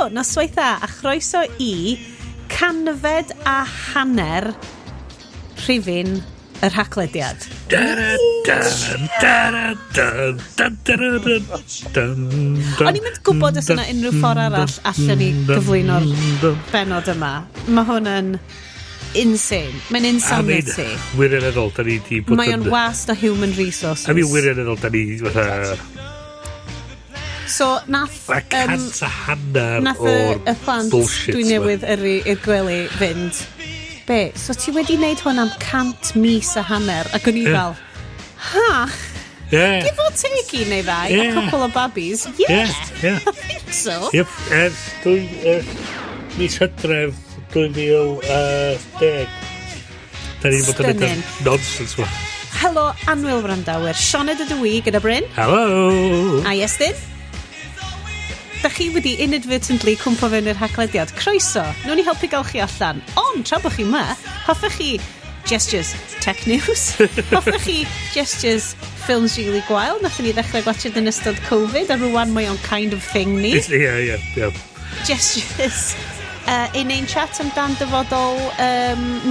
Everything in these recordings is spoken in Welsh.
Helo, noswaith dda, a chroeso i 150 rhifyn y rhaglediad. O'n i'n mynd gwybod os yna unrhyw ffordd arall allan ni gyflwyno'r benod yma. Mae hwn yn insane. Mae'n insanity. I mean, wirioneddol, da ni di bod Mae o'n waste o human resources. I mean, wirioneddol, da ni fatha. So, nath Mae 150 nath y, o'r y plant bullshit dwi ma. newydd yrru i'r gwely fynd, "Be, so ti wedi wneud hwn am 100 mis a hanner?" Ac o'n i fel, "Ha?" Give or take un neu ddau, a couple of babbies. Yeah, I think so. Yep, ers mis Hydref 2010. Da ni wedi bod yn Stunning. edrych nonsense ma. Helo, annwyl wrandawyr. Sioned ydw i gyda Bryn. Hello! A Iestyn. Da chi wedi inadvertently cwmpo fewn i'r haglediad. Croeso, nawn ni helpu gael chi allan. Ond, tra bod chi yma, hoffech chi gestures tech news? Hoffech chi gestures films really gwael? Nathon ni ddechrau gwatchad yn ystod Covid, a rwan mae o'n kind of thing ni. Ie. Gestures in ein chat amdan dyfodol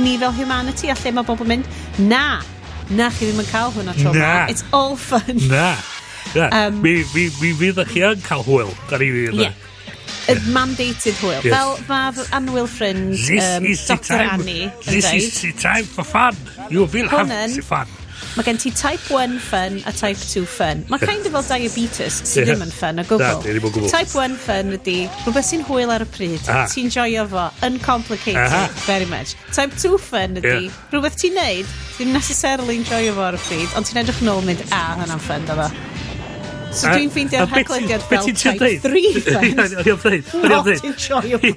ni fel humanity a lle mae bobl yn mynd. Na! Na, chi ddim yn cael hwnna tro Na. yma. It's all fun. Na. Na. Mi fydd chi yn cael hwyl. Da ni fydd. Yeah. Mandated hwyl. Yes. Fel mae fy annwyl ffrind This is the Dr time. Annie yn This dweud, is the time for fun. You will have Hwn yn the fun. Mae gen ti type 1 fun a type 2 fun. Mae kind of fel diabetes sydd ddim yn fun o gwbl. Na, di ddim o gwbl. Type 1 fun ydy rhywbeth sy'n hwyl ar y pryd. Ti'n joio fo, uncomplicated, very much. Type 2 fun ydy rhywbeth ti'n neud, ddim necessarily enjoyo fo ar y pryd, ond ti'n edrych nôl yn mynd, "Ah, hwnna'n fun, do fo." So dwi'n ffeindio'r A be haglediad be fel ti'n trio type deud? 3 fun. Ie, o'n i'n deud, o'n i'n Not deud. enjoyable.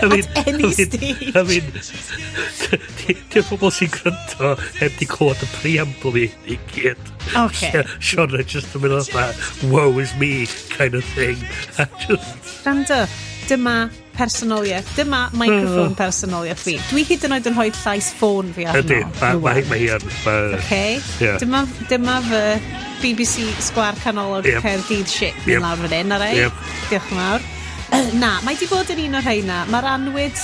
I mean, At any I mean, stage. I mean, di'r pobl sy'n gwrando heb di clywed y preamble i gyd. Ocê. Sean just yn mynd fatha, "Woe is me" kind of thing. A just, Rando, dyma personoliaeth. Dyma microphone personoliaeth fi. Dwi hyd yn oed yn rhoi llais ffôn fi arno Ydy, rŵan. mae hi yn. Okay. Ie. Dyma fy BBC Sgwâr Canolog Caerdydd shit mynd lawr fan hyn, alright? Yep. Diolch yn fawr. Na, mae di bod yn un o'r rheina. Mae'r anwyd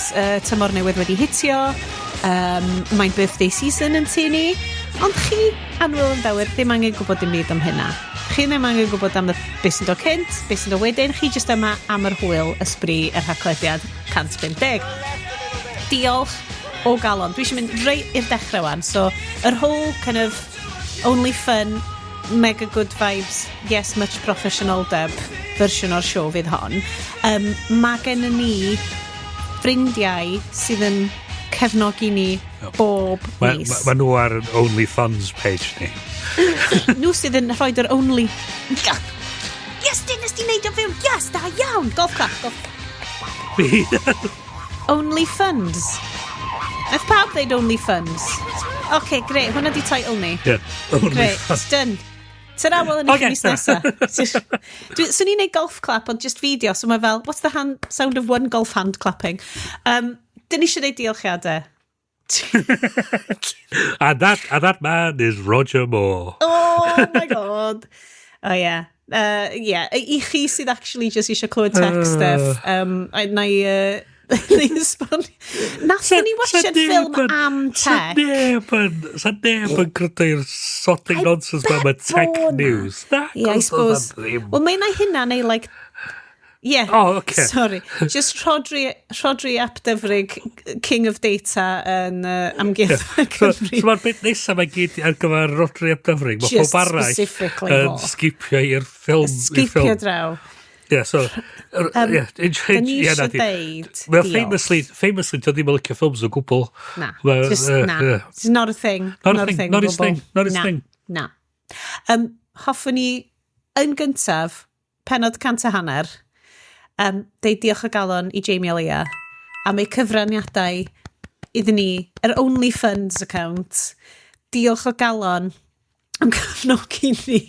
tymor newydd wedi hitio. Mae'n birthday season yn tŷ ni. Ond chi, annwyl wrandawyr, ddim angen gwybod dim byd am hynna. Chi ddim angen gwybod am y beth sy'n dod cynt, beth sy'n dod wedyn. Chi jyst yma am yr hwyl, y sbri, yr haglediad 150. Diolch o galon. Dwi eisiau mynd reit i'r dechrau wan. So, yr whole kind of only fun, mega good vibes, yes, much professionoldeb fersiwn o'r siow fydd hon. Mae gen ni ffrindiau sydd yn cefnogi ni bob mis. Ma nhw ar yn Only Funds page ni. Nhw sydd yn rhoi yr only. Yes, dyn, nes di neud o fewn. Yes, da iawn. Golf clap, golf clap. Only Funds. Nath pawb ddeud Only Funds? OK, great. Hwna di title ni. Yeah. Only Great, Funds. it's done. Ta-ra, wel yn eich mis nesa. Swn i'n neud golf clap, ond just video, so mae fel, "What's the hand, sound of one golf hand clapping?" Dyn ni eisiau neud diolchiadau. And that man is Roger Moore. Oh my God. Oh yeah. Yeah. I chi sydd actually just eisiau clywed tech stuff, na i esbonio. Nathon ni watchad ffilm am Sa tech. neb yn gwrando i'r sodding I nonsense ma bet tech bo' 'na. news. Na, Yeah, I suppose. Wel, mae yna hynna neu like. Yeah. Oh, okay. Sorry. Just Rhodri ap Dyfrig, King of Data yn Amgueddfa So, Cymru. so mae'r bit nesaf mae gyd ar gyfer Rhodri ap Dyfrig. Mae Just pob arall specifically yn fo. skipio i'r ffilm. i'r Skipio ffilm. draw. Yeah, so yeah, Da ni yeah, eisiau na di. deud Well, diolch. famously, dio ddim yn licio ffilms o gwbl. Na, Well, just na. It's not a thing. Not a thing, not o his gwbl. thing, not his Na, thing. Na. Hoffwn ni yn gyntaf, penod 150, deud diolch o galon i Jamie Elia am ei cyfraniadau iddyn ni, yr Only Funds account. Diolch o galon am cefnogi ni.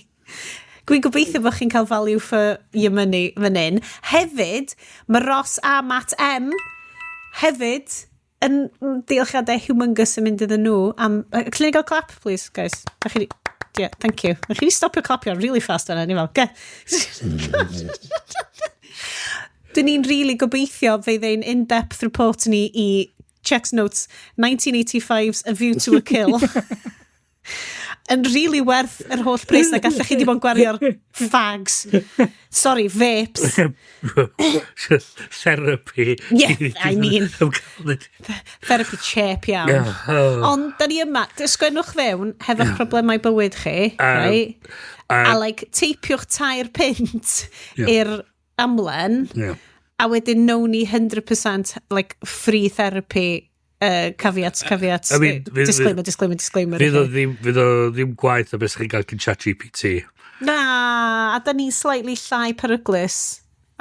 Dwi'n gobeithio bod chi'n cael value for your money fan hyn. Hefyd, mae Ross a Matt M hefyd yn diolchiadau humongous yn mynd iddyn nhw am. Can I gael clap, please, guys? Da chi di. Yeah, thank you. Da chi di stopio clapio really fast yna, ni fel, ge. Dyn ni'n really gobeithio fydd ein in-depth report ni i Checks Notes 1985's A View to a Kill yn really werth yr holl pres na gallech chi di bod yn gwario'r fags. Sorry, vapes. Therapy. Yeah, I mean. Therapy chep iawn. Yeah. Oh. Ond, da ni yma, sgwennwch fewn hefo'ch problemau bywyd chi, right? A like, teipiwch £3 i'r amlen, a wedyn nawn ni 100% like, free therapy, caveats, caveats, I mean, disclaimer, disclaimer, disclaimer. Fydd o ddim gwaith o beth chi'n gael gyn ChatGPT. Na, a da ni'n slightly llai peryglus.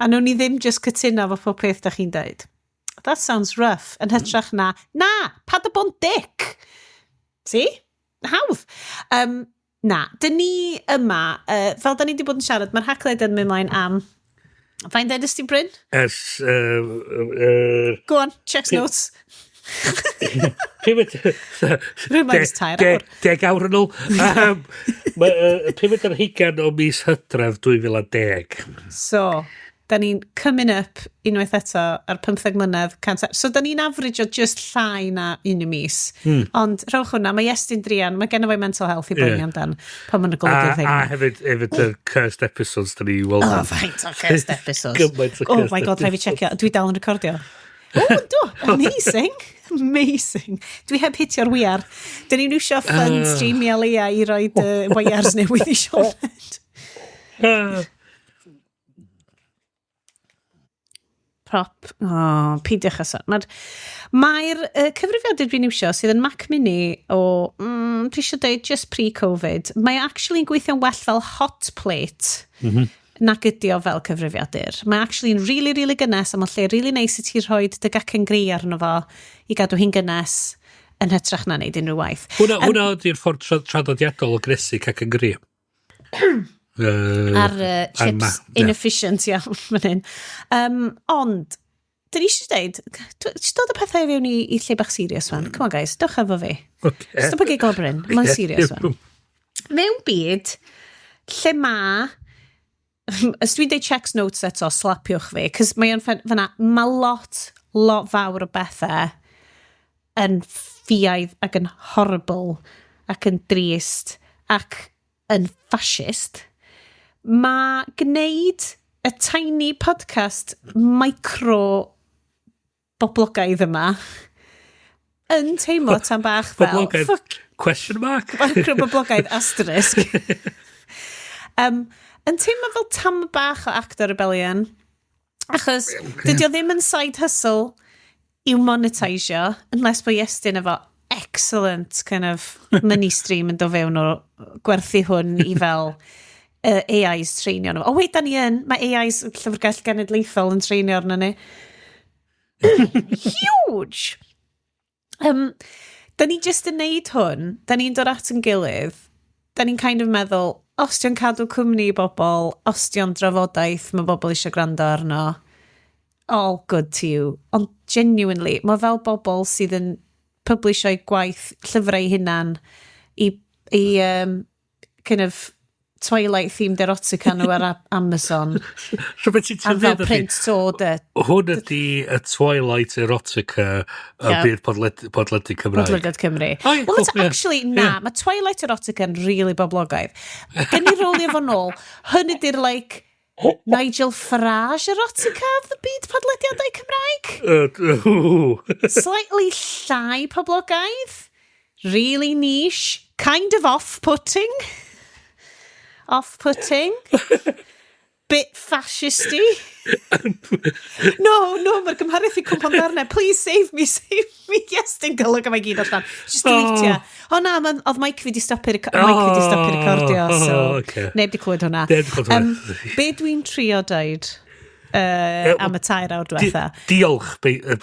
A nawn ni ddim just cytuno fo pob peth da chi'n deud. That sounds rough. Yn hytrach na, na, paid â bod yn dick. See? Hawdd. Na, dyn ni yma, fel da ni wedi bod yn siarad, mae'r Haclediad yn mynd mlaen am... Faint edrych ti, Bryn? Ers Go on, checks notes. Pumed Rwy'n 3 awr. 10 awr yn ôl. 25 o mis Hydref 2010. So, da ni'n coming up unwaith eto ar 15 mlynedd. Cant, so, da ni'n average o just llai na un y mis. Ond rhowch hwnna, mae Iestyn druan, mae genno fo mental health i boeni amdan pan ma'n A, golygu'r thing. A hefyd y cursed episodes da ni weld. Oh, faint o cursed episodes. Gymaint o Oh cursed my God, rhaid fi checio. Dwi dal yn recordio. Oh, do, amazing. Amazing. Dwi heb hitio'r wiar. Dyn ni'n iwsio funds Jamie a Leia i roi wires newydd i Sioned. Prop. Oh, peidiwch â sôn. Mae'r mae cyfrifiadur dwi'n iwsio sydd yn Mac Mini o, dwi eisiau dweud just pre-Covid, mae actually'n gweithio'n well fel hot plate nag ydi o fel cyfrifiadur. Mae actually'n really, really gynnes a mae'n lle really neis i ti rhoi dy gacen gri arno fo i gadw hi'n gynnes yn hytrach na wneud unrhyw waith. Hwna ydy'r ffordd traddodiadol o gnesu cacen gri. Ar chips inefficient iawn fan hyn. Ond, dyn ni eisiau dweud, jyst dod y pethau i fewn i lle bach serious fan. Come on guys, dewch efo fi. Okay. Stop y giggle, Bryn, mae'n serious fan. Mewn byd lle ma, os dwi'n deud checks notes eto, slapiwch fi, cos mae o'n fyna, mae lot, lot fawr o bethau yn ffiaidd ac yn horrible ac yn drist ac yn fascist. Mae gwneud y tiny podcast micro boblogaidd yma yn teimlo tan bach fel Boblogaidd? Fuck. Question mark? Micro boblogaidd asterisk. Yn teimlo fel tam bach o act o rebellion. Achos dydy o ddim yn side hustle i'w monetisio, unless bod Iestyn efo excellent kind of money stream yn dod fewn o gwerthu hwn i fel AIs treinio nhw. Oh wait, da ni yn. Mae AIs Llyfrgell Genedlaethol yn treinio arno ni. Huge! Da ni just yn neud hwn, da ni'n dod at yn gilydd, da ni'n kind of meddwl, os di'n cadw cwmni i bobl, os di'n drafodaeth, mae bobl eisiau gwrando arno, all good to you. Ond genuinely, mae fel bobl sydd yn publishio gwaith llyfrau hunan i kind of Twilight themed erotica nhw ar Amazon. So beth ti'n A fel dweud ydi, print to order. Hwn ydy y Twilight erotica y byd podledu Cymraeg. Podlediad Cymru. O, ie, Well, cool, it's ie. actually, na, mae Twilight erotica yn really boblogaidd. Gen i rolio fo nôl, hwn ydy'r, like, Nigel Farage erotica of the byd podlediadau Cymraeg. Slightly llai poblogaidd. Really niche. Kind of off-putting. Off-putting. Bit fascisty. No, mae'r gymhariaeth i cwmpo'n ddarnau. Please save me, save me. Yes, dim golwg am ei gyd allan. Just delete. O na, oedd mic fi di stopio, mic fi di stopio recordio, so Oh, ocê. neb di clywed hwnna. Neb 'di clywed hwnna. Be dwi'n trio dweud am y 3 awr diwetha? Diolch,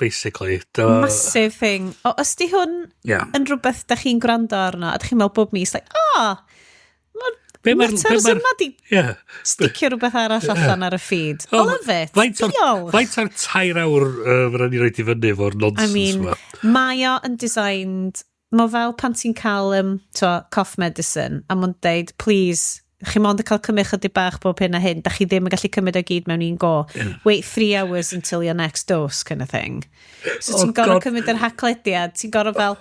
basically. Massive thing. O, os di hwn yn rhywbeth da chi'n gwrando arno, a da chi'n meddwl bob mis, like, oh, mae'r Be nutters yma di sticio rhywbeth arall allan ar y feed. Oh, I love it. Diolch. Faint o'r 3 awr fydda ni roed i fyny efo'r I nonsense mean, yma? mae o yn designed, mae fel pan ti'n cael to, cough medicine, a mae'n deud, "Please, Chi mond yn cael cymryd chydig bach bob hyn a hyn. Da chi ddim yn gallu cymryd o gyd mewn un go. Wait 3 hours until your next dose, kind of thing. So Oh, ti'n gorfod God. cymryd yr haclediad. Ti'n gorfod fel...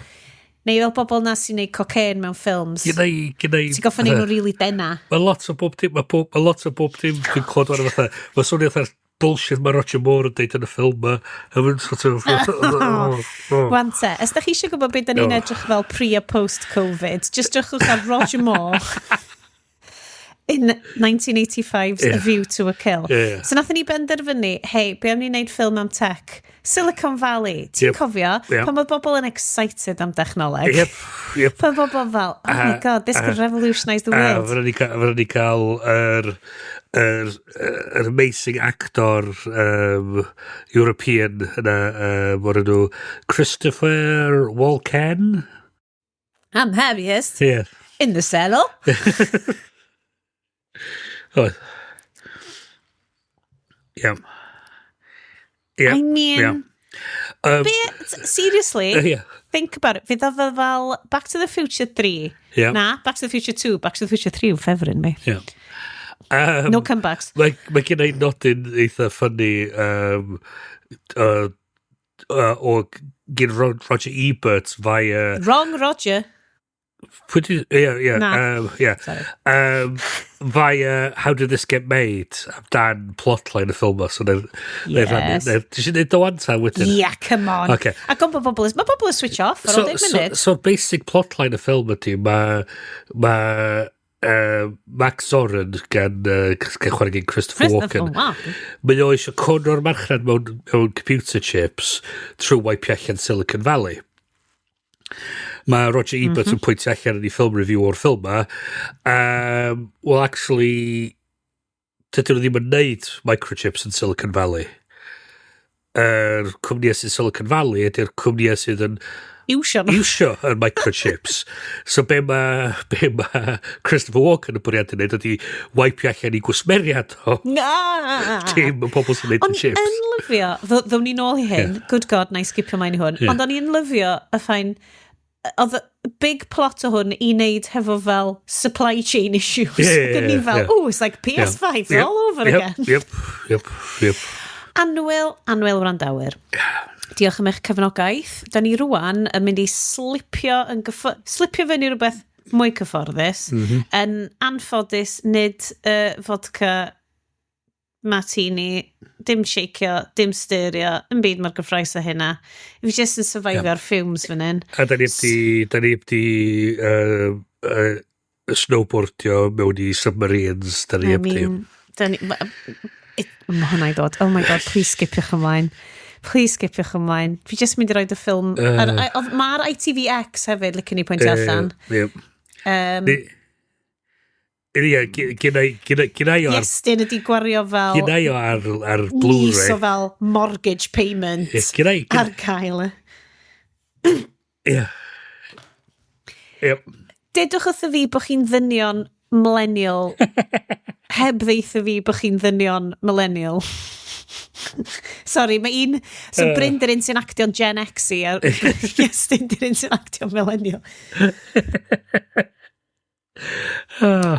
Neu fel bobl na sy'n neud cocaine mewn ffilms. Gynna i Ti'n gorfod neud nhw really dena. Mae lot o bob dim, mae lot o bob dim dwi'n clywed o'n fatha, mae swnio fatha'r bullshit mae Roger Moore yn deud yn y ffilm ma. A mae'n sort of oh. Wan te, os da chi eisiau gwybod beth da ni'n Oh. edrych fel pre a post-Covid, just drychwch ar Roger Moore in 1985's A View to a Kill. Yeah. So nathon ni benderfynu, hei, be am ni wneud ffilm am tech? Silicon Valley, ti'n cofio? Yep. Pan oedd bobl yn excited am dechnoleg. Yep. Pan bobl fel, "Oh my God, this could revolutionise the A world." fydden ni cael yr amazing actor European yna, o'r enw Christopher Walken. I'm happiest in the saddle. Oh. Yeah. I mean, seriously, think about it. Fydd o fel Back to the Future 3. Na, Back to the Future 2, Back to the Future 3 yw ffefryn mi. Yeah. No comebacks. Mae gen i nodyn eitha funny o gyn Roger Ebert via Wrong Roger. Pwy yeah, Na. Yeah. Sorry. Via How Did This Get Made amdan plotline y ffilm o. So Ti eisiau gwneud o wan ta wedyn? Yeah, come on. Okay. Ac ond bod bobl, mae bobl yn switch off ar ôl 10 munud. So basic plotline y ffilm ydy, mae ma, Max Zorin gan chwarae gan Christopher Christopher Walken. Walken. Mae o eisiau corner'r marchnad mewn computer chips trwy wipe allan Silicon Valley. Mae Roger Ebert yn pwyntio allan yn ei film review o'r ffilm ma. Well, actually, dydyn nhw ddim yn neud microchips yn Silicon Valley. Yr cwmnïau sy'n Silicon Valley ydy'r cwmnïau sydd yn Iwsio nhw. iwsio yr microchips. So be ma Christopher Walken yn bwriadu wneud ydy wipe allan i gwsmeriad o Na! dim y pobl sy'n neud O'n y i chips. yn lyfio, ddown ni nôl i hyn, good God, na i skipio mlaen i hwn, ond o'n i'n lyfio y ffain, oedd y big plot o hwn i wneud hefo fel supply chain issues. Ie, Ac o'n i fel, "Oh, it's like PS5 all over again." Yep. Annwyl, annwyl wrandawyr. Diolch am eich cefnogaeth. Da ni rwan yn mynd i slipio fyny rhywbeth mwy cyfforddus. Yn anffodus, nid vodka martini, dim shakeio, dim stirio, yn byd mor gyffrous â hynna. Fi jyst yn survivio'r fumes fan hyn. A da ni heb di snowboardio mewn i submarines, da ni I heb di. mean, da ni... Mae hwnna i ddod. Oh my God, please skipiwch ymlaen. Please skipiwch ymlaen. Fi jyst mynd i roid y ffilm. Mae'r ITVX hefyd, licen i pwyntio allan. Ie. Ie, gynna i o ar, Iestyn ydi gwario fel gynna i o ar mis Blu-ray. o fel mortgage payment Ie, gynna i ar gael. Ie. Ie. Dedwch wrtho fi bod chi'n ddynion millennial heb ddeutha fi bod chi'n ddynion millennial. Sorry, mae un... So Bryn dy'r un sy'n actio'n Gen X i a Iestyn dy'r un sy'n actio'n millennial.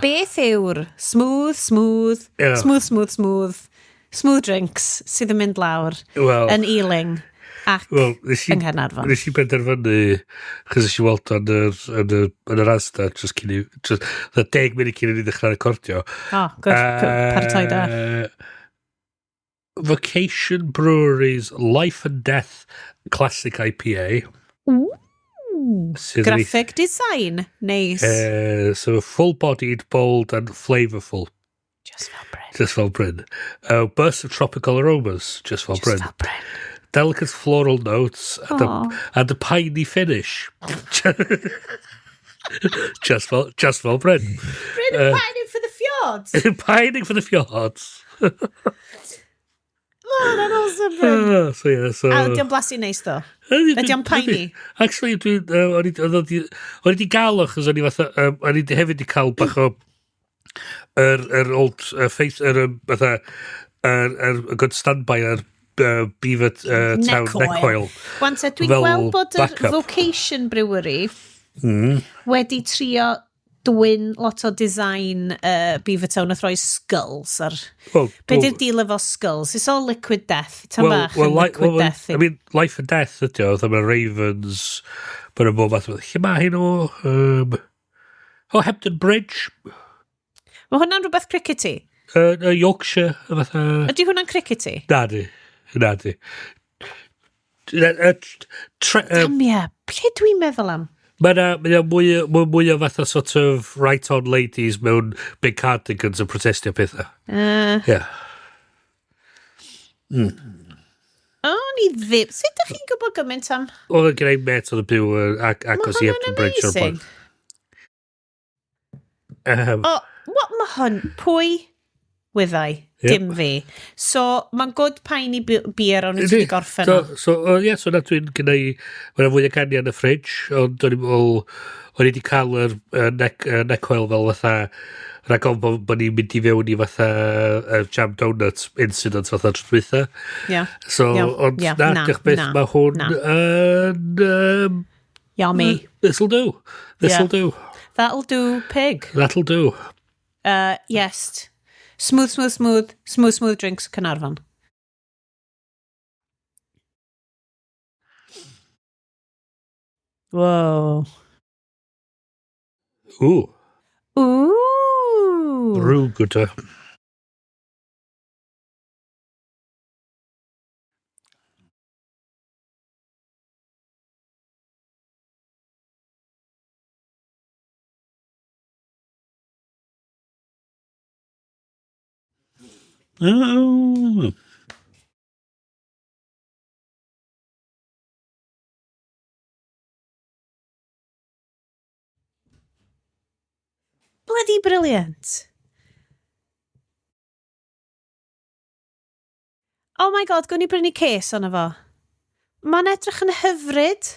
Beth yw'r smooth, smooth, smooth, smooth, smooth, smooth drinks sydd yn mynd lawr Wel, yn Ealing ac Wel, nes i yng Nghaernarfon? Nes i benderfynu, chos nes i weld o'n yr, yn yr, yn yr Asda, just cyn i, just, the 10 munud cyn i ni ddechrau recordio. Oh, good, good. Paratoi da. Vocation Brewery's Life and Death Classic IPA. Ooh, Sydd yn graphic design. Nice. So full-bodied, bold and flavourful. Just fel Bryn. Just fel Bryn. Burst of tropical aromas. Just fel Just Bryn. fel Bryn. Delicate floral notes and, Aw. a piney finish. Just fel Bryn. Bryn pining for the fjords. Pining for the fjords. Oh, that's awesome, Bryn. So yeah, so A ydy o'n blasu neis, ddo? Ydy o'n piney? Actually, dwi, o'n i 'di gael o, chos o'n i fatha, o'n i 'di hefyd 'di cael bach o yr old face, yr fatha, yr good standby, yr Beaver Town Neck oil. Neck oil. Wan te, dwi'n Fel gweld bod yr backup. Vocation Brewery wedi trio dwyn lot o design Beavertown nath roi skulls ar... Well, Be di'r deal efo skulls? It's all liquid death. Tan well, bach well, yn liquid well, death. I mean, life and death ydi o. Oedd Ravens, mae'n bob fath. Lle mae hyn o? O, Hebden Bridge. Mae hwnna'n rhywbeth crickety? Yorkshire. Fatha... Ydy hwnna'n crickety? Na di. Na di. Damia, lle dwi'n meddwl am? Mae yna mwy o fatha sort of right-on ladies mewn big cardigans yn protestio pethau. Yeah. Mm. O, ni ddim. Sut ydych chi'n gwybod gymaint am? Oedd yn gwneud met oedd yn byw agos i Hebden Bridge o'r blaen. O, what mae hwn? Pwy wyddai? Yep. Dim fi. So, mae'n good piney beer o'n i wedi gorffen o. So, yeah, so na dwi'n gynnau, mae'n fwy o canu yn y fridge, ond o'n i'n meddwl, o'n i wedi cael yr neck oil fel fatha, rhag ofn bod ni'n mynd i fewn i fatha jam donut incident fatha tro dwytha. Yeah. So, yeah. Ond yeah. na, diolch beth, mae hwn yn... Yummy. This'll do. This'll do. That'll do, pig. That'll do. Yes. Smooth, smooth, smooth, smooth, smooth drinks Caernarfon. Whoa. Ooh. Ooh. Brewgooder. Oh. Bloody brilliant. Oh my god, gwn i brynu case ono fo. Mae'n edrych yn hyfryd.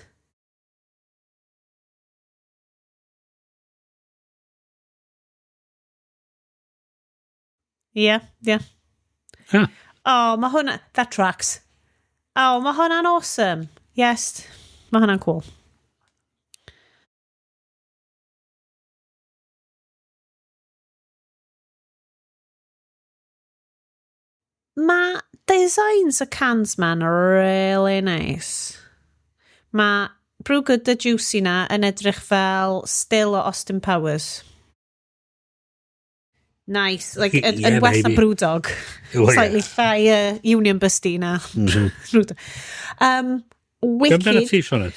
Yeah, yeah. Huh. Oh, mae hwnna... That tracks. Oh, mae hwnna'n awesome. Yes, mae hwnna'n cool. Mae designs y cans ma'n really nice. Mae Brewgooder Juicy na yn edrych fel still o Austin Powers. Nice. Like, yeah, yn well na Brewdog. Well, slightly yeah. llai Union Busty na. Mm-hmm. Brewdog. Wicked. Amdano ti, Sioned?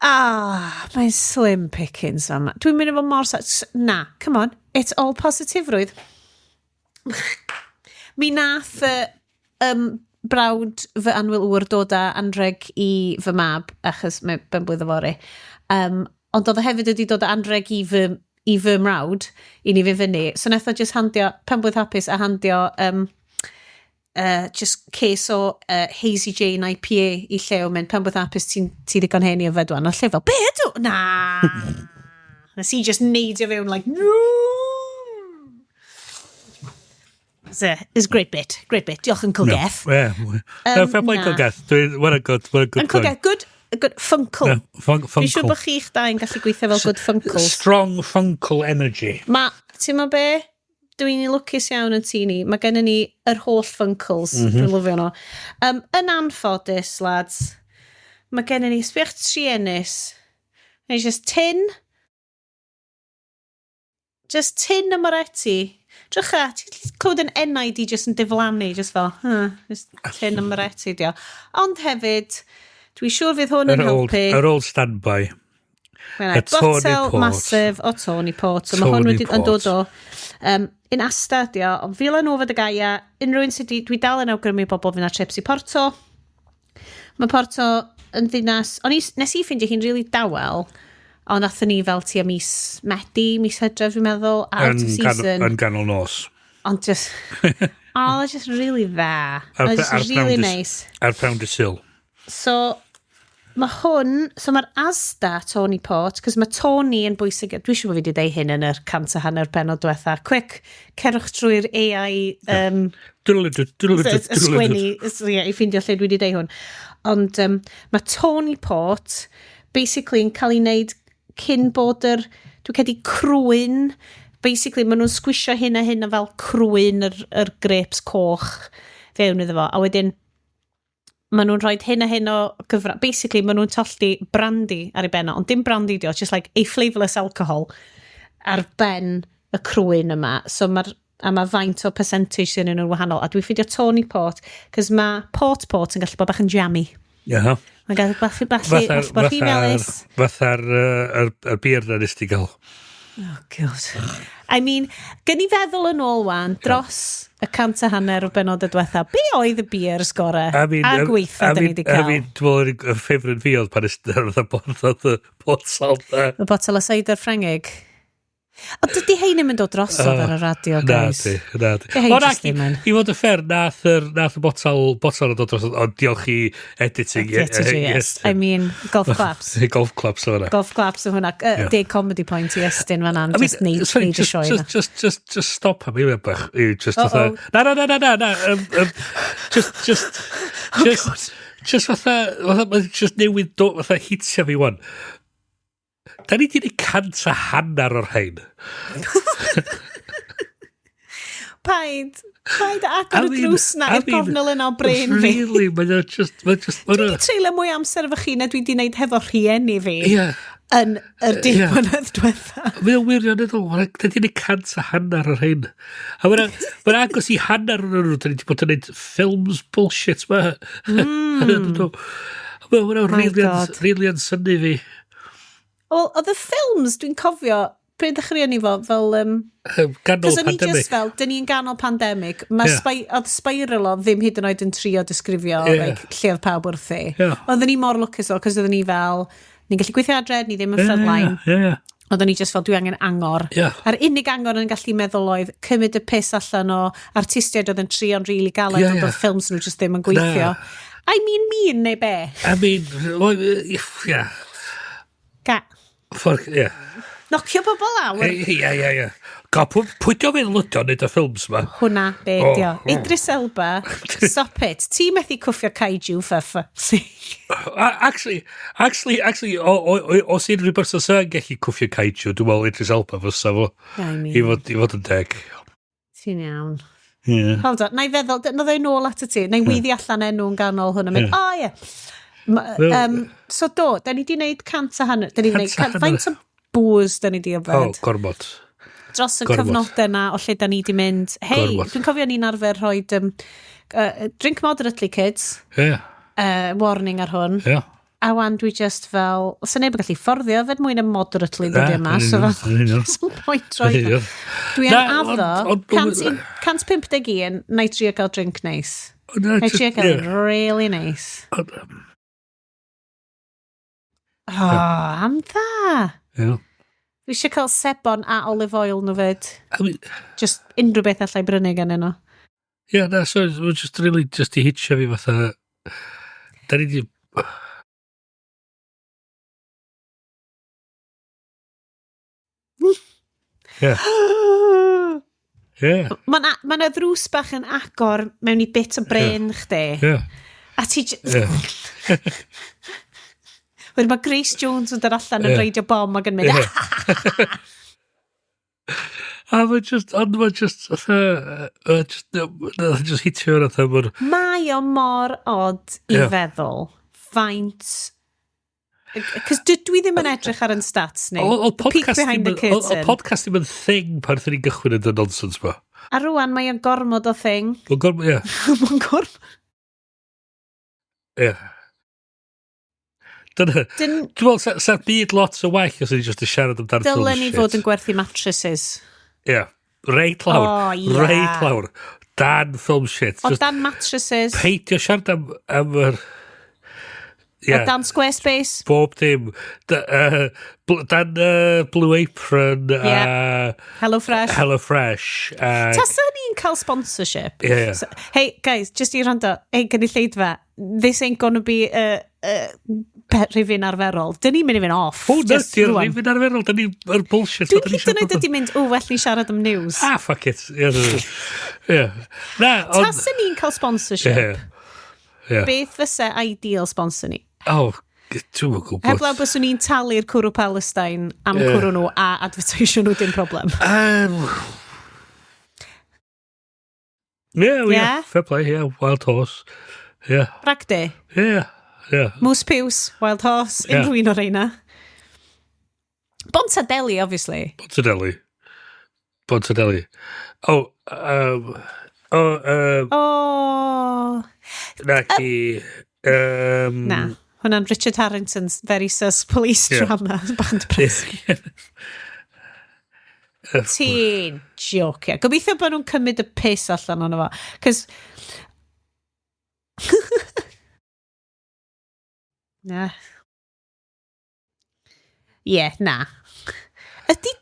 Ah, mae'n slim pickings am. Dwi'n mynd efo mor... Na, come on. It's all positifrwydd. Mi nath brawd fy annwyl ŵr dod â anreg i fy mab, achos mae ben-blwydd yfory. Ond oedd o hefyd wedi dod â anreg i fy mrawd, i ni fi fyny. So nath o just handio, penblwydd hapus, a handio just case o Hazy Jane IPA i Llew, mynd penblwydd hapus, ti ddigon hen i yfed wan. A Llew fel, be ydw? Na! Nes i just neidio fewn, like, no! So, it's a great bit, great bit. Diolch Uncle no. Geth. Yeah. No, fair play, Uncle Geth. What a good, what a good Uncle Geth, good funkle. No, funkle. Dwi'n siŵr bod chi'ch dau'n gallu gweithio fel good funkles. Strong funkle energy. Ma, ti'n ma be? Dwi'n lwcus iawn yn tŷ ni. Mae gennym ni yr holl funkles. Mm-hmm. Dwi'n lyfio nhw. Yn anffodus, lads, mae gennym ni, sbiach truenus. It's just tin. Just tin y Moretti. Drycha, ti'n clywed yn enaid i just yn diflannu, just fel, just tin y Moretti, dio. Ond hefyd, dwi'n siŵr fydd hwn yn helpu. Yr old standby. Mae botel massive o Tony Port. So mae hwn wedi yn dod o un Asda, dio, o Vilanova de Gaia, unrhyw un sydd dwi dal yn awgrymu bobl fynd ar trips i Porto. Mae Porto yn ddinas, o'n i, nes i ffeindio hi'n really dawel, ond nathon ni fel tua mis Medi, mis Hydref, dwi'n meddwl, out of season. Yn ganol nos. Ond just, oh, just really dda. Oh, just really nice. Ar pound y sil. So, mae hwn, so mae'r Asda Tony Port, cos mae Tony yn bwysig, dwi'n siŵr bod fi wedi deud hyn yn yr 150 pennod diwetha. Quick, cerwch trwy'r AI sgwennu, i ffeindio lle dwi wedi deud hwn. Ond mae Tony Port basically yn cael ei wneud cyn bod yr, dwi'n credu crwyn, basically maen nhw'n sgwisio hyn a hyn o fel crwyn yr grapes coch fewn iddo fo, a wedyn maen nhw'n rhoi hyn a hyn o gyfra... Basically, maen nhw'n tollti brandy ar ei ben o, ond dim brandy di o, just like a flavourless alcohol ar ben y crwyn yma. So mae'r a mae faint o percentage sy'n nhw'n wahanol. A dwi'n ffeindio Tawny Port, cos mae port yn gallu bod bach yn jammy. Ie. Mae'n gallu bach gallu bod rhy melys. Fatha'r yr beer na nes ti gael. Oh, God. I mean, gen i feddwl yn ôl wan, dros y 150 o benodau diwetha, be oedd y beers gore I mean, a gweitha da ni wedi cael? I mean, dwi'n meddwl y ffefryn fi oedd pan ystod y botel na. Y botel o cider Ffrengig. Ond dydy hein ddim yn dod drosodd ar y radio, guys. Na di, na di. Di hein jyst ddim yn. I fod yn fair, nath y botel yn dod drosodd, ond diolch i editing. Editing, yes. I mean, golf claps. Golf claps o hwnna. Golf claps o hwnna. Deg comedy point i Estyn fan am, just neud y sioe yna. Just stop am eiliad bach. Just fatha... Na. Just fatha, just newydd dod, fatha hitio fi wan. Da ni di neud 150 o'r rhain. Paid. Paid agor y drws na i'r gornel yna o brain fi. Really, mae'n just... Dwi wedi treulio mwy amser efo chi na dwi wedi neud hefo rhieni fi. Yeah. Yn yr 10 mlynedd diwetha. Mae o'n wirioneddol, da ni wedi neud 150 o'r rhain. A mae'n agos i hanner o'n nhw, da ni wedi bod yn neud films bullshit ma. Mae'n really yn synnu fi. Wel, oedd y ffilms, dwi'n cofio, pryd ddechreuon ni fo, fel... Ganol pandemig. Just fel, dyn ni'n ganol pandemig, mae oedd Spiral o ddim hyd yn oed yn trio disgrifio like, lle oedd pawb wrthi. Yeah. Oedden ni mor lwcus o, cos oedden ni fel, ni'n gallu gweithio adre, ni ddim yn frontline. Yeah. Oedden ni just fel, dwi angen angor. Yeah. A'r unig angor yn gallu meddwl oedd cymryd y piss allan o artistiaid oedd yn trio'n really galed, ond oedd ffilms nhw just ddim yn gweithio. I mean, neu be? I mean, yeah. Ga. Ffordd, ie. Nocio bobl lawr. Ie. Ga, pwy di o feddwl ydi o'n neud y ffilms ma? Hwna, be di o. Idris Elba, stop it. Ti methu cwffio kaiju, for fuck's sake. Actually, os unrhyw berson sy'n gallu cwffio kaiju, dwi'n meddwl Idris Elba fysa fo. I mean. I fod yn deg. Ti'n iawn. Yeah. Hold on, na i feddwl, na ddoi nôl at y ti, na i weiddi allan enw yn ganol hwn, a mynd, o ie. So do, da ni di wneud 150, da ni di wneud, faint o booze da ni di yfed? O, gormod. Dros y cyfnodau na o lle da ni di mynd, hei, dwi'n cofio ni'n arfer rhoi drink moderately, kids. Yeah. Warning ar hwn. Yeah. A wan dwi just fel, os neb yn gallu fforddio yfed mwy na moderately dyddi yma, so fel, some point roi. Dwi yn addo, 151, na i trio gael drink nice. Na i trio gael really nice. Oh, am dda. Yeah. Dwi eisiau cael sebon a olive oil nhw fyd. I mean, just unrhyw beth allai brynu gan nhw. Yeah, na, so it's just really just i hitio fi fatha... Da ni di... Yeah. Yeah. Mae na ddrws bach yn agor mewn i bit o brain chdi. Yeah. A ti... Yeah. Wedyn mae Grace Jones yn dod allan yn reidio bom ac yn mynd. A mae just, ond mae just, just hitio hwnna. Mae o mor odd i feddwl faint... Cos dwi ddim yn edrych ar yn stats ni. Oedd Peek behind the curtain. Oedd podcast ddim yn thing pan wnaethon ni gychwyn yn y nonsense ma. A rwan mae o'n gormod o thing. Mae'n gormod, ie. Mae'n gormod. Ie. Dyna. Dwi'n meddwl, sa'r byd lot o well os ydy just yn siarad amdano film shit. Dylen ni fod yn gwerthu mattresses. Ie. Yeah. Reit lawr. Oh, yeah. Reit lawr. Dan film shit. O dan mattresses. Peidio siarad am yr... Yeah. O dan Squarespace. Bob dim. Dan Blue Apron. Yeah. Hello Fresh. Hello Fresh. Tasa ni'n cael sponsorship. Yeah. So, hey, guys, just i rando. Hey, gynulleidfa. This ain't gonna be rhifyn arferol. Dyn ni'n mynd i fynd off. O, na, di'r rhifyn arferol. Dyn ni'n bullshit. Dwi'n hyd yn oed ydi mynd, o, well ni siarad am news. Ah, fuck it. Yeah. Na, ond... Tasa ni'n cael sponsorship. Yeah. Beth fysa ideal sponsor ni? Oh. Dwi'n gwybod. Heblaw byswn i'n talu'r cwrw Palestine am cwrw nhw a advertisio nhw, dim problem. Yeah, yeah, fair play, yeah, Wild Horse. Yeah. Bragdy? Yeah. Moose Piws, Wild Horse, unrhyw un o'r reina. Bontadelli, obviously. Bontadelli. Bontadelli. Oh, oh, oh. Na ci. Na, hwnna'n Richard Harrington's very sus police drama. Bach yn depressing. Ti'n jocio. Gobeithio bod nhw'n cymryd y piss allan ono fo. Cos... Na. Ie, na. Ydy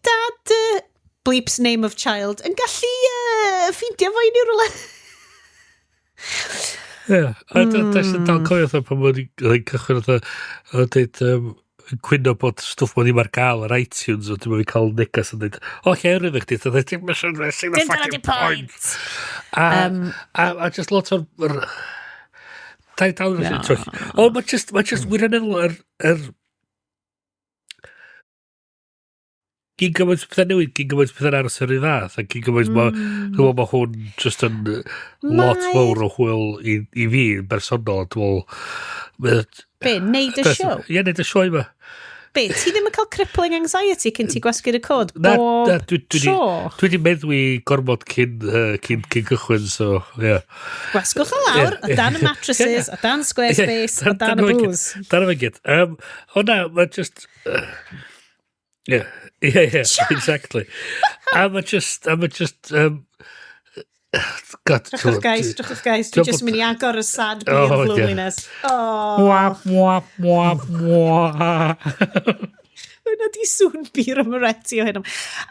dad bleeps name of child yn gallu ffeindio fo i ni rhywle? Ie. A da sy'n dal cofio fatha pan mae'n cychwyn fatha, oedd dweud, cwyno bod stwff mae'n ddim ar gael ar iTunes, ond dwi'n cael negas yn dweud, o, lle yrru chdi, dwi ddim missing the fucking point. A just lot o'r... Dal yn twll. O, mae just, mae just wirioneddol yr gyn gymaint pethau newid, gyn gymaint pethau'n aros yr un fath, a gyn gymaint mae ma hwn just yn lot fawr o hwyl i fi yn bersonol, dwi'n meddwl... Be, neud y siow? Ie, neud y sioe yma. Be, ti ddim yn cael crippling anxiety cyn ti gwasgu'r record bob tro? Dwi wedi meddwi gormod cyn cychwyn, so, ie. Yeah. Gwasgwch o lawr, o dan y mattresses, o dan Squarespace, o dan y booze. Dan y gyd. O na, mae just... Yeah, exactly. A mae just... God, drychwch guys, dwi just mynd i agor y sad beer of loneliness. Oh. Mwah, mwah, mwah, mwah. Hwna di sŵn beer o Moretti o hyn. A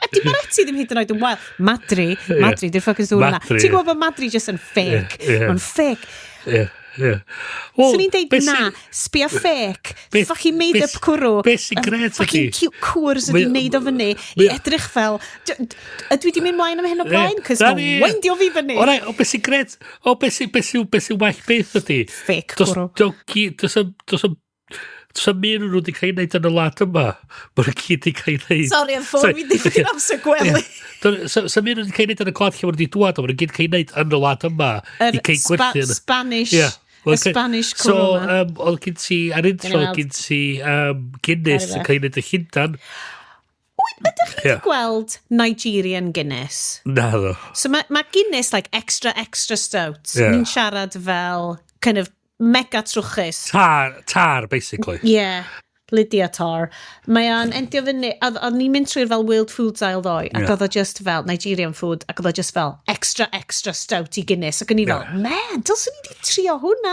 di Moretti ddim hyd yn oed yn wael. Madri, di'r fucking sŵn yna. Ti'n gwybod bod Madri just yn fake. Mae'n fake. Yeah. Yeah. Well, swn i'n deud na, sbia fake, fucking made up cwrw. Be sy'n gret ydi? Fucking cute cwrs ydi wneud o fyny i edrych fel, ydw i di mynd mlaen am hyn o blaen? Cos mae'n weindio fi fyny. O, o be sy'n gret, o be sy'n well beth ydi? Fake cwrw. Does am un nhw wedi cael ei wneud yn y wlad yma. Mae nhw gyd wedi cael ei wneud... Sorry, am ffôn fi ddim yn amser gwely. Does am un nhw wedi cael ei wneud yn y gwlad lle maen nhw wedi dŵad, ond maen nhw gyd cael ei wneud yn y wlad yma. Yr Spanish... Y Spanish cwrw yma. So, oedd gen ti, ar intro, gen ti Guinness yn cael ei wneud y Llundan. Ydych chi wedi gweld Nigerian Guinness? Na ddo. So mae Guinness, like, extra, extra stout. Ni'n siarad fel, kind of, mega trwchus. Tar, basically. Yeah, Lydia Tar. Mae o'n endio fyny, oedd ni'n mynd trwy'r fel World Foods aisle ddoe, ac oedd o just fel Nigerian food, ac oedd o just fel extra, extra stout i Guinness, ac o'n i fel, man, dylswn i di trio hwnna.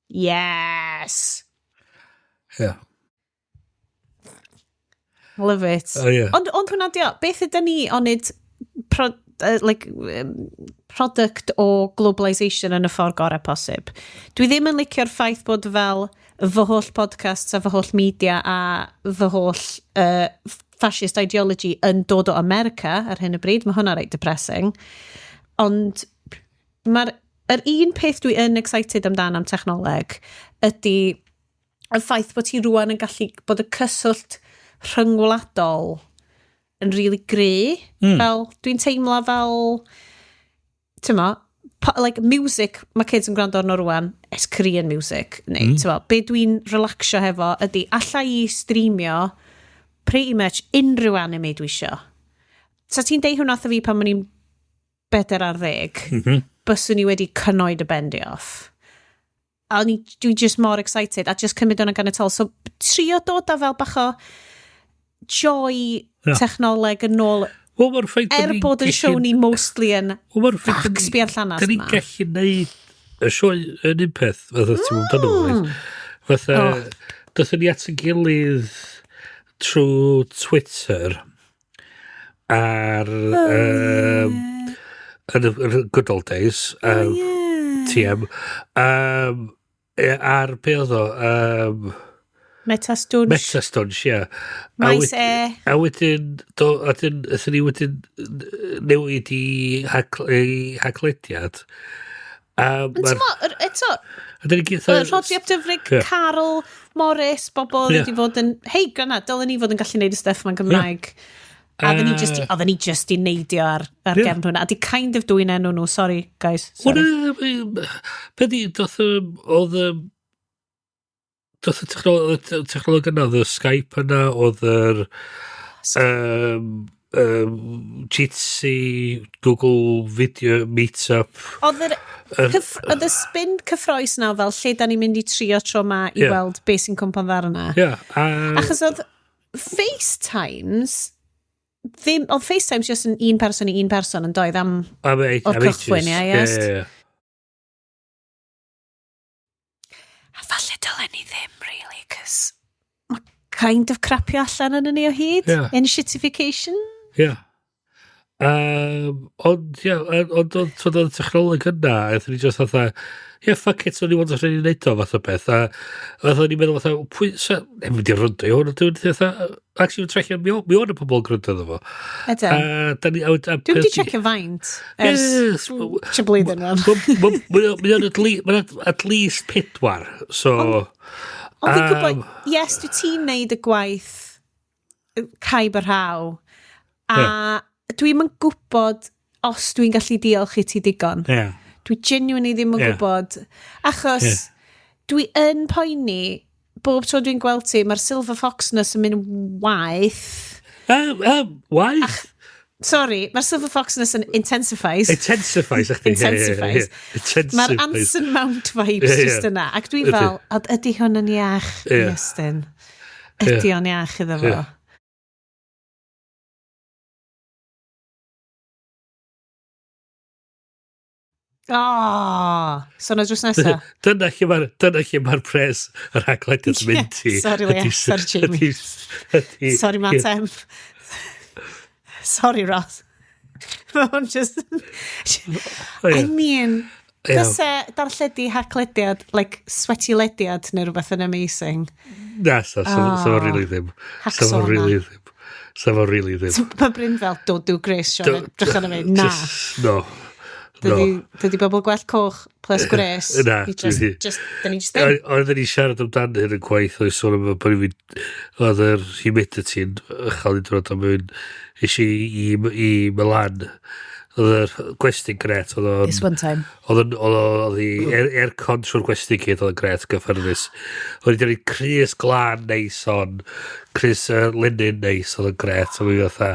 Yes. Yeah. Love it. Oh, yeah. Ond hwnna dio, beth ydyn ni onid product o globalisation yn y ffordd gorau posib. Dwi ddim yn licio'r ffaith bod fel fy holl podcasts a fy holl media a fy holl fascist ideology yn dod o America ar hyn o bryd. Mae hwnna reit depressing. Ond mae'r un peth dwi yn excited amdan am technoleg ydy y ffaith bod ti rwan yn gallu bod y cyswllt rhyngwladol yn really gry. Fel, dwi'n teimlo fel, ti'n mo, like music, mae kids yn gwrando arno rwan, it's Korean music. Neu, ti'n mo, be dwi'n relaxio hefo ydy, alla i streamio pretty much unrhyw anime dwi isio. So ti'n deud hwnna wrtho fi pan o'n i'n 14, byswn i wedi cynoed y bendy off. A o'n i, dwi just more excited, a just cymryd hwnna gan y tol. So, trio dod â fel bach o joy technoleg yn ôl, well, er bod yn siow ni mostly yn fuck sbia'r llanas ma. Da ni'n gallu neud y sioe yn un peth, fatha ti'n mynd amdano fo. Fatha, dothon ni at ein gilydd trwy Twitter ar yn y good old days, TM, ar be oedd o? Metastunch. Metastunch, ie. Maes E. A wedyn, aethon ni wedyn newid i haglediad. A Ond ti'n mo, eto, A dyn ni gyd... Rhodri ap Dyfrig, Carl, Morris, bobl wedi fod yn, hei, gynna, dylen ni fod yn gallu neud y stuff ma'n Gymraeg. A oedden ni just, oedden ni just i neidio ar gefn hwnna. A di kind of dwy'n enw nhw, sorry, guys. Sorry. Be di, doth, oedd, doth y technoleg yna, oedd y Skype yna, oedd yr Jitsi, Google Video Meetup. Oedd yr oedd y spin cyffroes na fel lle da ni'n mynd i trio tro ma i weld beth sy'n cwmpo'n dda yna. Yeah, Achos oedd FaceTimes ddim, oedd FaceTimes just yn un person i un person yn doedd am o'r cychwyn, ie, yes. A falle dylen ni ddim, really, cos mae kind of crapio allan yn ni o hyd. In shitification. Yeah. Ond, ie, ond oedd y technoleg yna, aethon ni just fatha, yeah, fuck it, so ni want to neud o fath o beth, a fatha ni'n meddwl fatha, pwy, sa, neb mynd i ryndo i hwn, dwi'n fatha, actually, dwi'n trechu, mi o'n y pobl yn gwrando iddo fo. Ydyn. Dwi'n wedi checio faint ers tua blwyddyn rwan. Mae o'n at least 4, so... Ond fi'n gwybod, yes, dwi ti'n neud y gwaith caib yr haw, a dwi'm yn gwybod os dwi'n gallu diolch i ti digon. Yeah. Dwi genuinely ddim yn gwybod. Achos dwi yn poeni, bob tro dwi'n gweld ti, mae'r Silver Foxness yn mynd waeth. Waeth? Sorry, mae'r Silver Foxness yn intensifies. Intensifies, chdi. Intensifies. Mae'r Anson Mount vibes just yna. Ac dwi fel, ydy hwn yn iach, Iestyn? Ydy o'n iach iddo fo? Oh, so na drws nesa. Dyna lle mae'r pres yr haglediad yn mynd i. Sorry, Leah. Sorry, Jamie. Sorry, Matt M. Sorry, Ross. Mae hwn just... I mean, fyse darlledu haglediad, like sweaty lediad neu rhywbeth yn amazing. Na, so fo really ddim. So fo really ddim. So fo really ddim. Mae Bryn fel, don't do grace, Sean. Drych arno fi, na. No. Dydy bobl gwell coch plus gwres. Na. Just, dyn ni just ddim. Oedden ni siarad amdan hyn yn gwaith, oedd sôn am bod fi, oedd yr humidity'n uchel i dod am mynd eisiau i Milan. Oedd yr gwesti'n gret. This one time. Oedd hi aircon trwy'r gwesti gyd, oedd yn gret, gyffyrddus. Oedd hi wedi crys glân neis on, crys linen neis, oedd yn gret. A mi fatha,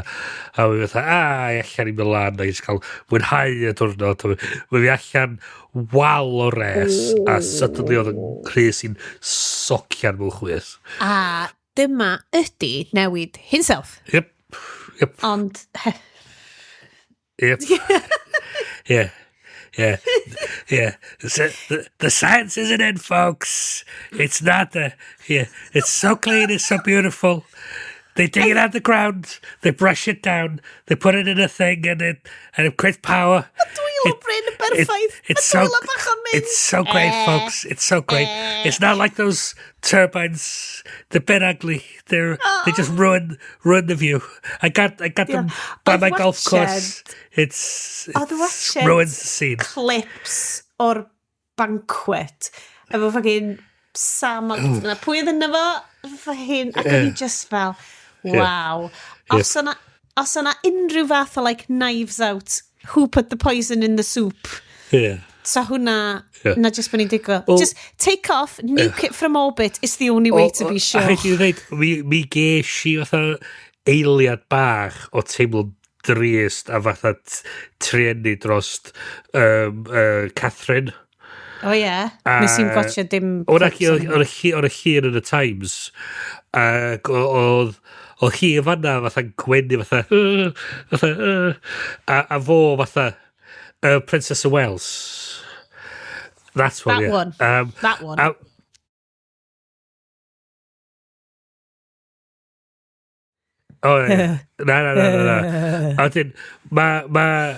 allan i Milan, neis cael mwynhau y diwrnod. A mi allan wal o res, a suddenly oedd yn crys i'n socian mewn chwys. A dyma ydy newid hinsawdd. Yep. Ond... Yep. Yeah. The science isn't in, folks. It's not the... Yeah. It's so clean, it's so beautiful. They dig it out of the ground, they brush it down, they put it in a thing and it creates power. Dwylo Bryn yn berffaith. It's so great, folks. It's so great. It's not like those turbines. They're a bit ugly. They just ruin the view. I got them by my golf course. It's ruins the scene. Clips o'r banquet. Efo fucking Sam. Pwy oedd yna fo? Fucking, ac o'n i just fel, wow. Os yna unrhyw fath o like Knives Out, who put the poison in the soup? Yeah. So hwnna, na just bod ni'n digwydd. Well, just take off, nuke it from orbit, it's the only way to be sure. A rhaid i ddweud, mi ges i fatha eiliad bach o teimlo drist a fatha trueni dros Catherine. O ie, nes i'n gotcha dim... Oedd y llun yn y Times, ac oedd hi fanna fatha'n gwenu fatha, a fo fatha Princess of Wales. That's one, that one. That one. Oh, yeah. Na. A wedyn, mae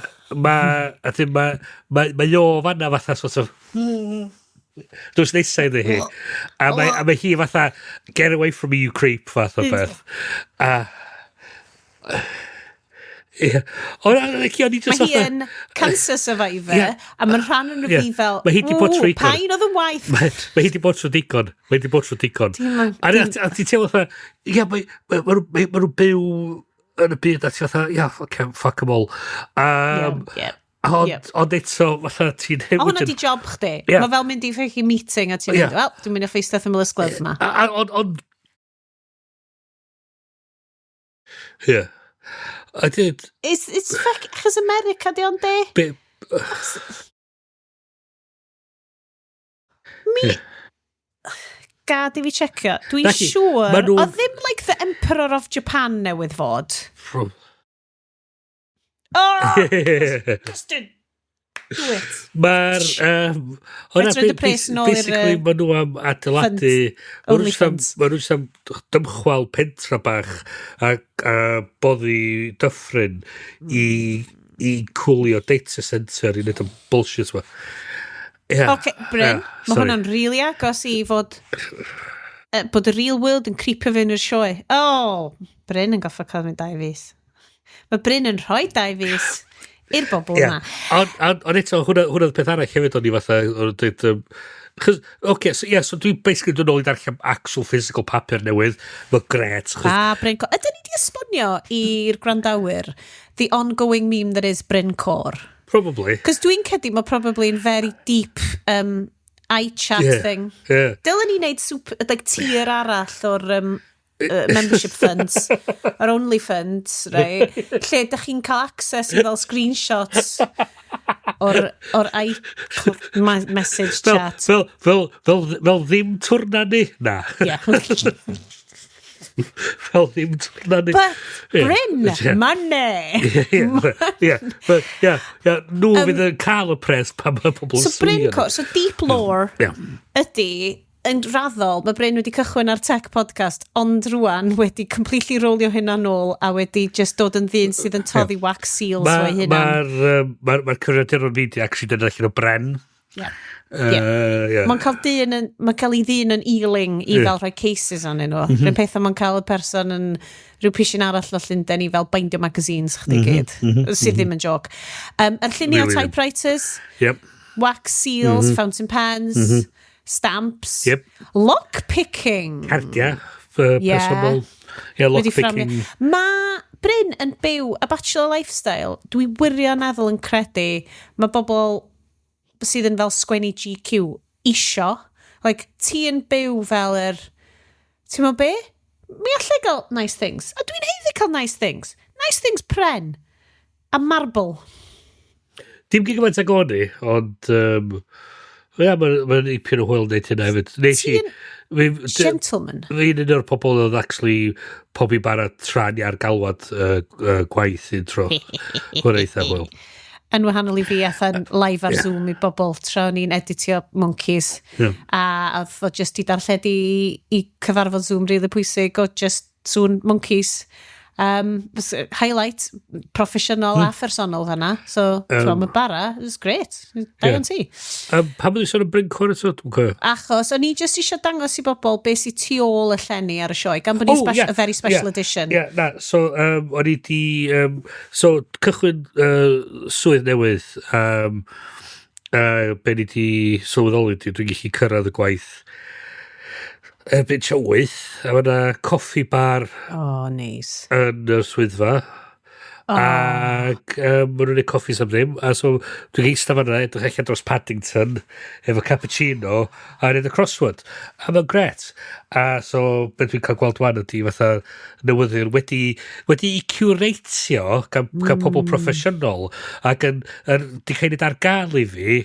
o fanna fatha sort of drws nesa iddi hi. A mae hi fatha, get away from me, you creep, fath o beth. A, Ie. Ond o'n i just Mae hi yn cancer survivor, yeah. A mae'n rhan yn fi fel, mae hi 'di bod trwy digon. Pain oedd yn waith. Mae hi 'di bod trwy digon. Mae hi 'di bod trwy digon. A ti'n teimlo fatha, ia, mae ma nhw'n byw yn y byd a ti fatha, ia, okay, fuck them all. Yeah. Ond, yep. Ond eto, fatha ti'n... O, hwnna di job chdi. Yeah. Mae fel mynd i fucking meeting a ti'n mynd, wel, dwi'n mynd i ffeistio wrth ymyl y sglef ma. Ond... Ie. I did. It's fuck, achos America di ond de? Be... Mi... Yeah. Gad i fi checio. Dwi'n siŵr... Oedd ddim like the Emperor of Japan newydd fod. From... Oh! Justin! Do it. Mae'r... Let's run the pres nôl i'r... Basically, maen nhw am adeiladu... Only funds. Maen nhw am dymchwel pentra bach a boddi dyffryn i cwlio data centre i wneud y bullshit ma. Yeah. OK, Bryn, yeah, mae hwnna'n really agos i fod... Bod y real world yn creepio fewn i'r sioe. Oh, Bryn yn goffa cael mynd 2 fis. Mae Bryn yn rhoi 2 fis i'r bobl yma. Ond eto, hwnna oedd peth arall hefyd o'n i fatha, o'n dweud, chos, okay, so, yeah, so dwi'n basically dwi'n ôl i darllen actual physical papur newydd, mae'n gret. Ah, Bryn Core. Ydyn ni di esbonio i'r gwrandawyr the ongoing meme that is Bryn Core? Probably. Cos dwi'n credu mae probably yn very deep iChat thing. Yeah. Dylen ni wneud super, like, tier arall o'r membership funds, or only funds, right? Lle ydych chi'n cael access i fel screenshots o'r i message chat. Fel ddim twrna ni? Na. Yeah. Fel ddim twrna ni. But Bryn, money! Ie, nhw fydd yn cael y pres pan mae pobl yn So Bryn, so deep lore ydy, yn raddol, mae Bryn wedi cychwyn ar Tech Podcast, ond rwan wedi completely rolio hynna nôl a wedi just dod yn ddyn sydd yn toddi wax seals o'i hunan. Mae'r cyfrifiaduron fi di actually dod allan o bren. Yeah. Mae'n cael dyn yn, mae'n cael ei ddyn yn Ealing i fel rhoi cases arnyn nhw. Mm -hmm. Rhywun peth mae'n cael y person yn rhyw pishin arall o Llundain i fel bindio magazines chdi gyd, sydd ddim yn joc. Yr lluniau really typewriters, yep. Wax seals, fountain pens, stamps, yep. Lock picking. Cardia, personol. Yeah, lock picking. Mae Bryn yn byw a bachelor lifestyle. Dwi wirioneddol yn credu mae bobl sydd yn fel sgwennu GQ isio. Like, ti yn byw fel yr... Ti'n meddwl be? Mi allai gael nice things. A dwi'n haeddu cael nice things. Nice things pren. A marble. Dim gymaint ag o'n i, ond... Ia, mae'n ipyn o hwyl wneud hynna hefyd. Ti'n gentleman. Fi'n un o'r pobl oedd actually pobi bara tra'n ar galwad gwaith un tro. Hwna eitha hwyl. Yn wahanol i fi, athan live ar Zoom i bobl tra o'n i'n editio Monkeys. Yeah. A oedd o just i darlledu i cyfarfod Zoom really pwysig o just sŵn Monkeys. Highlight proffesiynol a phersonol fanna. So, mae bara, it was great. Da iawn ti. Pam ydych sôn am Bryn Core eto? Dwi'n cofio. Achos, o'n i just eisiau dangos i bobl beth sydd tu ôl y llenni ar y sioe, gan bod ni'n a very special edition. Yeah, na, so, o'n i di... so, cychwyn swydd newydd, be ni di sylweddoli di, dwi'n gallu cyrraedd y gwaith erbyn 8, a mae yna coffi bar oh, nice. Yn y swyddfa. Oh. Ac maen nhw'n gwneud coffis am ddim. A so dwi'n eistedd fan'na, edrych allan dros Paddington efo cappuccino a wneud y crossword. A mae'n gret. A so beth dwi'n cael gweld wan ydy fatha newyddion wedi i curatio gan pobl proffesiynol ac yn di cael ei wneud ar gael i fi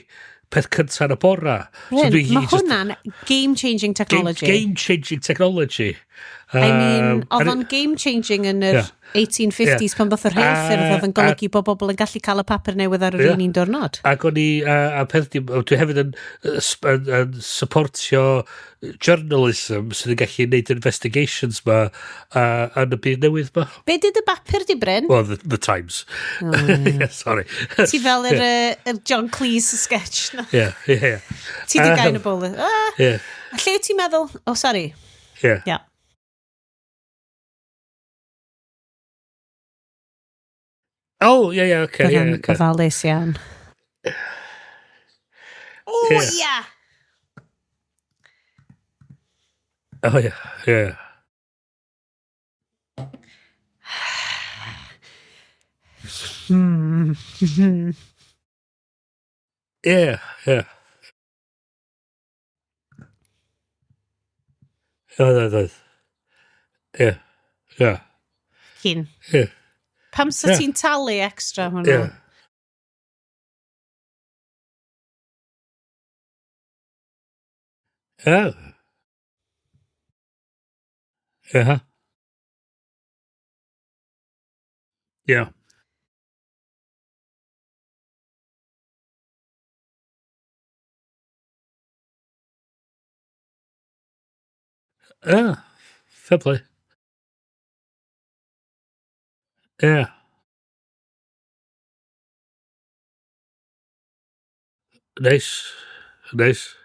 peth cyntaf yn y bora. So mae hwnna'n game-changing technology. Game-changing technology. I mean, oedd o'n game-changing yn yr 1850s pan ddoth yr rheilffyrdd oedd yn golygu bod bobl yn gallu cael y papur newydd ar yr un diwrnod. Ac o'n i, a peth di, dwi hefyd yn supportio journalism sydd yn gallu gwneud investigations ma yn y byd newydd ma. Be did y bapur di, Bryn? Well, the Times. Oh, yeah. Sorry. Ti fel yr John Cleese sketch. No? Yeah, yeah, yeah. Ti di gael y bol. Yeah. Lle ti'n meddwl? Oh, sorry. Yeah. Yeah. Oh, ie, ie, oce. Byddai'n ofalus iawn. O, ia! O, ie, ie. Ie, ie. Oedd, oedd, oedd. Ie, ie. Cyn. Ie. Pam sa ti'n talu extra hwnna? Ie. Ie. Ie. Ie. Ie. Fair play. Ie. Nice. Nice.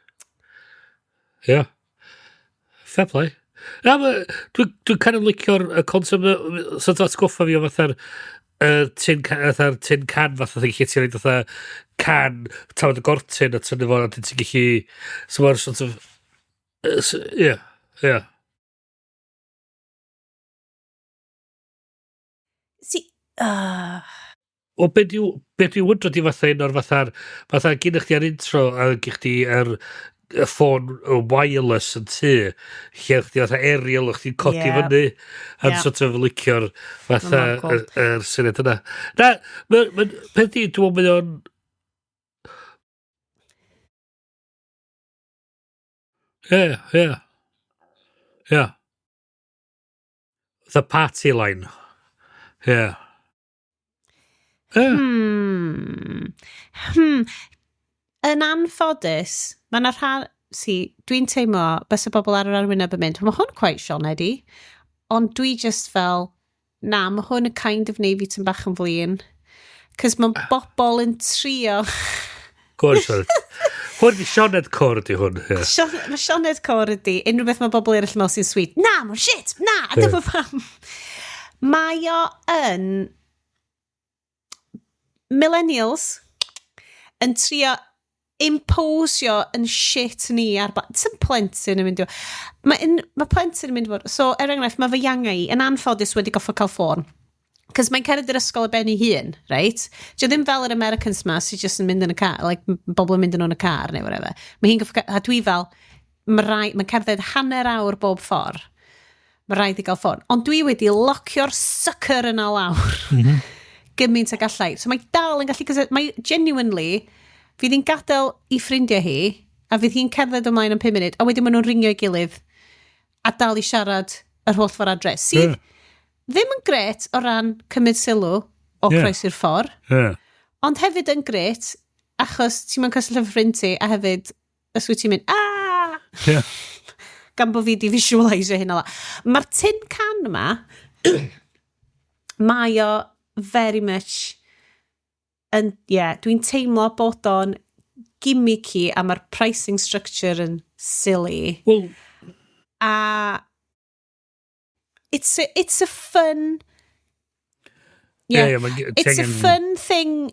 Ie. Fair play. Na, dwi'n dwi kind of licio'r y concept, so ti'n atgoffa fi o fatha'r tin, fatha'r tin can fatha thing lle ti'n rhaid fatha can tafod y gortyn a tynnu fo a ti'n gallu, so mae'r sort of ie, ie. Si, Wel, be di wyndro di fatha un o'r fatha'r, fatha gynna chdi ar intro a gynna chdi ar y ffôn wireless yn tŷ, lle chdi fatha aerial o chdi'n codi fyny, a'n sort of licio'r fatha yr syniad yna. Na, peth di, dwi'n meddwl mae o'n... Ie, ie. Ie. The party line. Ie. Yn anffodus, mae yna rhan... Si, dwi'n teimlo bys y bobl ar yr arwyneb yn mynd, mae hwn quite Sioned-y, ond dwi just fel, na, mae hwn yn kind of neu fi tyn bach yn flin. Cos mae bobl yn trio... Go on, Sioned. Hwn di Sioned Core di hwn. Yeah. Mae Sioned Core ydi, unrhyw beth mae bobl eraill yn meddwl sy'n sweet. Na, mae'n shit, na, a dyma pam. Mae o yn... Millennials yn trio imposio yn shit ni ar... Sy'n plentyn yn mynd i... Mae plentyn yn mynd i fod... So, er enghraifft, mae fy ianga i yn anffodus wedi goffo cael ffôn. Cos mae'n cerdded i'r ysgol ar ben ei hun, right? Dio ddim fel yr Americans ma sy'n just yn mynd yn y car, like, bobl yn mynd yn y car neu whatever. Mae hi'n goffo... A dwi fel, mae'n cerdded hanner awr bob ffordd. Mae rhaid i gael ffôn. Ond dwi wedi locio'r sucker yna lawr. Mm-hmm. Gymaint ag allai. So mae dal yn gallu... Mae genuinely, fydd hi'n gadael i ffrindiau hi, a fydd hi'n cerdded ymlaen am 5 munud, a wedyn maen nhw'n ringio ei gilydd a dal i siarad yr holl ffordd adre. Sydd ddim yn gret o ran cymryd sylw o croesi'r ffordd, ond hefyd yn gret achos ti'n mynd cyswllt efo ffrind ti, a hefyd os wyt ti'n mynd, aaa! Yeah. Gan bod fi di visualisio hyn o la. Mae'r tin can yma, mae o very much yn, yeah, dwi'n teimlo bod o'n gimmicky a mae'r pricing structure yn silly. Well, a it's a fun it's a fun thing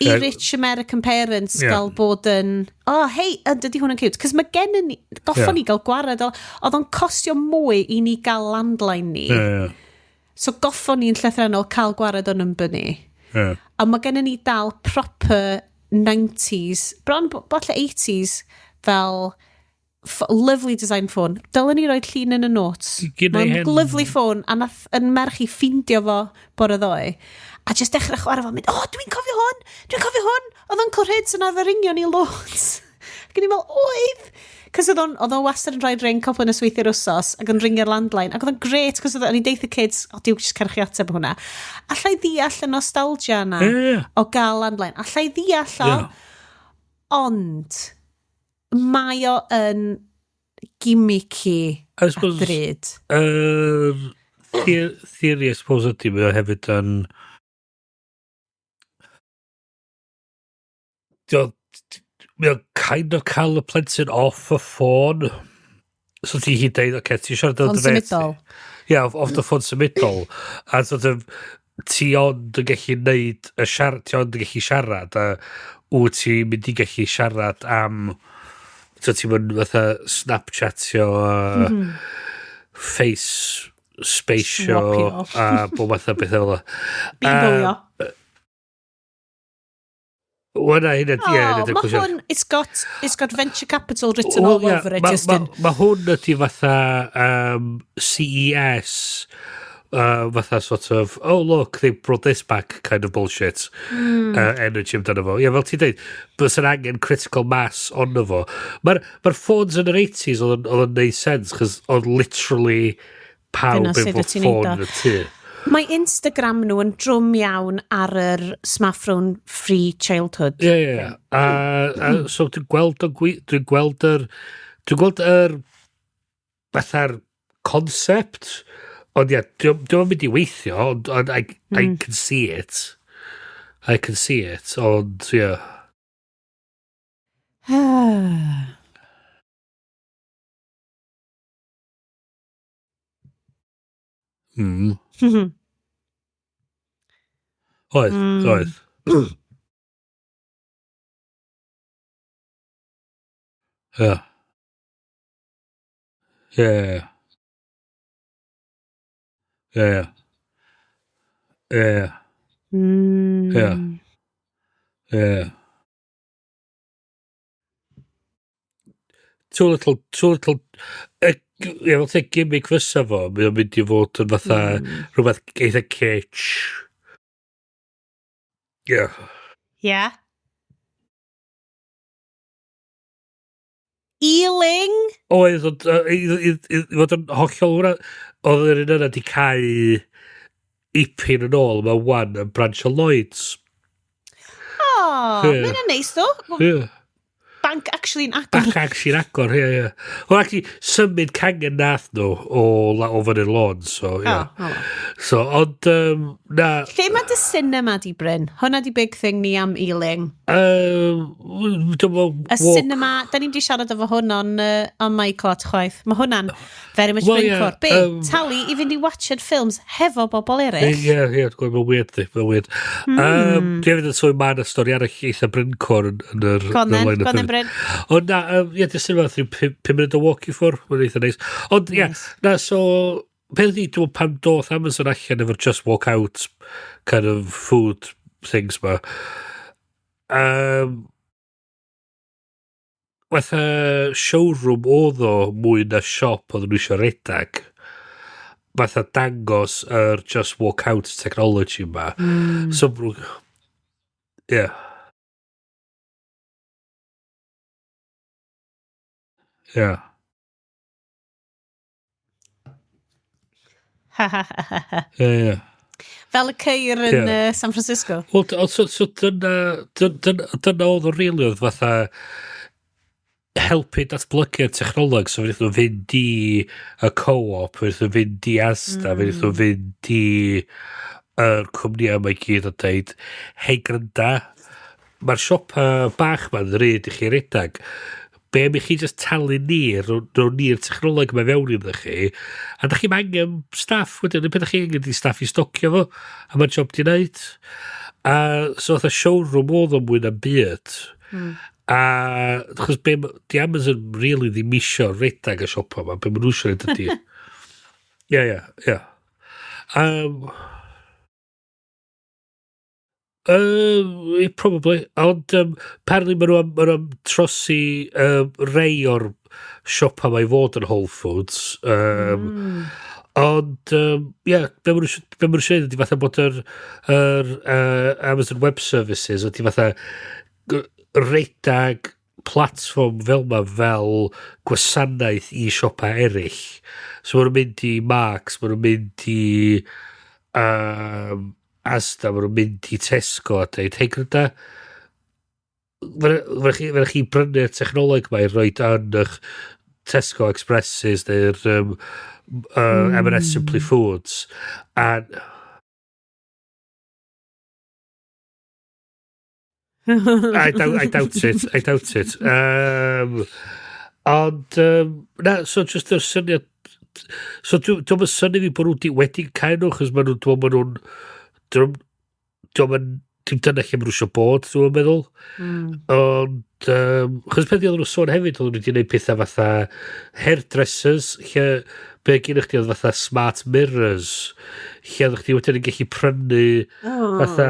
i rich American parents gael bod yn, oh hey, dydy hwn yn cute, cos mae gen ni, goffon ni gael gwared, oedd o'n costio mwy i ni gael landline ni. So goffon ni'n llythrennol cael gwared o'n number ni. Yeah. A mae gen ni dal proper 90s, bron bolle 80s, fel lovely design phone. Dylen ni roed llun yn y notes. Mae'n lovely phone, a nath yn merch i ffindio fo bore ddoe. A just dechrau chwarae fo, mynd, oh, dwi'n cofio hwn, dwi'n cofio hwn. Oedd Uncle Rhids yn arfer ringio ni loads. Ac o'n i'n meddwl, oedd! Cos oedd o'n wastad yn rhoi ring cwpl yn y sweithio'r wsos ac yn ringio'r landline. Ac oedd o'n great, cos oedd o'n i'n deitha kids, o, diw, jyst cerwch i ateb hwnna. Allai ddeall y nostalgia yna o gael landline. Allai ddeall o, ond mae o yn gimmicky a drud. Theory, I suppose, ydy, mae o hefyd yn... Mae o'n kind of cael y plentyn off y ffôn. So ti hi deud, oce, ti'n siarad o dy symudol. Ie, off the ffôn symudol. A sort of, Ti ond yn gallu neud y siarad, ti ond yn gallu siarad, a wyt ti'n mynd i gallu siarad am, so ti'n mynd fatha Snapchatio a face spaceio Swapio. A bob math o bethau fel 'na. Bimboio. Wel na, hynna, ie, hynna Oh, di'r mae cwestiwn. hwn, it's got venture capital written Wel, all ie, over it, Justin. Ma hwn ydy fatha CES, fatha sort of, "Oh look, they brought this back" kind of bullshit energy amdano fo. Ie, fel ti'n dweud, bys yn angen critical mass ono fo. Mae'r ma ffôns yn yr 80s oedd yn neud sense, chos oedd literally pawb Dyna sut efo wyt ti'n neud ffôn o. yn y tŷ. Mae Instagram nhw yn drwm iawn ar yr smartphone free childhood. Ie. A so dwi'n gweld dwi'n gweld yr fatha'r concept, ond ie, dwi'n mynd i weithio, ond I can see it. I can see it, ond ie. Oedd, oedd. Ie. Ie. Ie. Ie. Ie. Ie. Too little, too little. Ie, fel te gimmick fysa fo, mae o'n mynd i fod yn fatha rhywbeth eitha kitsch. Ie. Yeah. Ealing? Oedd, ond i fod yn hollol hwnna, oedd yr un yna di cau ipyn yn ôl, mae one yn branch o Lloyds. Oh, Ie. yeah. Mae'n neis ddo. Ie. Bank actually yn agor. Bank actually'n agor, ie. Wel, actually, symud cangen nath nhw o fyny'r lôn, so, ie. Oh, oh. Well. So, ond, na, Lle mae dy cinema di, Bryn? Hwna di big thing ni am Ealing. Dwi'n meddwl, Y cinema, da ni'n di siarad efo hwn on my clot chwaith. Mae hwnna'n very much Wel, Bryn ie, Core. Be? Talu i fynd i watched films hefo bobl eraill? Ie, dwi'n gwybod, mae'n weird, di, mae'n weird. Dwi hefyd yn sôn ma'n y stori arall eitha Bryncore yn yr Go on yn y then, line-up go on then, hefyd. Bryn. Ond na, ie, di cinema rhyw 5 munud o walk i ffwr, mae'n eitha neis. Ond ie, Nice. na, so, peth ydi, dwi'n meddwl pan doth Amazon allan efo'r just walk out kind of food things ma, fatha showroom oedd o mwy na siop oedd nhw eisiau redag. Fatha dangos yr just walk out technology ma. So, ie. Ie. Ie. Fel y ceir yn Ie. San Francisco. Wel, so dyna oedd o really oedd fatha helpu datblygu'r technoleg, so fe wnaethon nhw fynd i y Co-op, fe wnaethon nhw fynd i Asda, fe wnaethon nhw fynd i yr cwmnïau yma i gyd a dweud, "Hei grynda, mae'r siopa bach ma'n ddrud i chi redag, be am i chi just talu ni, rown ni'r technoleg yma fewn iddo chi, a da chi'm angen staff wedyn, y peth da chi angen di staff i stocio fo, a mae'r job di wneud." A so fatha showroom oedd o mwy na'n byd. A achos be, di Amazon really ddim isio redag y siopa yma, be maen nhw isio neud ydi. Ie. Probably. Ond apparently maen nhw am trosi rei o'r siopa mae i fod yn Whole Foods. Ond, ie, yeah, be maen nhw eisiau neud ydi fatha bod yr Amazon Web Services ydi fatha redag platform fel ma fel gwasanaeth i siopa eraill. So maen nhw'n mynd i Marks, maen nhw'n mynd i Asda, maen nhw'n mynd i Tesco a dweud, "Hei gryda, fe chi brynu'r technoleg ma i roed yn eich Tesco Expresses neu'r M&S Simply Foods." And I doubt it. I doubt it. Ond, na, so just yr syniad. So dwi'n synnu fi bod nhw wedi cau nhw, chos maen nhw'n, dwi'n maen nhw'n Dwi'n dim dyna lle maen nhw eisiau bod, dwi'n meddwl. Ond, chos peth oedd nhw sôn hefyd, oedd nhw wedi gwneud pethau fatha hairdressers, lle be gen chdi oedd fatha smart mirrors, lle oedd chdi wedyn yn gallu prynu fatha,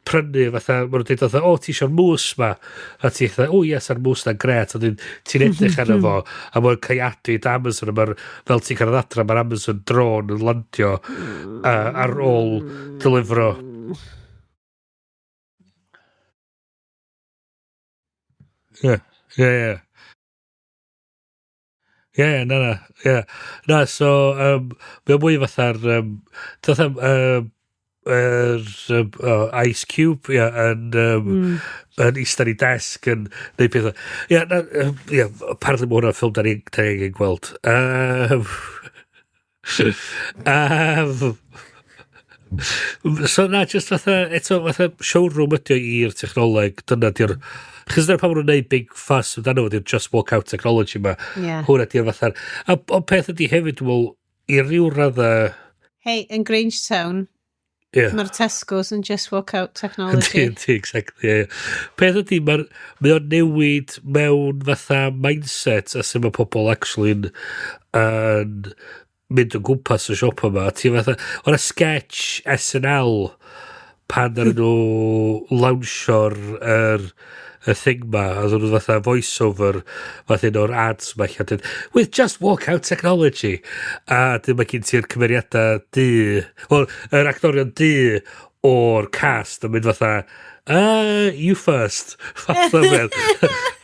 prynu fatha, maen nhw'n dweud fatha, "O, ti eisiau'r mousse ma?" A ti fatha, "O, yes, a'r mousse na'n gret," a dyn ti'n edrych arno fo, a mae'n caeadu dy Amazon, a mae'r, fel ti'n cyrraedd adra, mae'r Amazon drone yn landio ar ôl delifro. Ie. Ie, na, na, ie. Na, so, mae o mwy fatha'r, fatha, oh, Ice Cube, ie, yn, yn eistedd i desk yn neud pethau. Ie, na, ie, apparently mae hwnna'n ffilm da ni angen gweld. So na, just fatha, eto, fatha showroom ydi o i'r technoleg, dyna di'r... Chos dyna pam maen nhw'n neud big fuss amdano fo, di'r just walk out technology ma. Hwnna di'r fatha'r... A ond peth ydi hefyd, dwi'n meddwl, i ryw radda... Hey, yn Grangetown, mae'r Tesco's yn just walk out technology. Yndi, exactly, ie. Peth ydi, mae o'n newid mewn fatha mindset a sut mae pobl actually yn mynd o gwmpas y siop yma. Ti fatha, o'na sketch SNL pan ddaru nhw launcho'r y thing ma, a oedd nhw fatha voice-over fatha un o'r ads ma lle dweud, "With just walk out technology." A dyn mae gen ti'r cymeriadau du, wel, yr actorion du o'r cast yn mynd fatha, "You first," fatha beth.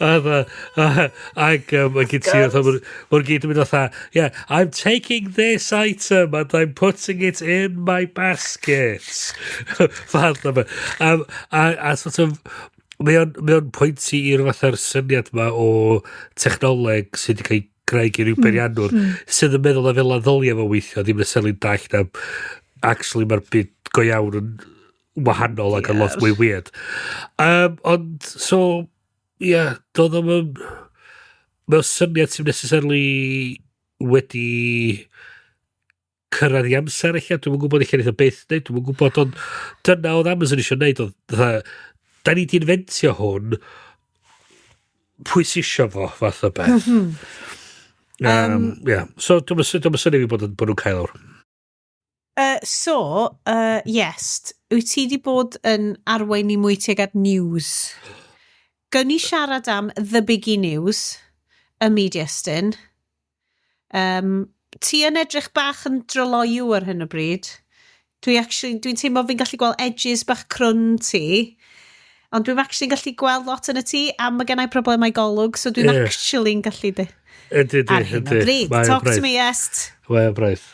Ac mae gen ti, ma'n gyd yn mynd fatha, "Yeah, I'm taking this item and I'm putting it in my basket." Fatha beth. A sort of, mae o'n pwynti i'r fatha'r syniad ma o technoleg sydd wedi cael ei greu gen ryw beiriannwr sydd yn meddwl na fel 'na ddylia fo weithio, ddim necessarily dallt na actually mae'r byd go iawn yn wahanol ac yn lot mwy weird. Ond, so, ie, yeah, doedd o'm yn... Mae'n syniad sy'n necessarily wedi cyrraedd i amser eich, dwi'm yn gwybod eich eitha beth wneud, dwi'm yn gwybod, ond dyna oedd Amazon eisiau gwneud, oedd fatha, da ni di inventio hwn, pwy sy isio fo, fath o beth. Yeah. So, dwi'm yn synnu fi bod nhw'n cael awr. So, yes, wyt ti di bod yn arwain ni mwy tuag at news? Gawn ni siarad am the biggie news, y Mediastyn. Ti yn edrych bach yn dryloyw ar hyn o bryd. Dwi actually, dwi'n teimlo fi'n gallu gweld edges bach crwn ti. Ond dwi'n actually gallu gweld lot yn y tŷ, a mae gennau problemau golwg, so dwi'n actually'n gallu di. Ydy, Ar hyn o bryd. Talk to me, Est. Mae o'n braidd.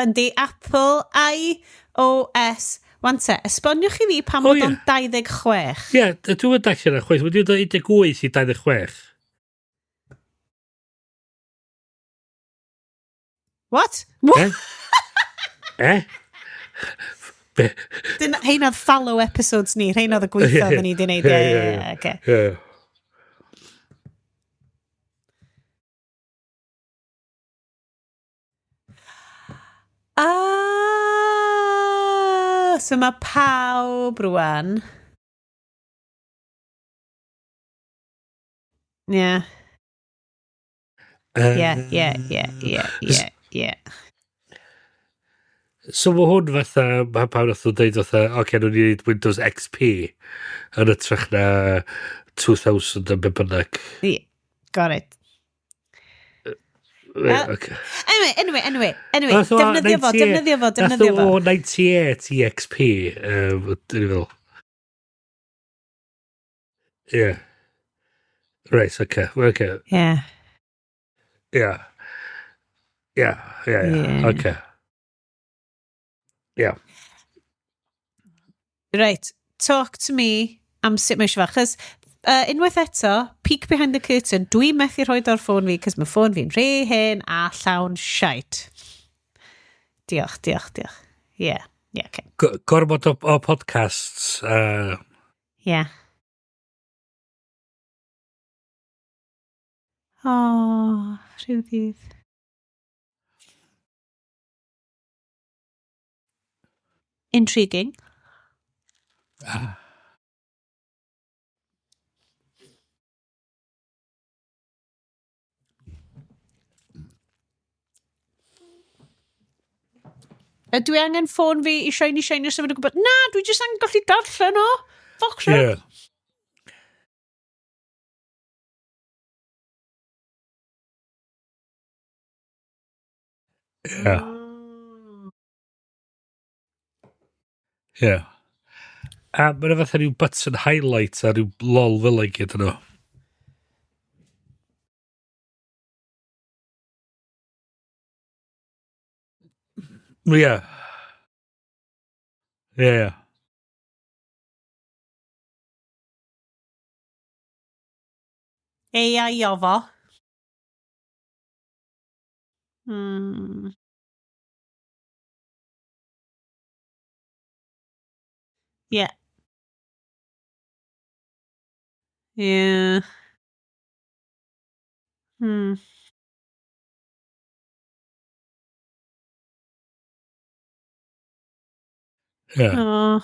Yndi, Apple iOS. Wan te, esboniwch i fi pam bod o'n 26. Ie, yeah, dwi'n mynd allan yna chwaith. Wedi dod 18 i 26. What? What? Eh? Eh? Be? Dyna, hein oedd follow episodes ni, rhein oedd y gweithio oedden ni wedi gwneud. Ie, ie, oce. Ie. Ah, so mae pawb rwan. Ie, ie. So mae hwn fatha, mae pawb nath nhw'n dweud fatha, oce, okay, nhw'n neud Windows XP yn hytrach na 2000 a be bynnag. Yeah, got it. Right, okay. Anyway, Nath o defnyddio fo, 98 defnyddio fo, Nath defnyddio o fo. o 98 i XP, dwi'n feddwl. Ie. Right, okay, okay. Yeah, okay. Yeah. Right, talk to me am sut mae eisiau fo. Chos, unwaith eto, peek behind the curtain, dwi'n methu rhoi o'r ffôn fi, cos mae ffôn fi'n rhy hen a llawn shite. Diolch, diolch, diolch. Yeah, okay. Gormod o podcasts. Yeah. Oh, rhyw ddydd. Intriguing. Ydw i angen ffôn fi i shiny shiny symud o gwybod? Na, dwi jyst angen gallu darllen o. Fuck sake. Yeah. Yeah. Yeah. A mae'n fatha rhyw button highlight a rhyw lol fel ei gyd yno. Yeah. Yeah. AI o fo. Yeah. Yeah. Yeah. Oh.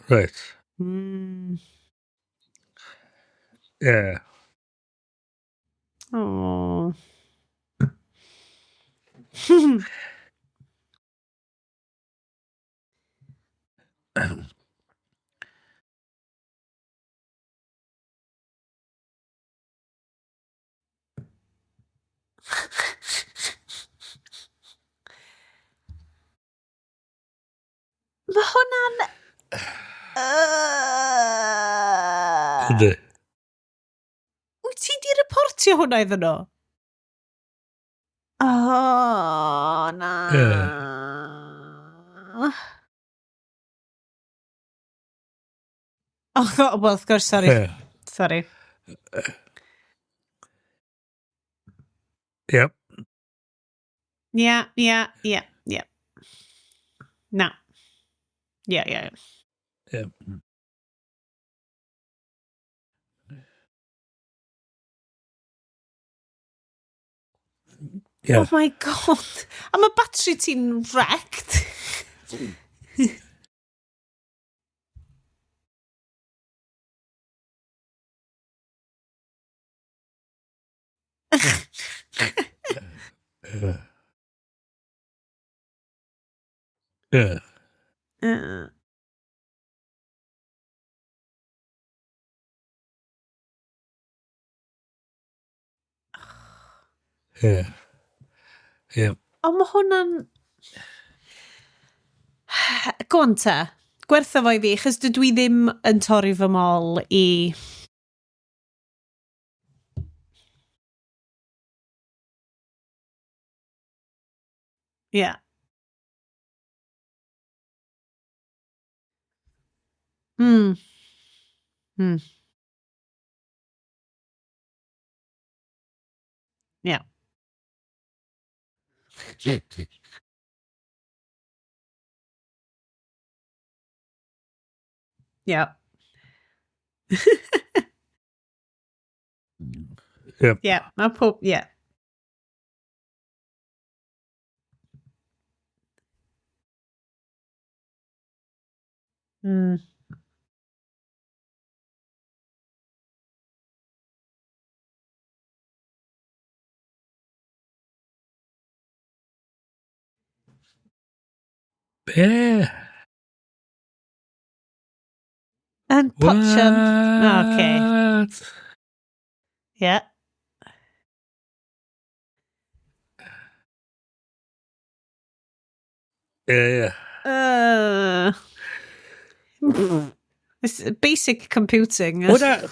Right. Yeah. Oh. Mae hwnna'n... Yndi. Wyt ti di reportio hwnna iddyn nhw? Oh, na. Yeah. Oh, God, well, of course, sorry. Yeah. Sorry. Yep. Yeah. Na. Yeah. Yeah. Yeah. Oh my God. A mae battery ti'n wrecked. Yeah. Yeah. Yeah. Ond mae hwnna'n... Go on te. Gwertha fo i fi, chos dydw i ddim yn torri fy mol i... Yeah. Yeah. Yeah. Yep. Yeah, mae pob, yeah. Be? And Potcham. Okay. What? Yeah. Yeah, yeah. It's basic computing. Hwna,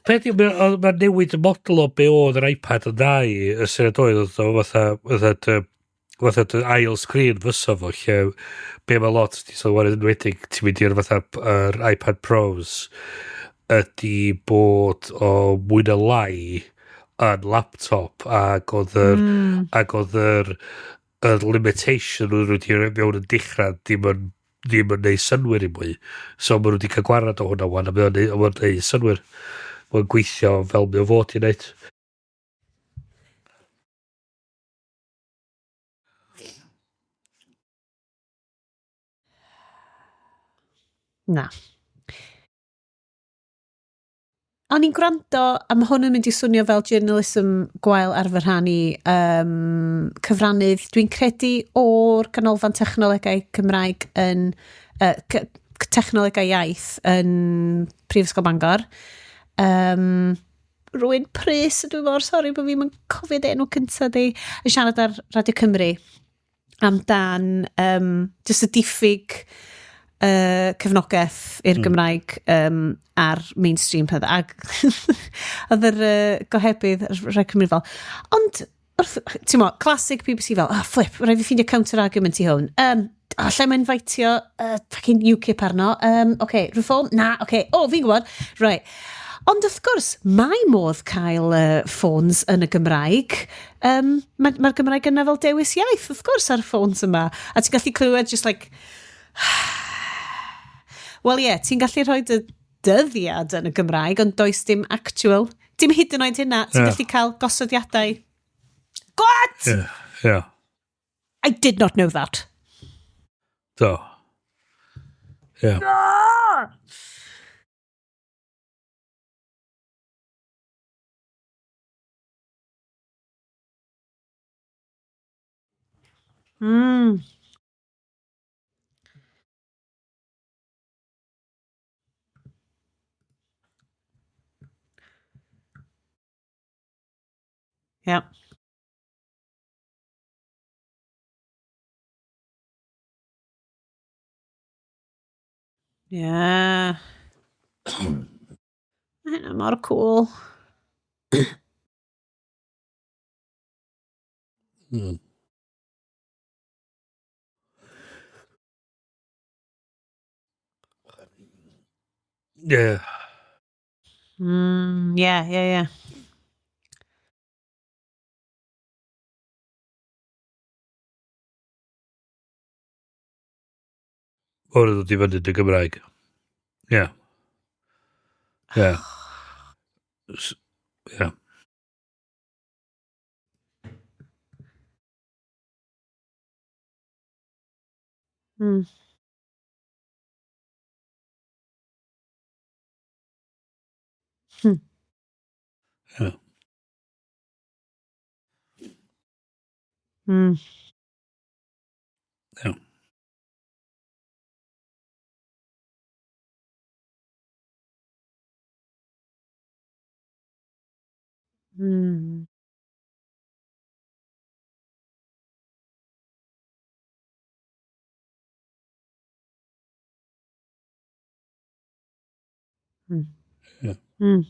peth yw, mae'n newid y model o be oedd yr iPad yn dau, y syniad oedd, oedd o fatha, fatha, fatha dy ail sgrin fysa fo, lle be mae lot di sylwi yn enwedig ti'n mynd i'r fatha yr iPad Pros ydy bod o mwy na lai yn laptop ac oedd yr ac oedd yr limitation nhw wedi rhoi mewn yn dechrau ddim yn neud synwyr i mwy. So maen nhw wedi cael gwarad o hwnna wan a mae o'n neud synwyr. Mae'n gweithio fel mae o fod i wneud. Na. O'n i'n gwrando, a mae hwn yn mynd i swnio fel journalism gwael ar fy rhan i, cyfrannydd, dwi'n credu o'r Canolfan Technolegau Cymraeg yn Technolegau Iaith yn Prifysgol Bangor. Rwy'n Prys, dwi mor sori bod fi'n cofio dy enw cyntaf di, yn siarad ar Radio Cymru amdan jyst y diffyg cefnogaeth i'r Gymraeg ar mainstream peth. Ac oedd yr gohebydd Radio Cymru fel, ond wrth, ti'n mo, classic BBC fel, oh, flip, rhaid fi ffeindio counter argument i hwn. Lle mae'n invitio fucking UKIP arno. Okay, reform? Na, okay. O, oh, fi'n gwybod. Right. Ond wrth gwrs, mae modd cael ffôns yn y Gymraeg. Mae'r ma Gymraeg yna fel dewis iaith, wrth gwrs, ar y ffôns yma. A ti'n gallu clywed just like... Wel ie, yeah, ti'n gallu rhoi dy dyddiad yn y Gymraeg, ond does dim actual... Dim hyd yn oed hynna. Ti'n gallu cael gosodiadau. What? Yeah, yeah. I did not know that. Do. Yeah. No! Mm. Yeah. Yeah. Mae hynna mor cool. Yeah. Yeah. O'r ddod i fyny dy Gymraeg. Yeah. Yeah. Yeah. Mm. Yeah. Mm. Yeah. Mm. Mm. Yeah. Mm.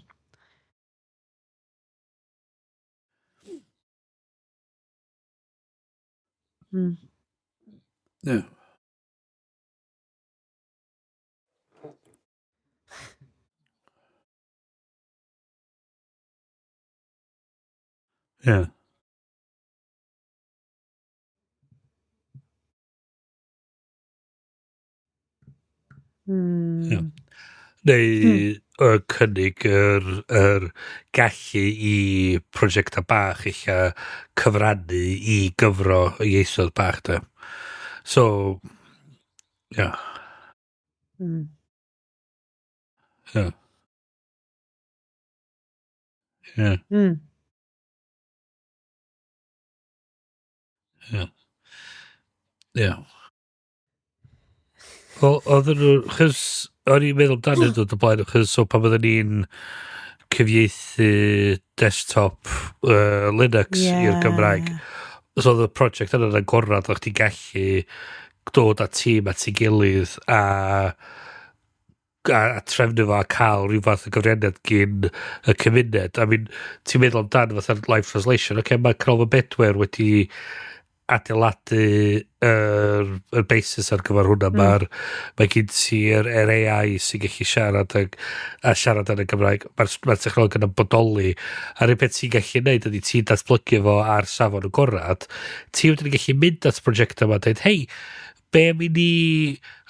Mm. Yeah. Yeah. Mm. Yeah. Neu cynnig yr gallu i prosiectau bach eich cyfrannu i gyfro y ieithoedd bach de. So, yeah. Mm. Yeah. Yeah. Mm. Yeah. Yeah. Wel, oedden nhw, chys, o'n i'n meddwl amdano dod o blaen, chys, so pan oedden ni'n cyfieithu desktop Linux i'r Gymraeg, so oedd y prosiect yna'n agorad, o'ch ti'n gallu dod â tîm at ei gilydd a trefnu fo a cael rhyw fath o gyfraniad gyn y cymuned. I mean, ti'n meddwl amdano fatha'r live translation, oce, mae Canolfan Bedwyr wedi adeiladu yr basis ar gyfer hwnna. Mae gen ti'r AI sy'n gallu siarad a siarad yn y Gymraeg. Mae'r ma technoleg yna'n bodoli. A'r un peth ti'n gallu neud ydy ti'n datblygu fo ar safon agorad. Ti wedyn yn gallu mynd at prosiect yma a dweud, "Hei, be am i ni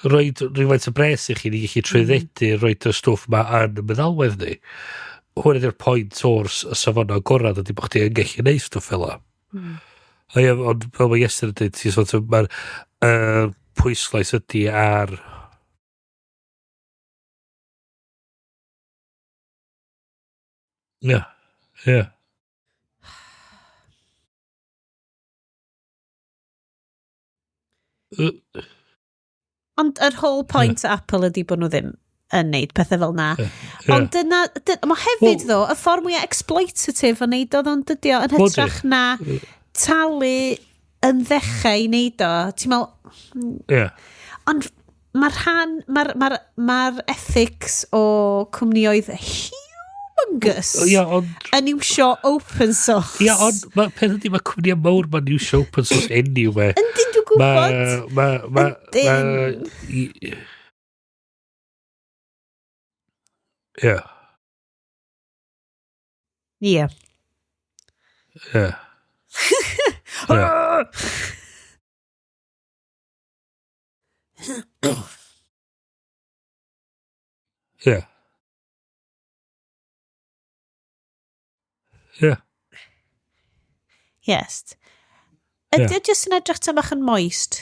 roi rhywfaint o bres i chi, ni gallu trwyddedu, roed y stwff yma yn y meddalwedd ni." Hwn ydy'r pwynt o'r safonau agorad ydy bod chdi yn gallu neud stwff fel 'na. A ie, ond fel mae Iestyn yn dweud, ti sort of, mae'r pwyslais ydy ar. Ie. Ond yr whole point Apple ydy bod nhw ddim yn neud pethau fel na. Ond dyna, mae hefyd ddo, y ffordd mwyaf exploitative o neud o ddo'n dydio, yn Wel, hytrach na talu yn ddechrau i neud o. Ti'n meddwl, ond mae'r rhan, mae'r ma ma ethics o cwmnioedd humongous Ie, ond yn iwsio open source. Ie, ond ma, peth ydy, mae cwmnïau mawr ma'n iwsio open source anyway. Yndyn, dwi'n gwybod. Ma, Yndyn. Ie, ie. Ie. Ie. Ie. Yes. Ydy o jyst yn edrych tan bach yn moist?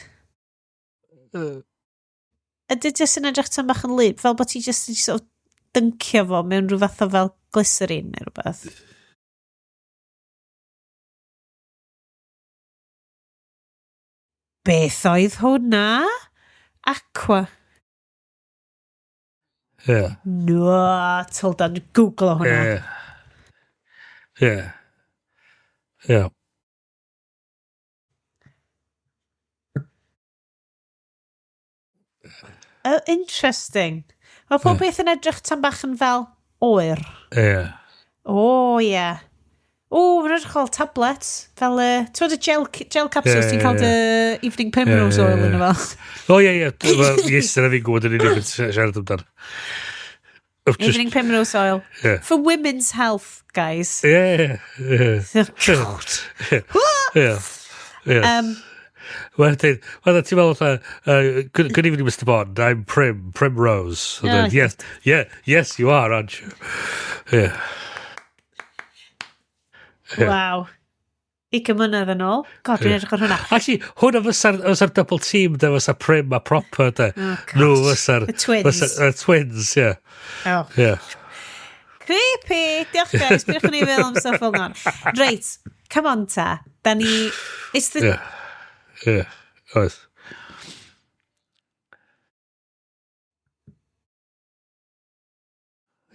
Ydy o jyst yn edrych tan bach yn lip, fel bod ti jyst yn sort of dyncio fo mewn rhyw fath o fel glycerin neu rhywbeth? Beth oedd hwnna? Aqua. Ie. No, hold on, Google hwnna. Ie. Ie. Ie. Oh, interesting. Mae pob beth yn edrych tan bach yn fel oer. Ie. O, oh, ie. Yeah. O, mae'n edrych fel tablet. Fel, ti'n y gel capsules ti'n cael dy evening primrose oil yn efo. O, ie. Yes, yna fi'n gwybod yn unig yn siarad amdan. Evening primrose oil. Yeah. For women's health, guys. Ie. Oh, God. Ie. Ie. Wel, well, ti'n meddwl, fatha, good evening, Mr Bond, I'm Prim, Prim Rose." And then, "Yes, yeah, yes, you are, aren't you?" Yeah. Yeah. Wow. 20 mlynedd yn ôl. God, dwi'n edrych ar hwnna. Actually, hwnna fysa'r double team, de, fysa Prim a Proper, de. Oh, God. Nhw fysa'r The twins. Fysa'r twins, yeah. Oh. Yeah. Creepy! Diolch, guys. Beth ni feddwl am stuff fel na. Reit, come on ta. Da ni... It's the... Yeah. Yeah. Oes.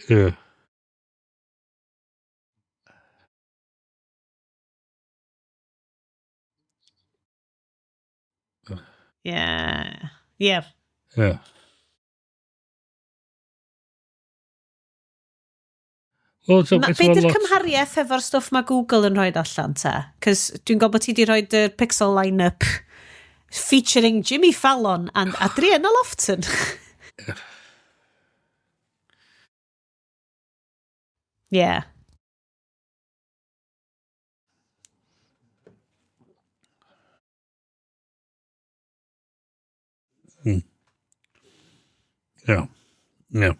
Yeah. Yeah. Yeah. Yeah. Well, so, Ma, it's be one di'r lot. cymhariaeth efo'r stwff mae Google yn rhoi allan ta? Cos dwi'n gwybod bod ti di rhoi y Pixel line-up featuring Jimmy Fallon and Adriana Lofton. Yeah. Yeah. Yeah.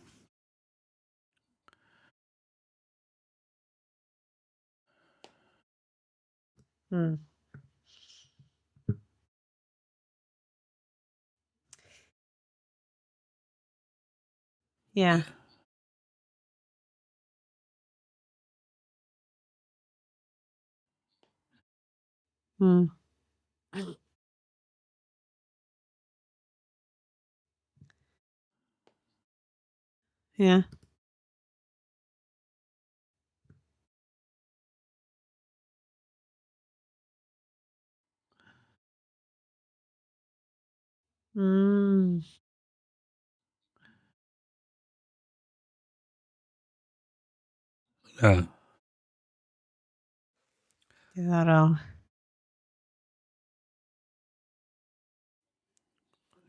Yeah. Yeah. Diddorol.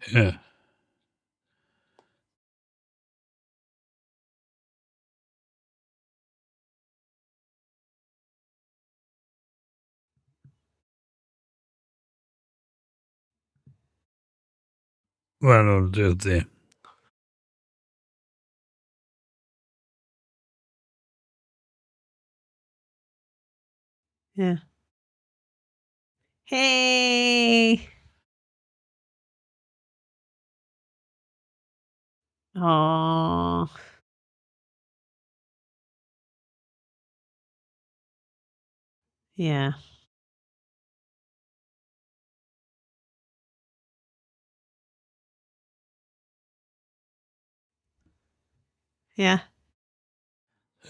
Yeah. Wel, nhw'n dweud. Yeah. Hey! Aww. Yeah. Yeah.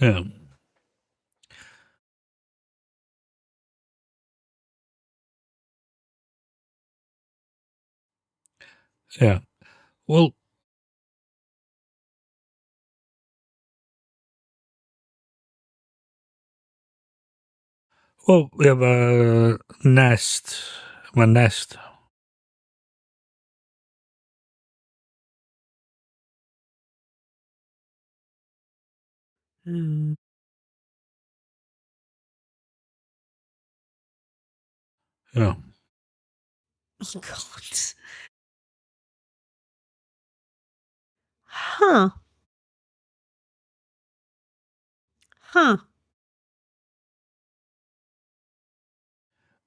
Yeah. Yeah. Well, yeah, mae Nest. Mae Nest. Yeah. Oh, God. Huh. Huh.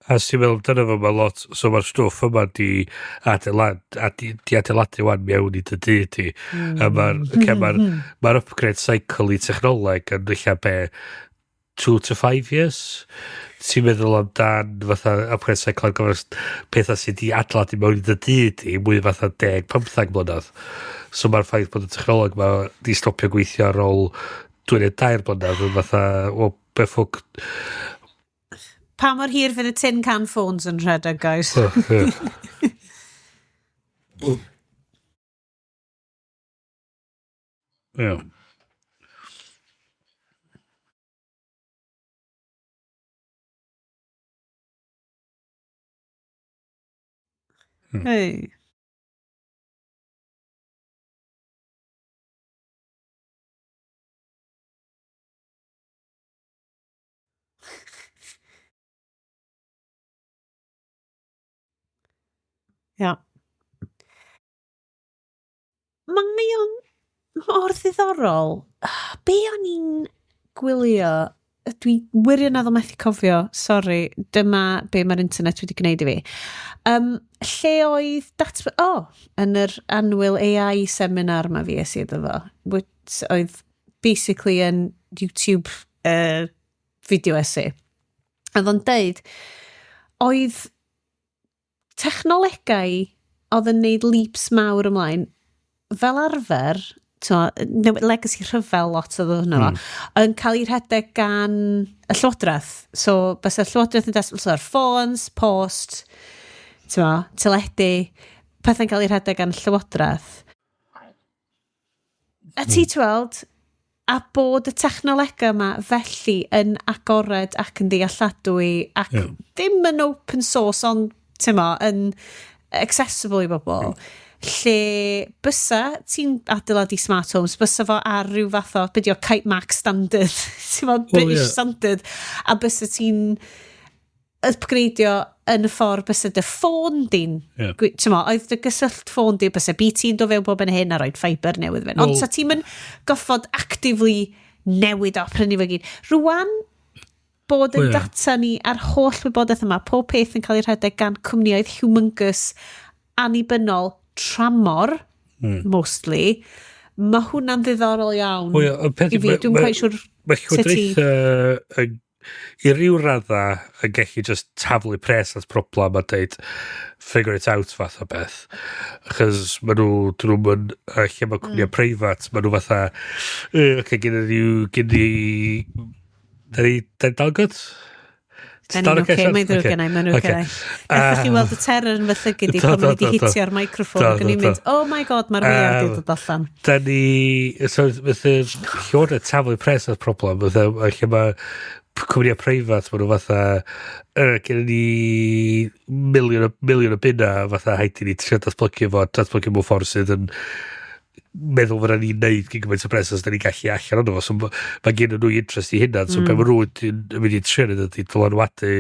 A ti'n meddwl, dyna fo, mae lot, so mae'r stwff yma di adeiladu wan mewn i dy dŷ ti. A mae'r okay, ma upgrade cycle i technoleg yn ella be 2 to 5 years. Ti'n meddwl amdan fatha upgrade cycle ar gyfer pethau sydd di adeiladu mewn i dy dŷ ti, mwy fatha 10-15 mlynedd. So mae'r ffaith bod y technoleg ma di stopio gweithio ar ôl 2 neu 3 blynedd yn fatha, o, be ffwc. Pa mor hir fydd y tin can phones yn rhedeg, guys? Oh, yeah. Yeah. Hey. Yeah. Mae o'n mor ddiddorol. Be o'n i'n gwylio? Dwi wirioneddol methu cofio. Sorry, dyma be mae'r internet wedi gwneud i fi. Lle oedd yn yr annwyl AI seminar ma fi es i iddo fo, which oedd basically yn YouTube video essay. Oedd o'n deud, oedd technolegau oedd yn neud leaps mawr ymlaen, fel arfer, legacy rhyfel lot oedd hwnna fo, yn cael ei rhedeg gan y llywodraeth. So, bysa'r llywodraeth yn so'r ffôns, post, teledu, pethau'n cael ei rhedeg gan y llywodraeth. A ti tweld, a bod y technolegau yma felly yn agored ac yn ddealladwy ac ddim yn open source, ond yn accessible i bobl. Lle bysa ti'n adeiladu smart homes, bysa fo ar ryw fath o, be di o, Kite Max standard, ti'n mo, British standard, a bysa ti'n upgradeio yn y ffordd bysa dy ffôn di'n, ti'n mo, oedd dy gysyllt ffôn di, bysa BT yn dod fewn bob yn hyn a roed fiber newydd fewn. Ond sa ti'n mynd goffod actively newid o prynu fo gyd. Rwan, bod y data ni a'r holl wybodaeth yma, pob peth yn cael ei rhedeg gan cwmnïoedd humongous annibynnol tramor, mostly, mae hwnna'n ddiddorol iawn i fi. Dwi'n quite siŵr mae llywodraeth i ryw radda yn gallu just taflu pres at problem a deud figure it out fath o beth. Achos maen nhw, dyn nhw'n mynd, lle mae cwmnïau preifat, maen nhw fatha, oce, gynnu ni, da ni dal good? Da ni'n oce, mae'n ddrwg gennau, mae'n ddrwg gennau. Gathoch chi weld y terror yn fy llygyd i pan o'n i wedi hitio'r microffon ac o'n i'n mynd, oh my god, mae'r weiar wedi dod allan. Da ni, so, fatha, llywodraeth taflu pres at problem, fatha, lle mae cwmnïau preifat, maen nhw fatha, gen ni miliwn o bunna, fatha haid i ni trio datblygu fo, datblygu mewn ffordd sydd yn meddwl fydda ni'n neud gyn gymaint o bres os da ni'n gallu allan ono fo. So mae gen nhw interest i hynna. So be maen nhw yn mynd i trio neud ydy dylanwadu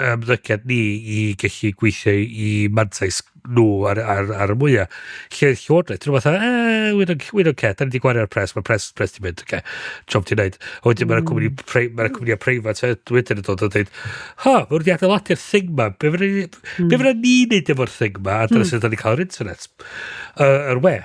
ymddygiad ni i gallu gweithio i mantais nhw ar y mwyaf. Lle llywodraeth, dyn nhw fatha, we don't care, da ni wedi gwario'r pres, mae pres di mynd, okay, job di wneud. A wedyn mae'r cwmni, mae'r cwmni preifat wedyn yn dod a dweud, ha, mae wedi adeiladu'r thing ma, be fydda ni'n neud efo'r thing ma, a dyna sut da ni'n cael yr internet, yr we.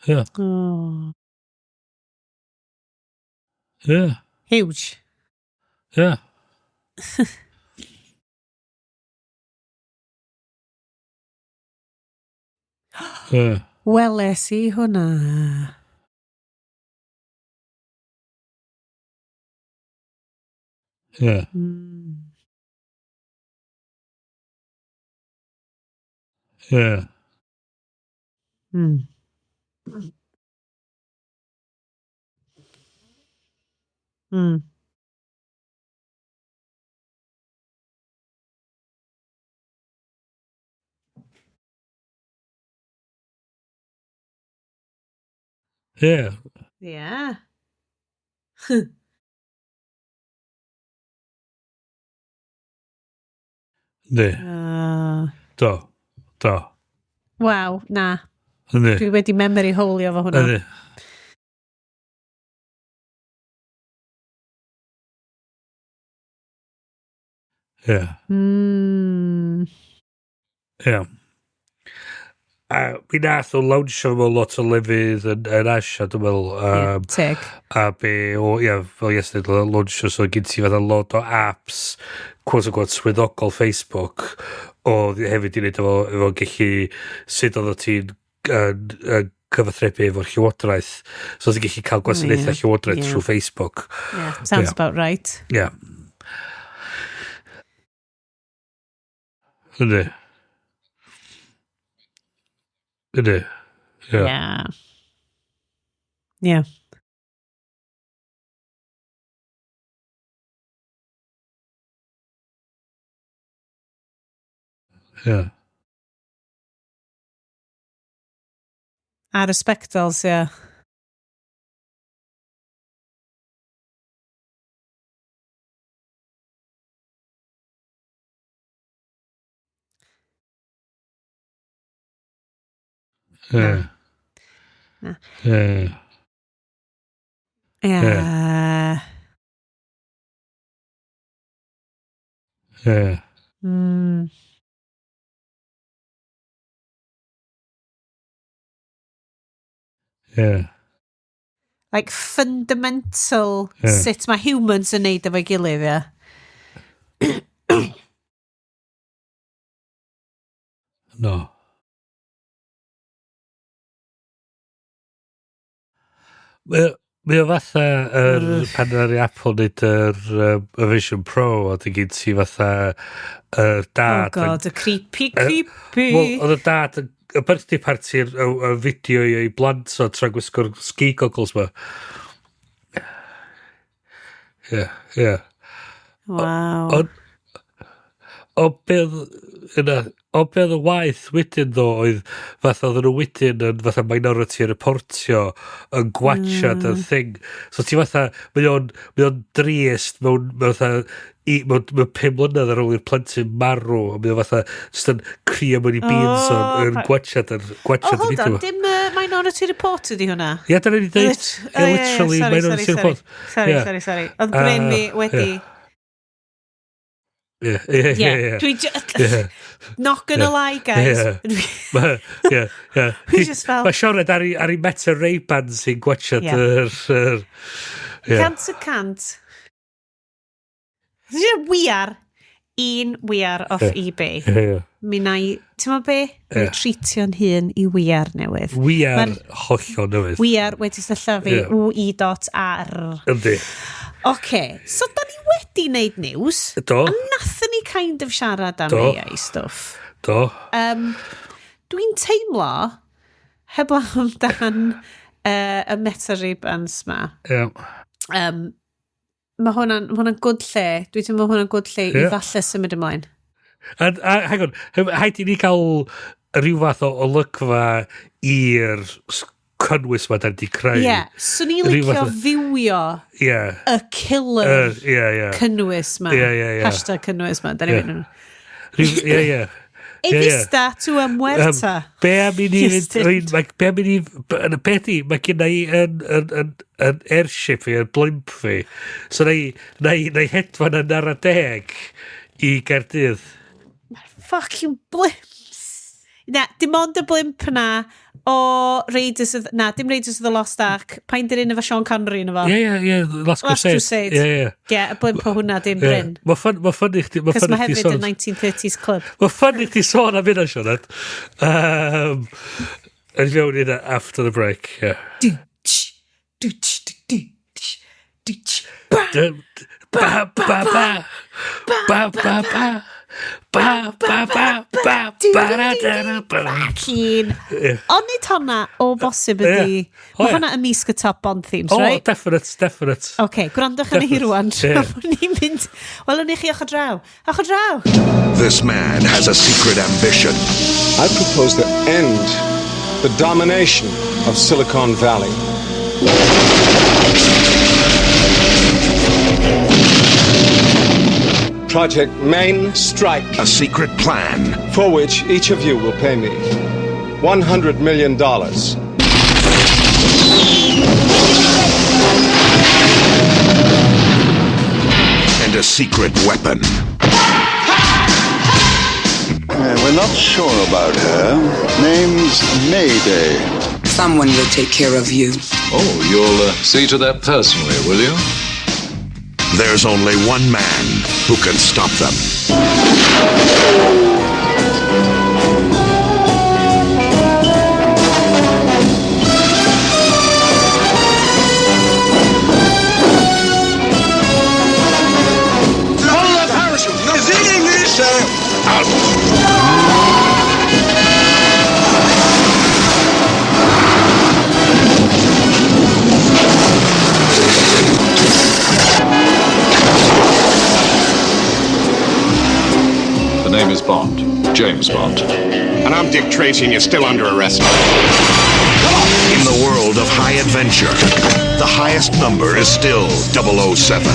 Yeah. Oh. Yeah. Huge. Yeah. Yeah. Weles i hwnna. Yeah. Yeah. Yeah. Yeah. Ne. Do. Do. Waw, na. Ne. Dwi wedi memory hole-io fo hwnna. Ne. Yeah. Yeah. A mi nath o lawnsio mewn lot o lefydd yn Asia, dwi'n meddwl. Yeah, teg. A be, o, ie, fel yesterday, lawnsio, so gen ti fatha lot o apps, quote unquote, swyddogol Facebook, oedd hefyd i wneud efo gallu, sut oedd ti'n cyfathrebu efo'r llywodraeth. So ti'n gallu cael gwasanaethau llywodraeth trwy Facebook. Yeah, sounds about right. Yeah. Yndi. Yndi. Yeah. Yeah. Yeah. Yeah. Ar y spectols, ie. Yeah. Yeah. Na. Yeah. Yeah. Yeah. Yeah. Like fundamental Yeah. sut mae humans yn neud efo'i gilydd, ie. No. Mae o fatha pan ar Apple neud yr Vision Pro, a dy gyd ti fatha yr dad. Oh god, y creepy, creepy. Wel, oedd y dad y birthday party y fideo i blant o tra'n gwisgo'r ski goggles ma. Ie, ie. Wow. O beth yna, o beth y waith wedyn ddo oedd fatha oedden nhw wedyn yn fatha minority reportio yn gwachad y thing. So ti fatha, mae o'n drist mewn fatha mewn 5 mlynedd ar ôl i'r plentyn marw, a mae o fatha just yn crio mewn i beans yn gwachad yr Oh, hold on, fideo. dim Minority Report ydi hwnna? Ie, dyna ni dweud. Oh, Ie, literally, Minority Report. Sorry, sorry. Oedd brain fi wedi... Ie, ie, ie. Dwi Not gonna lie, guys. Ie, ie. Dwi just fel... Mae Sioned ar ei Meta Ray-Ban sy'n gwachad yr... 100%. We are Un We Are off eBay. Ie, ie. Mi na i, ti'n meddwl be? Dwi'n treatio'n hun i We Are newydd. We Are hollol newydd. We Are wedi sillafu W-I.R. Yndi. Oce, so da ni wedi wneud news. Do. A nathon ni kind of siarad am AI stuff. Do. Dwi'n teimlo, heblaw amdan y Meta Ray-Bans ma. Mae hwnna'n ma hwnna good lle. Dwi'n teimlo hwnna'n good lle i falle symud ymlaen. A hang on, haid i ni cael rhyw fath o olygfa i'r cynnwys ma da ni 'di creu. Ie, yeah, swn i'n Rhyw licio fiwio y killer Ie, ie. cynnwys ma. Ie, ie, ie. #cynnwys ma. Da ni'n mynd. Ie, ie. E vista tu a muerta. Be am i ni Just fynd, be am i ni, yn y peth i, mae gen i yn airship fi, yn blimp fi. So na i hedfan yn ara 10 i Gaerdydd. Fucking blimps. Na, dim ond y blimp na o Raiders of... Na, dim Raiders of the Lost Ark. Pa'n dyn un efo Sean Connery yn efo? Ie, Last Last Crusade. Crusade. Ie. Ie, y blimp o hwnna, dim Bryn. Mae ffyn i chdi, mae Cos ffyn mae i chdi hefyd sôn. yn 1930s club. Mae ffyn i chdi sôn am hynna, Sioned. Yn fewn i hynna after the break, ie. Du, tch, du, tch, du, du, tch, du, tch, ba! Ba, ba, ba. Ba, ba, ba. Ba, ba, ba, ba, ba, da, da, da, ba. Fucking. Ond nid honna o bosib ydi. O, Mae ie. honna ymysg y top Bond themes, Oh, right? definite, definite. Oce, gwrandwch arni hi Definite. rwan. Ie. Tra bod ni'n mynd. Wel, o'n i chi ochr draw. Ochr draw! This man has a secret ambition. I propose to end the domination of Silicon Valley. Project Main Strike, A secret plan for which each of you will pay me $100 million. And a secret weapon. We're not sure about her. Name's Mayday. Someone will take care of you. Oh, you'll see to that personally, will you? There's only one man who can stop them. Hold that parachute! Is it English? Out. The name is Bond. James Bond. And I'm Dick Tracy, and you're still under arrest. In the world of high adventure, the highest number is still 007.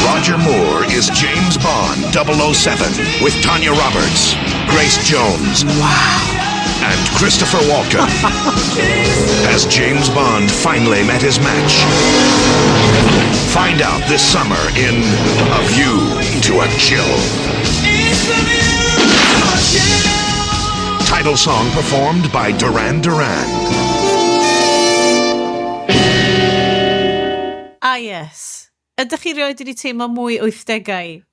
Roger Moore is James Bond 007 with Tanya Roberts, Grace Jones, wow, and Christopher Walken. Has James Bond finally met his match? Find out this summer in A View to a Chill. Title song performed by Duran Duran. Ah, yes. Ydych chi rioed wedi teimlo mwy 80au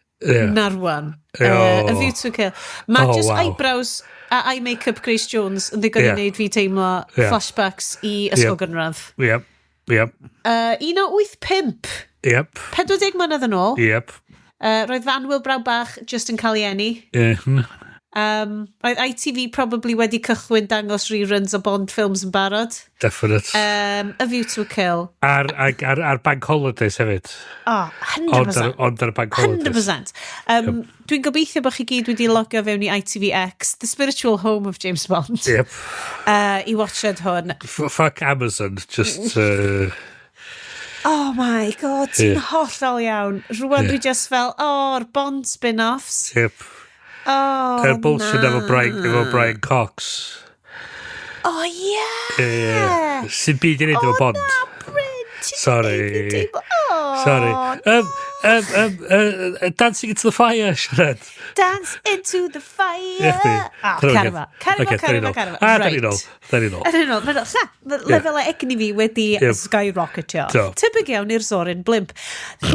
na rwan? Ie. A View to a Kill. Mae Oh, just wow. eyebrows a eye make-up Grace Jones yn ddigon i wneud fi teimlo flashbacks i ysgol gynradd. Yep. 1985, 40 mlynedd yn ôl, roedd fy annwyl brawd bach just yn cael ei eni. Roedd ITV probably wedi cychwyn dangos reruns o Bond films yn barod. Definite. A View to a Kill. Ar bank holidays hefyd. Oh, Ond 100%. Ond ar bank holidays. 100%. Dwi'n gobeithio bod chi gyd wedi logio fewn i ITVX, the spiritual home of James Bond, i watchad hwn. Fuck Amazon. Just... Oh my God, ti'n hollol iawn. Rwan dwi just fel, o'r Bond spin-offs. Yep. Oh, Yr bullshit na. efo Brian Cox. Oh, yeah. Yeah. Sy'n byd i wneud efo Oh, Bond. na, Bryn. Ti'n Sorry. neud fi deimlo- Oh, Sorry. Dancing into the Fire, Sianed. Dance into the fire. Ie, chdi. Ah, Dyna cario fo. fo. Cario fo, Ocê, cario da fo, ni nôl. cario fo. Ah, da ni nôl. Right. Da ni nôl. Yn ôl, mae'n lla, lefelau egni fi wedi Yep. skyrocketio. Do. Tebyg iawn i'r Zorin Blimp.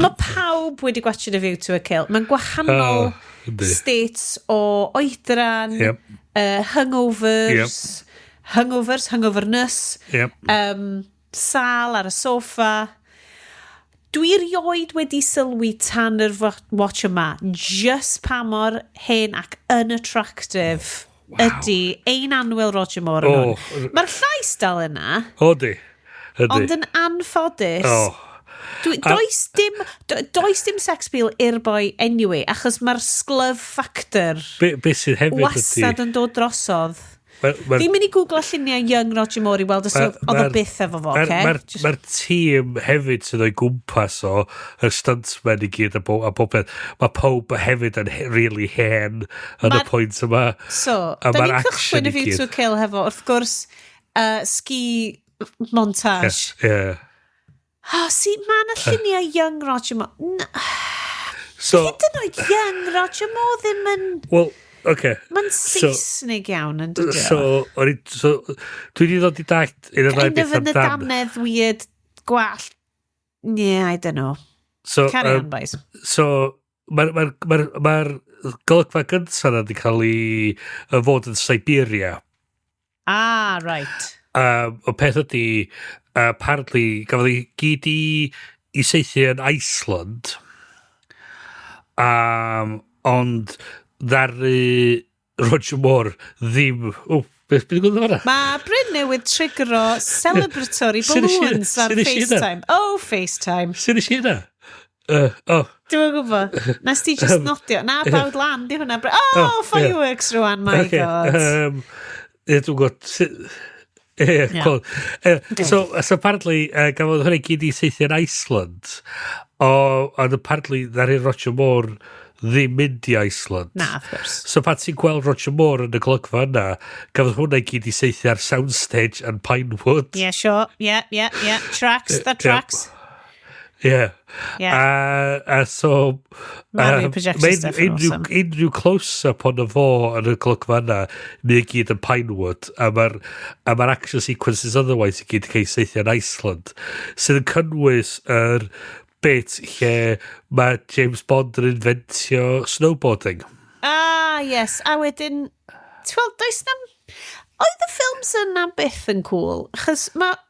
Mae pawb wedi gwachio A View to a Kill. Mae'n gwahanol Oh, yndi. states o oedran, Yep. hungovers, hungovers, hungoverness, Yep. sal ar y soffa. Dwi erioed wedi sylwi tan yr watch yma just pa mor hen ac unattractive ydy ein annwyl Roger Moore yn Oh. hwn. Mae'r llais dal yna, O, di. Yndi. ond yn anffodus, O. does dim sex appeal i'r boi anyway, achos mae'r sclove factor Be sydd hefyd ydi... wastad yn dod drosodd. Ma- Fi'n mynd i googlo lluniau young Roger Moore i weld os oedd o byth efo fo, oce? Mae'r tîm hefyd sydd o'i gwmpas o, y stuntmen i gyd a popeth, mae pawb hefyd yn really hen yn y pwynt yma. So, A da ma'r ni'n action cychwyn i y View gyd. to a Kill hefo, wrth gwrs, ski montage. Ie. Oh, see, mae yna lluniau young Roger Moore. So, Hyd yn oed young Roger Moore ddim yn... well, okay. Mae'n So- Saesneg iawn yn dydy o. So, o'n i, so, dwi wedi ddod i dallt un o'r ddau Kind beth of yn y amdan. dannedd weird gwallt. Yeah, I don't know. So, Carry on, boys. So, mae'r ma golygfa gyntaf yna wedi cael ei fod yn Siberia. Ah, right. Y peth ydy, apparently, gafodd ei gyd i saethu yn Iceland. Ond ddaru Roger Moore ddim... O, beth bydd yn gwybod fan'na? Mae Bryn newydd triggero celebratory Sut nes i- balloons ar sut nes i hynna? FaceTime. Oh, FaceTime. Sut nes i hynna? Oh, Dwi'n gwybod. Nes ti just nodio. Na, bawd lan, di hwnna. Oh, Oh, ie. fireworks rwan, my Ocê, god. Ie, dwi'n gwybod. Ie, Ie. cool. So apparently, gafodd hwnna i gyd i saethu yn Iceland. O, ond apparently, ddaru Roger Moore ddim mynd i Iceland. Na, of course. So pan ti'n gweld Roger Moore yn y golygfa yna, gafodd hwnna i gyd i saethu ar soundstage yn Pinewood. Yeah, sure. Yeah. Tracks, that tracks. Yeah. Yeah. A so... Ma'r rear projection mae stuff yn unrhyw, awesome. Unrhyw close-up ond fo yn y golygfa yna, mae i gyd yn Pinewood, a mae'r ma action sequences otherwise i gyd yn cael eu saethu yn Iceland, sydd yn cynnwys yr bit lle mae James Bond yn inventio snowboarding. Ah, yes. A wedyn, ti'n weld, does na'm... Oedd y ffilms yna byth yn cool? Achos mae...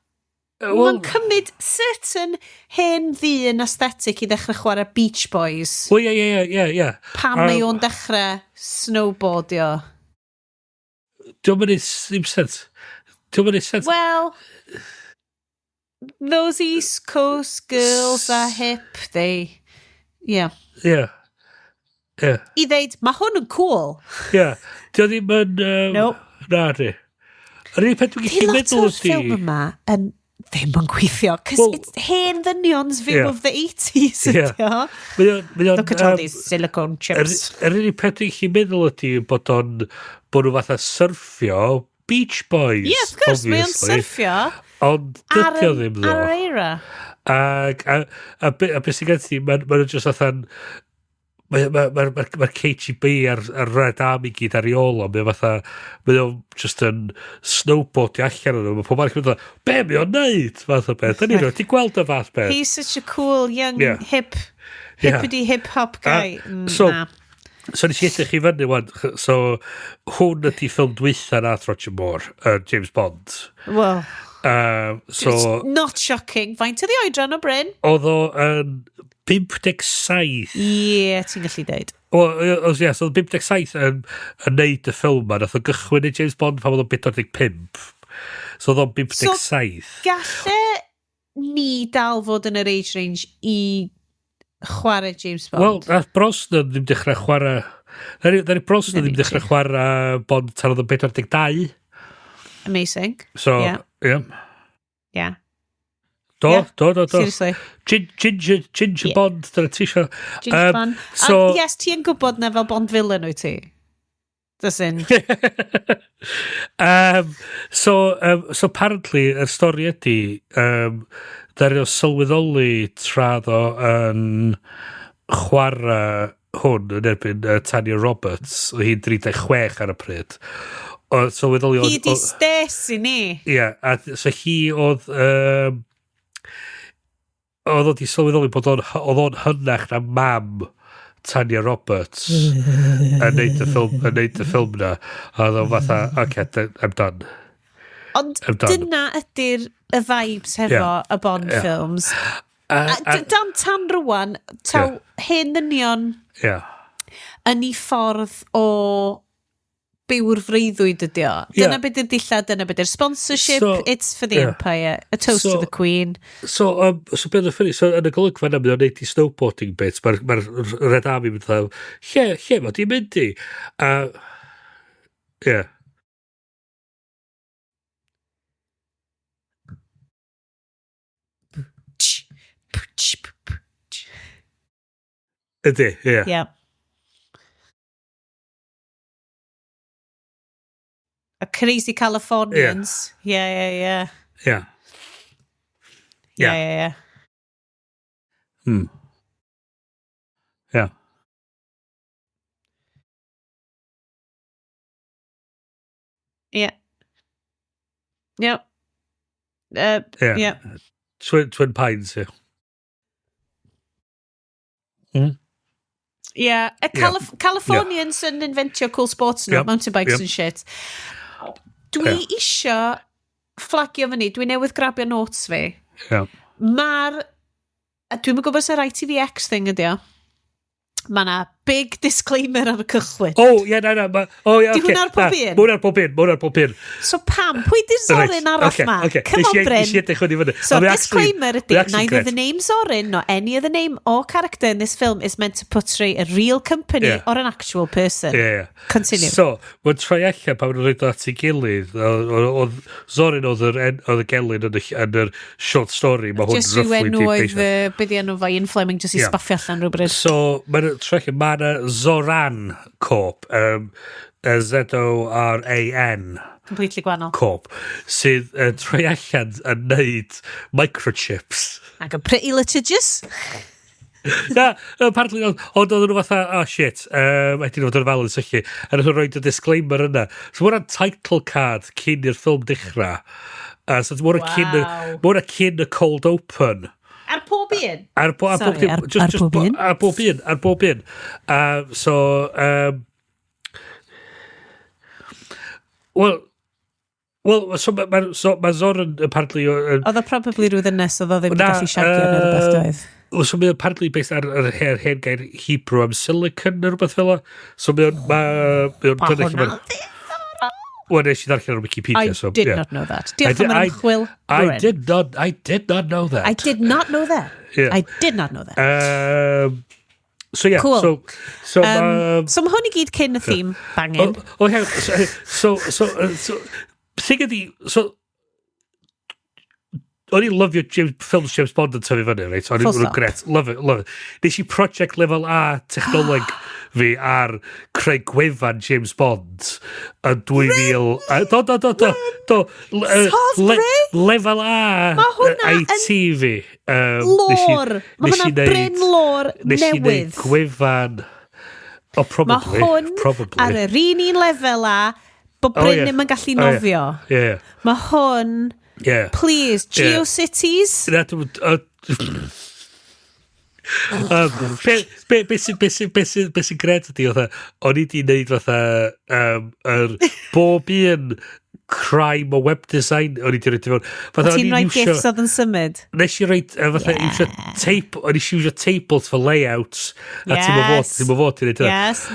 Mae'n cymryd certain hen ddyn aesthetic i ddechrau chwarae Beach Boys. Wel, ie. Pam mae o'n dechrau snowboardio. Dio'm yn neud ddim sens. Dio'm yn neud sens. Well, those East Coast girls are hip, they... Yeah. Ie. Ie. I ddeud, mae hwn yn cool. Ie. Dio ddim yn... Nope. Na, di. Yr unig peth dwi'n Di gallu lot meddwl o'r ffilm ydi... yma yn ddim yn gweithio, cos it's hen ddynions view Ie. of the 80s Ie. ydi o. Mae o'n, Look at all these silicone chips. Yr unig peth dwi'n gallu meddwl ydi bod o'n... bod nhw fatha surfio Beach Boys, Yeah, of course, mae o'n obviously. surfio Ond ar, dydy o ddim, ar ddo. yr eira. Ac, a beth sy'n gen ti, mae ma nhw just fatha'n... Mae'r ma KGB a'r Red Army gyd ar ei ôl o, mae o fatha, mae o'n just yn snowboardio allan o'n nhw, mae pob arall yn meddwl, be mae o'n neud, fath o beth, da ni rioed 'di gweld y fath beth. He's such a cool, young, hip, hippity hip-hop guy. Na. So nes i edrych i fyny wan, so hwn ydi ffilm dwytha nath Roger Moore, James Bond. Well, So, it's not shocking. Faint oedd ei oedran o Bryn? oedd o yn 57. Ie, ti'n gallu deud. Wel, os ie, so oedd 57 yn neud y ffilm ma, nath o gychwyn i James Bond pan oedd o'n 45. So oedd o'n 57. Galle ni dal fod yn yr age range i chwarae James Bond. Wel, nath Brosnan ddim dechrau chwarae... Nath Brosnan ddim dechrau chwarae Bond tan oedd o'n 42. Amazing. So, Yeah. ie. Yeah. Do, Yeah. do, do, do. Seriously. Ginger, Ginger Yeah. Bond, dyna ti isio. Ginger Bond. So, And yes, ti yn gwybod na fel Bond villain wyt ti. Does in. So apparently, y stori ydy, ddaru o sylweddoli tra ddo yn chwarae hwn yn erbyn Tanya Roberts, oedd hi'n 36 ar y pryd. O, sylweddoli Hi di stes i ni. Ie, a so hi oedd... Oedd o di sylweddoli bod oedd o'n hynach na mam Tanya Roberts yn neud y ffilm, yn neud y ffilm na. A oedd o fatha, okay, I'm done. Ond I'm done. dyna ydy'r y vibes hefo y Bond films. A dan tan rwan, taw hen ddynion yn ei ffordd o byw'r freuddwyd ydi o. Dyna beth yw'r dillad, dyna beth yw'r sponsorship, it's for the empire, a toast to the queen. So beth yn ffynnu, so yn y golygfa yna, mae o'n neud i snowboarding bits, mae'r ma Red Army mynd fatha, lle mae di mynd i? A, ie. Tch, p, tch, p, p, tch. Ydy, ie. Yeah. A crazy Californians. Yeah. Ie. Yeah, yeah. Ie. Yeah. Yep. Ie. Yeah. Twin Pines, ie. Yeah, Californians yn inventio cool sports nhw, mountain bikes and shit. Dwi isio fflagio fyny, dwi newydd grabio notes fi. Mae'r... A dwi'm yn gwybod os yr ITVX thing ydi o. Mae na big disclaimer ar y cychwyn. O, ie, na, na. O, ie, Di oce. hwnna ar pob Na, un? Ma' hwnna ar pob un, ma' hwnna ar pob un. So pam? Pwy di'r Zorin Reit, arall oce, ma? oce. Come on, Nes i Bryn. edrych hwn i fyny. So Ond mae actually- disclaimer ydy, mae actually neither grêt. the name Zorin nor any other name or character in this film is meant to portray a real company or an actual person. Ie, ie. Continue. So, mae'n troi allan pan maen nhw'n rhaid o at ei gilydd. Oedd Zorin oedd oedd y gelyn yn yr short story. Mae hwn Just rhyw roughly enw di oedd, beisio. be di enw fo, Ian Fleming, just i spaffio allan rhywbryd. So, mae'n troi allan, mae yna Zoran Corp, Z-O-R-A-N Completely gwahanol. Corp, sydd yn troi allan yn neud microchips. Ac yn pretty litigious. Na, apparently, ond oedden nhw fatha, oh shit, I didn't fod yn ofalus syllu. A nath nhw roid y disclaimer yna. So mae hwnna'n title card cyn i'r ffilm dechrau. So mae hwnna cyn ma hwnna cyn y cold open. Ar pob un? Ar Sorry, pob dim, ar pob un? Ar bob un, ar bob un. So, Wel, so mae so, ma Zoran apparently... Oedd o probably rhyw ddynes oedd o ddim yn Na, gallu siarad neu rhywbeth doedd. Wel, so mae'n apparently based ar yr hen gair Hebrew am silicon neu rhywbeth fel o. So mae'n... Mae o'n... Ma' dyna lle hwnna ma'n- Wel, nes i ddarllen ar Wikipedia, I so... did yeah. not know that. I Diolch am yr ymchwil, I Bryn. did not know that. I did not know that. Yeah. I did not know that. So yeah, Cool. so So mae hwn i gyd cyn y theme bangin. Oh, hang on. So, thing ydi, so, o'n i'n lyfio James, films James Bond yn tyfu fyny, reit? O'n Full i'n stop. gret, love it, love it. Nes i project level A technoleg fi ar creu gwefan James Bond yn 2000... Do. Sofri? Level A Ma' hwnna IT fi. Lore. Ma' Nes i hwnna Bryn lore Nes i neud newydd. gwefan... Oh, Mae probably. hwn probably. ar yr un lefel a bod Oh, Bryn ie. ddim yn gallu Oh, ie. nofio. Ie, Mae hwn, ie. please, Ie. GeoCities. Na, be sy'n gred ydi, fatha, o'n i di wneud fatha, yr bob un crime o web design, o'n i di roid i fewn. Fatha, o'n Ti'n i'n rhoi iwsio- gifs oedd yn symud. Nes i roid, fatha, iwsio tape, o'n i iwsio tables for layouts, a ti'n fod, Yes. ti'n fod i wneud hynna. Yes.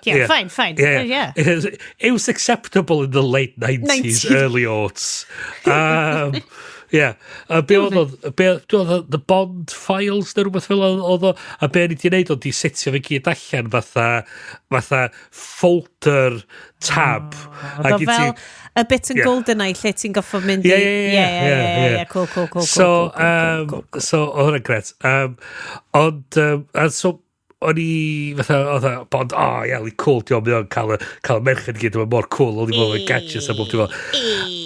Yeah, fine, fine. Yeah. It was acceptable in the late 90s, 19. Early aughts. Yeah. A be oedd o, be oedd The Bond Files neu rhywbeth fel oedd o, a be o'n i wedi wneud oedd di setio fe gyd allan fatha folder tab. Oh, oedd o fel y bit yn GoldenEye lle ti'n goffo mynd i... Yeah, cool. So, so oedd hwnna'n gret. Ond, and so, o'n i fatha, oedd o, Bond, oh yeah, li cool, diolch, mae o'n cael y merched i gyd, mae'n mor cool, o'n i fod yn gadgets a bob dim fel.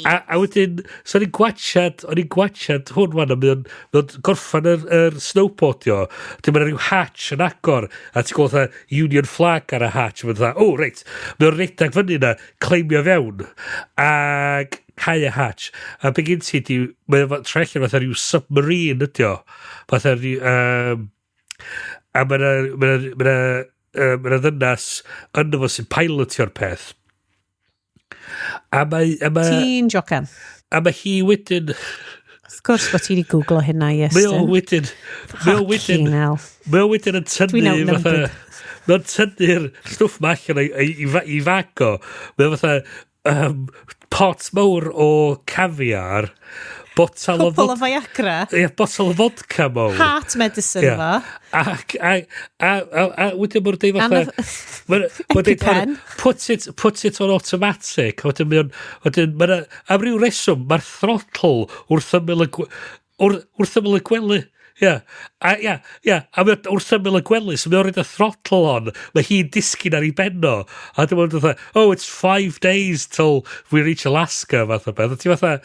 A wedyn, so o'n i'n gwachad hwn wan, a mae o'n gorffan yr snowboardio, wedyn mae'n rhyw hatch yn agor, a ti'n gweld fatha Union flag ar y hatch, a mae'n fatha, oh, reit, mae o'n redag fyny na, climbio fewn, ag cau y hatch. A be gen ti di, mae o'n troi allan fatha rhyw submarine ydi o. Fatha rhyw, a ma' 'na ddynas ynddo fo sy'n pilotio'r peth. A mae Ti'n jocan. A mae hi wedyn Wrth gwrs bod ti wedi googlo hynna, Mae o Iestyn. wedyn mae o wedyn Fucking hell. Mae o wedyn yn tynnu Dwi'n fatha outnumbered. mae o'n tynnu'r stwff ma allan i fag o. Mae o fatha pot mawr o caviar, botal o Cwpl o Viagra. Ie, botal o vodka mawr. Heart medicine fo. Ac, a wedyn mae'n deud fatha Mae'n deud, EpiPen. Put it on automatic." A wedyn wedyn mae'n, am ryw reswm, mae'r throttle wrth ymyl y gwely. Ie, a ia, a mae o wrth ymyl y gwely, so mae o'n rhoid y throttle on, mae hi'n disgyn ar ei ben o. A dwi'n meddwl fatha, "Oh, it's 5 days till we reach Alaska," fath o beth. A ti fatha,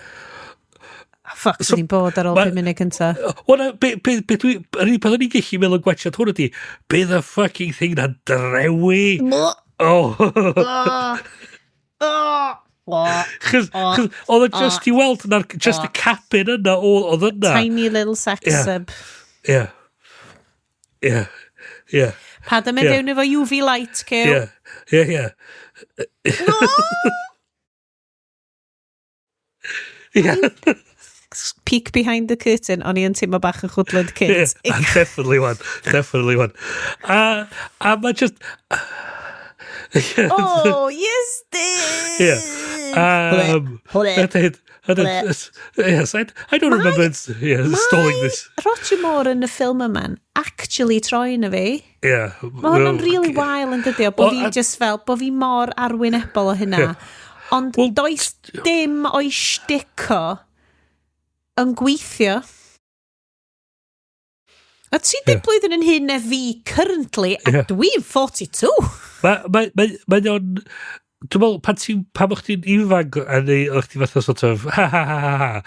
Fuck, So, so, ni'n bod ar ôl 5 munud cynta. Wel, na, be dwi, yr unig peth o'n i'n gallu meddwl yn gwachad hwn ydi, be the fucking thing na'n drewi? Oh. Chos, oedd o just i weld na'r, just y cabin yna, oedd yna. Tiny little sex sub. Ie. Paid yn mynd fewn efo UV light, Cyw. Ie. Peek behind the curtain, o'n i yn teimlo bach yn chwdlyd kids. Yeah, definitely one. Definitely one. A mae just Oh, yes, did. Yeah. I did, yes, I don't remember it's, yeah, installing this. Roger Moore yn y ffilm yma'n actually troi yn y fi. Mae hwnna'n really wael yn dydi o, bod Well, fi just fel, bod fi mor arwynebol o hynna. Ond Well, does dim o'i shtick o yn gweithio. A 30 blwyddyn yn hyn na fi currently, a dwi'n 42. Mae o'n... Dwi'n meddwl, pan o'ch ti'n ifanc a neu o'ch ti fatha sort of, ha ha ha ha ha,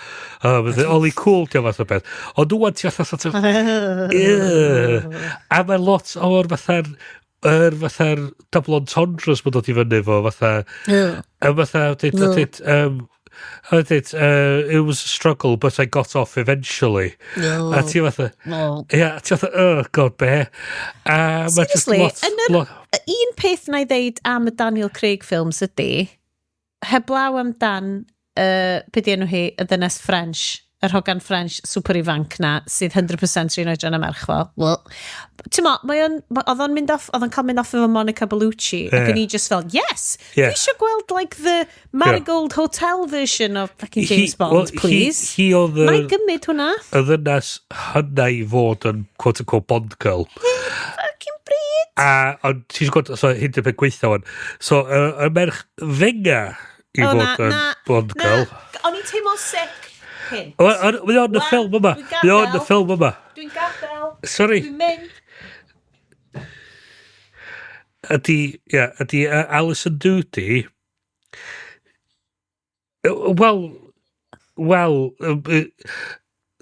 oh, bydde, oli cool, ti'n fath o beth. Ond rwan ti fatha sort of, "Ugh." A mae lot o'r fatha'r double entendres mae'n dod i fyny fo, fatha, a fatha, dweud, "It was a struggle, but I got off eventually." A ti fatha, ie, a ti fatha, "Oh God, be?" A mae just Seriously, lot, yn yr, lot, un peth na i ddeud am y Daniel Craig films ydy, heblaw amdan, be di enw hi, y ddynes French, yr hogan French super ifanc na, sydd 100% rhan oedran y merch fo. Well, ti'n mo, mae o'n, oedd o'n mynd off, oedd o'n cael mynd off efo Monica Bellucci, ac o'n i just fel, "Yes, dwi eisiau gweld like the Marigold Hotel version of fucking James Bond, well, please." Hi oedd Na i gymryd hwnna. y ddynas hynna i fod yn quote-unquote Bond girl. Fucking bryd. A, ond ti'n gwybod, so hyn di'r peth gweithio wan. So, y merch fenga i O, fod na, yn na, Bond na. girl. O'n i'n teimlo sick hyn. Mae o'n y Wan, ffilm yma. dwi'n Mae o'n y gadael. ffilm yma. Dwi'n gadael. Sorry. Dwi'n mynd. Ydy, ia, ydy Alison Doody. Well,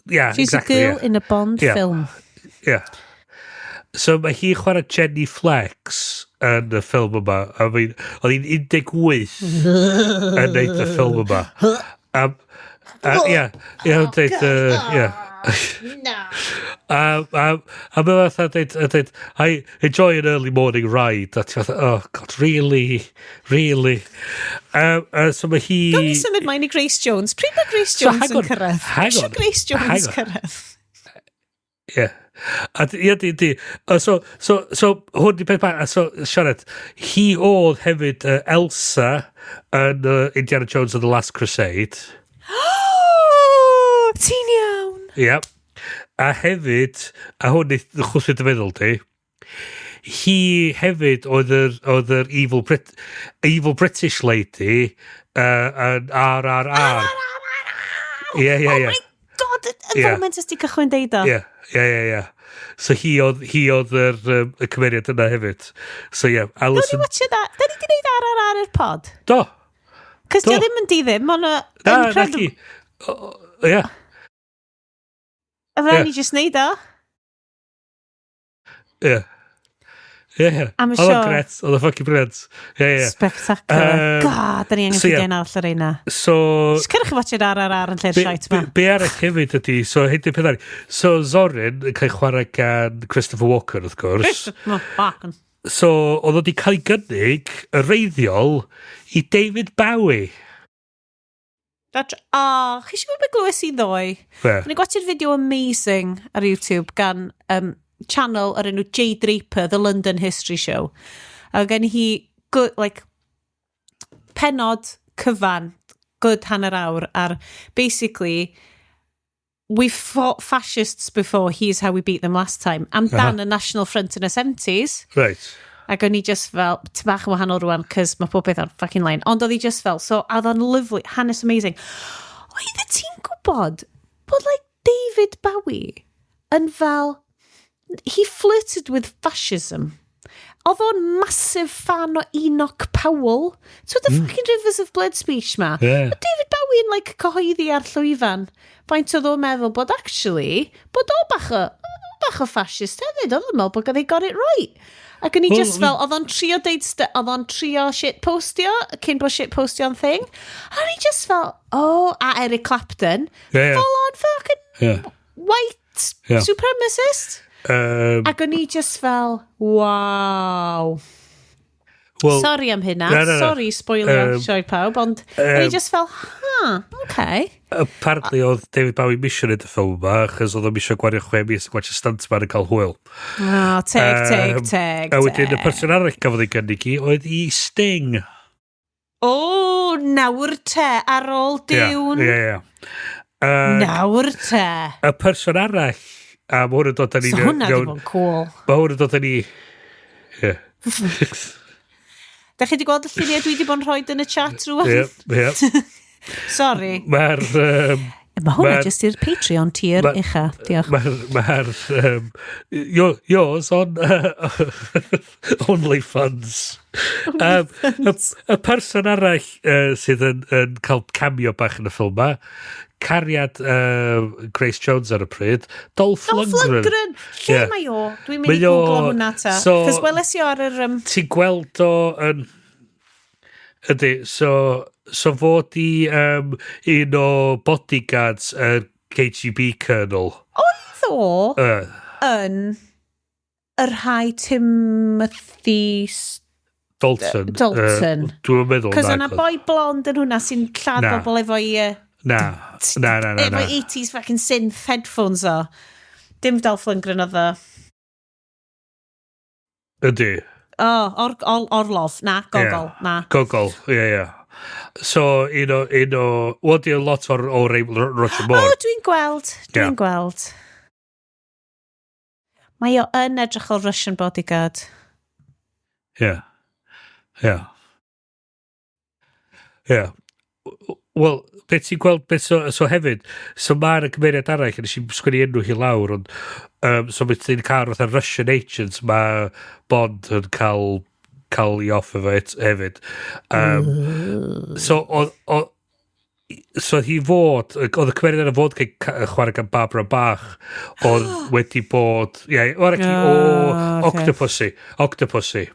yeah, She's exactly. a girl yeah. in a Bond film. Yeah. So mae hi chwarae Jenny Flex yn y ffilm yma. I mean, oedd hi'n 18 yn neud y ffilm yma. A, ia, deud, ia. Na. A mae fatha deud, "I enjoy an early morning ride." A ti fatha, "Oh God, really? Really?" So mae hi Gawn ni symud mlaen i Grace Jones. Pryd mae Grace So, Jones hang yn on, cyrraedd? hang Isio on, Grace Jones hang on. cyrraedd. Yeah. A ie, di. So, hwn di peth bach. So, Sioned, hi oedd hefyd Elsa yn Indiana Jones and the Last Crusade. Oh, ti'n iawn. Ie. A hefyd, a hwn i chwthio dy feddwl di, hi hefyd oedd yr evil, evil British lady yn RRR. Ie. Oh my God, y foment ys ti cychwyn deud o. Ie. So hi oedd yr y cymeriad yna hefyd. So ie, yeah, Alison... Dwi'n ni watcha that. Da ni di wneud RRR i'r pod? Do. Cos di o ddim yn di ddim, ond... Na, naci. Ie. A fe ni just neud o. Ie. Ie. I'm sure. Oedd o'n gret, oedd o'n fucking brilliant. Ie. Spectacular. God, da ni angen ffeindio un arall ar reina. So... Just cyrch i watch RRR yn lle'r shite ma. Be arall hefyd ydy, so hyn di'r peth arall. So Zorin yn cael ei chwarae gan Christopher Walken, wrth gwrs. Christopher Walken. So, oedd o wedi cael ei gynnig y reiddiol i David Bowie. Oh, chi eisiau gwybod beth glywes i ddoe? O'n i'n gwatchio'r fideo amazing ar YouTube gan channel o'r enw Jay Draper, The London History Show. A gen hi good, like, penod cyfan, good hanner awr, ar basically, we fought fascists before, here's how we beat them last time. Amdan y National Front yn y 70s. Right. Ac o'n i just fel, ti'n bach yn wahanol rwan, cys mae pob beth ar fucking line. Ond oedd hi just fel, so oedd o'n lovely, hanes amazing. Oedd ti'n gwybod bod like David Bowie yn fel, he flirted with fascism. Oedd o'n massive fan o Enoch Powell. So the fucking Rivers of Blood speech ma. Yeah. But David Bowie yn like cyhoeddi ar llwyfan. Faint oedd o'n meddwl bod actually, bod o bach o fascist hefyd. Oedd o'n meddwl bod they got it right. Ac o'n i just fel, oedd o'n trio deud, oedd o'n trio shitpostio, cyn bod shitpostio'n thing. A o'n i just fel, oh, a Eric Clapton. Yeah. Full on fucking white supremacist. Ac o'n i just fel, wow. Well, sorry am hynna. Na. Sorry, spoiler sioe pawb, ond o'n i just fel, okay. Apparently oedd David Bowie misio neud y ffilm yma, achos oedd o'n misio gwario 6 mis yn gwachio stuntman yn cael hwyl. Oh, teg. A wedyn y person arall gafodd ei gynnig i oedd i Sting. O, nawr te, ar ôl Dune. Ie. Nawr te. Y person arall, a mae hwn yn dod â ni... So hwnna di bod yn cool. Mae hwn yn dod â ni... Ie. Da chi wedi gweld y lluniau dwi wedi bod yn rhoi yn y chat rwan? Ie. Sorry. Mae'r... Mae hwnna jyst i'r Patreon tier ucha. Diolch. Mae'r... Yours on OnlyFans. Y person arall sydd yn cael cameo bach yn y ffilm ma, cariad Grace Jones ar y pryd, Dolph Lundgren. Lle mae o? Dwi'n mynd i googlo hwnna ta. Cos weles i ar yr... Ti'n gweld o yn... Ydy, so fod i un o bodyguards y KGB Colonel. Oedd o yn y rhai Timothy... Dalton. Dalton. Dwi'n meddwl. Cos yna boi blond yn hwnna sy'n lladd bobl efo'i... Na. Efo 80s fucking synth headphones o. Dim Dolph Lundgren oedd o. Ydy. O, Orlov. Na, Gogol. Na. Gogol, ie. So, un o... Wel, di lot o'r Roger Moore. O, dwi'n gweld. Dwi'n gweld. Mae o yn edrych o Russian Bodyguard. Ie. Wel, beth ti'n gweld, beth so hefyd, so mae'r cymeriad arall, nes i sgwennu enw hi lawr, ond so beth ti'n cael fatha Russian agents, mae Bond yn cael i off efo hefyd. So, so hi fod, oedd y cymeriad yna fod cael chwarae gan Barbara Bach, oedd wedi bod, ie, o'r o Octopussy.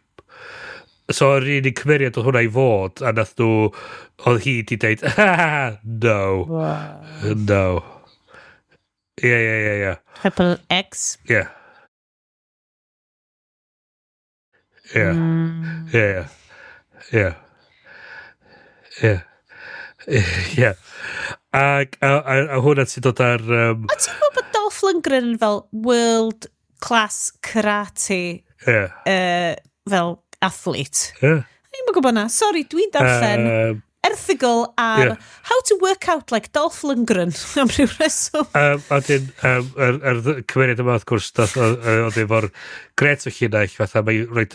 So yr unig cymeriad oedd hwnna i fod, a nath nhw, oedd hi di deud, no. Wow. No. Ie. Triple X. Ie. Ie. Ie. Ie. Ie. A hwnna ti'n dod ar... A ti'n gwybod bod Dolph Lundgren yn fel world class karate fel athlete. Dwi'n gwybod na. Sorry, dwi'n darllen erthygl ar how to work out like Dolph Lundgren am ryw reswm. A dyn, yr cymeriad yma, wrth gwrs, dath oedd efo'r gret o llinell, fatha mae roed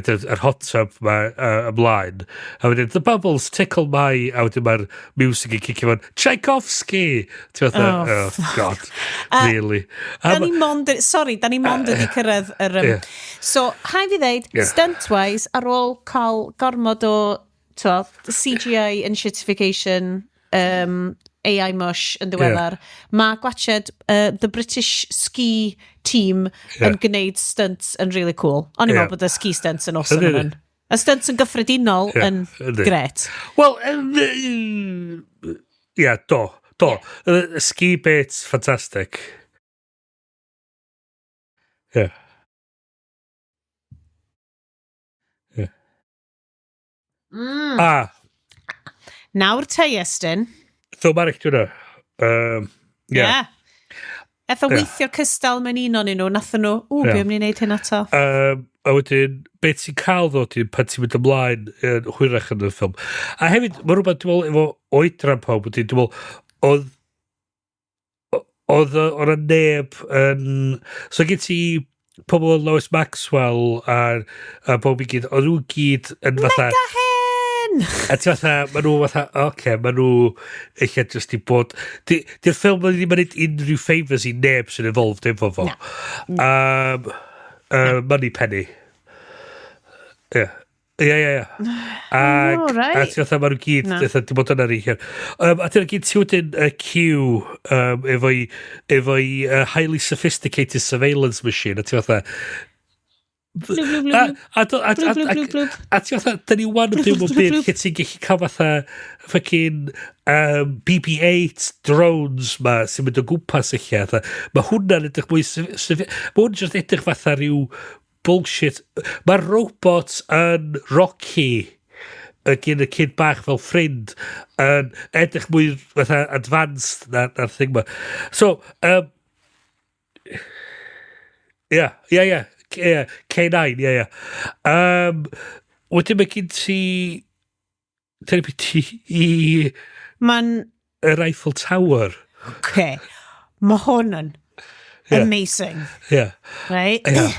yr hot tub ma ymlaen. A wedyn, the bubbles tickle my... A wedyn mae'r music yn cicio fo'n Tchaikovsky! Ti'n fatha, oh, god, really. Da ni mond, sorry, da ni mond wedi cyrraedd yr... So, hai fi ddeud, stunt-wise, ar ôl cael gormod o CGI and shitification, AI mush yn ddiweddar, mae gwatched the British ski team yn gwneud stunts yn really cool. O'n i'n meddwl bod y ski stunts yn awesome yn. Y stunts yn gyffredinol yn gret. Wel, ie, do. Y ski bits, fantastic. Ie. Nawr te, Iestyn. Ffilm arall dwi'n yna. Ie. Etho weithio cystal mewn un o'n nhw, nathon nhw, ww, be am ni wneud hyn ato? A wedyn, beth ti'n cael ddod i'n pan ti'n mynd ymlaen yn hwyrach yn y ffilm. A hefyd, mae rhywbeth, dwi'n meddwl, efo oedran pawb, wedyn, dwi'n meddwl, oedd yna neb yn... So gen ti pobl Lois Maxwell a bob i gyd, oedd nhw gyd yn fatha... Mega hen! A ti fatha, ma nhw fatha, oce, ma nhw eich just i bod... Di'r ffilm ddim yn neud unrhyw favours i neb sy'n involved efo fo. Moneypenny. Ie. Ie. A ti fatha, ma nhw gyd, di bod yna rhi. A dyna gyd ti wedyn y Q efo'i highly sophisticated surveillance machine, a ti fatha... A ti fatha, da ni wan yn byw mewn byd lle ti'n gallu cael fatha fucking BB-8 drones ma sy'n mynd o gwmpas y lle. Mae hwnna'n edrych mwy... Mae hwnna'n just edrych fatha rhyw bullshit. Mae robots yn Rocky gyn y kid bach fel ffrind yn edrych mwy fatha advanced na'r thing ma. So, ie. K9, ie. Wedyn mae gen ti... Dyna beth ti i... Ma'n... Yr Eiffel Tower. Okay. Mae hwn yn amazing. Yeah. Right? Yeah.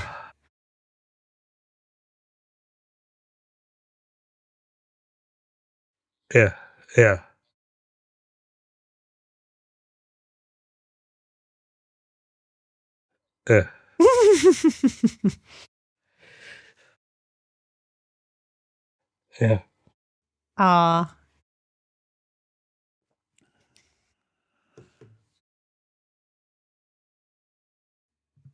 Yeah. Yeah. Yeah. Yeah. Ah.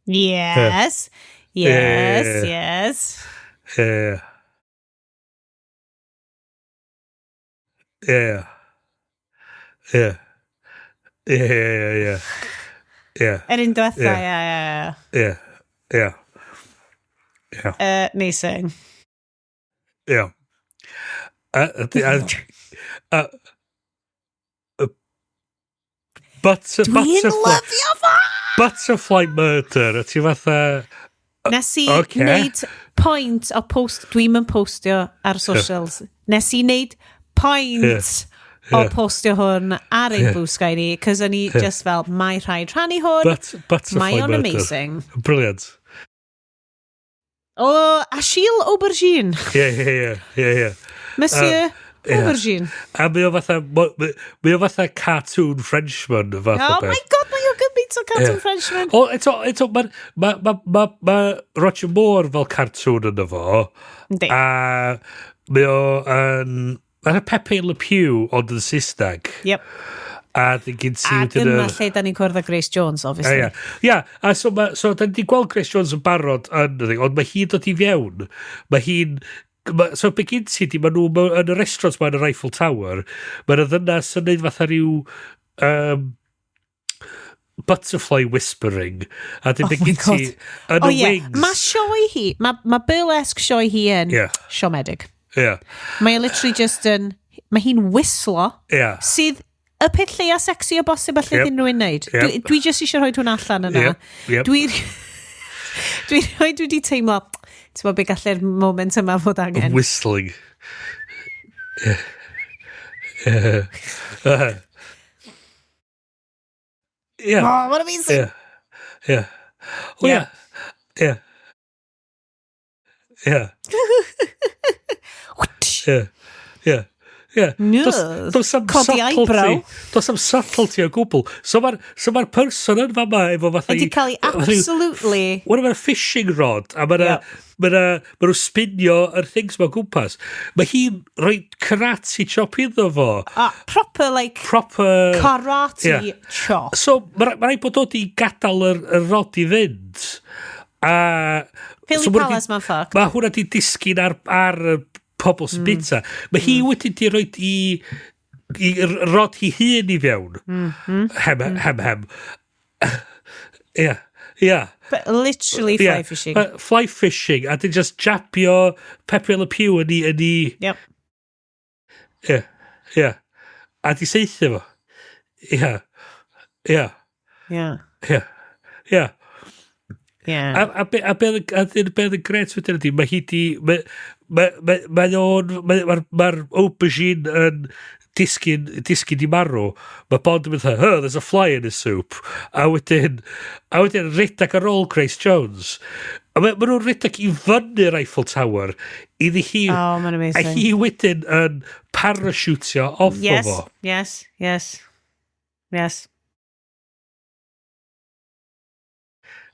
Yes. Yeah. Yes, Yeah. yes. Yeah. Yeah. Yeah. Yeah, yeah, yeah. Yeah. Yr un diwetha, Yeah. yeah. Yeah. Yeah. Yeah. Amazing. Yeah. Dwi'n lyfio fo! Butterfly murder, a ti fatha... Nes i wneud point o post... Dwi'm yn postio ar socials. Nes i wneud point o postio hwn ar ein Blue Sky ni, cos o'n i just fel, mae rhaid rhannu hwn. Butterfly Mae o'n murder. amazing. Brilliant. O, Achille Aubergine. Yeah. Monsieur Aubergine. A mae o fatha cartoon Frenchman. Fath Oh my god, mae o gymaint o cartoon Frenchman. O, eto, mae Roger Moore fel cartoon yno fo. Yndi. A mae o yn... Mae'n Pepe Le Pew, ond yn Saesneg. Yep. A dyn gyn ti... A dyma lle da ni'n cwrdd â Grace Jones, obviously. Ia, a so da ni wedi gweld Grace Jones yn barod yn y thing, ond mae hi'n dod i fewn. Mae hi'n... So be gyn ti di, mae nhw yn y restaurant ma yn yr Eiffel Tower, mae'r ddynas yn neud fatha rhyw butterfly whispering. A dyn be gyn ti yn y wings. Mae sioe hi, mae burlesque sioe hi yn siomedig. Yeah. Mae literally just yn... Mae hi'n wislo, sydd Y peth lleia sexy o bosib allai unrhyw un wneud. Dwi just eisiau rhoi hwnna allan yna. Dwi rhoi dwi wedi teimlo, ti'n bod, be gallu'r moment yma fod angen. Whistling. Yeah. Oh, what amazing. Yeah. Oh, yeah. Yeah. Yeah. Yeah. Yeah. Yeah. Does am Codi eyebrow. Does am subtlety o gwbl. So ma person yn fama efo fatha Ydy cael ei absolutely. What about a fishing rod? A mae ma ma nhw spinio yr things ma gwmpas. Mae hi'n rhoi karate chop iddo fo. Ah, proper, like, Proper karate chop. So mae ma rhaid bod dod i gadael yr rod i fynd. A Philly so ma' nhw Palace ma'n fucked. Mae hwnna di disgyn ar y pobl sy'n bita. Mae hi wedi di rhoi i rod hi hun i fewn. Hem, hem, hem. Ie. But literally fly fishing. Fly fishing. A di just jabio Pepe Le Pew yn i Ie. A di saethu fo. Ie. Ie. A be yn gret wedyn ydy, mae hi di, mae o'n, mae'r aubergine yn disgyn i marw. Mae Bond yn mynd, "Oh, there's a fly in his soup." A wedyn redag ar ôl Grace Jones. A ma nhw'n redag i fyny'r Eiffel Tower iddi hi. Oh, mae'n A amazing. hi wedyn yn parachutio off o fo. Yes.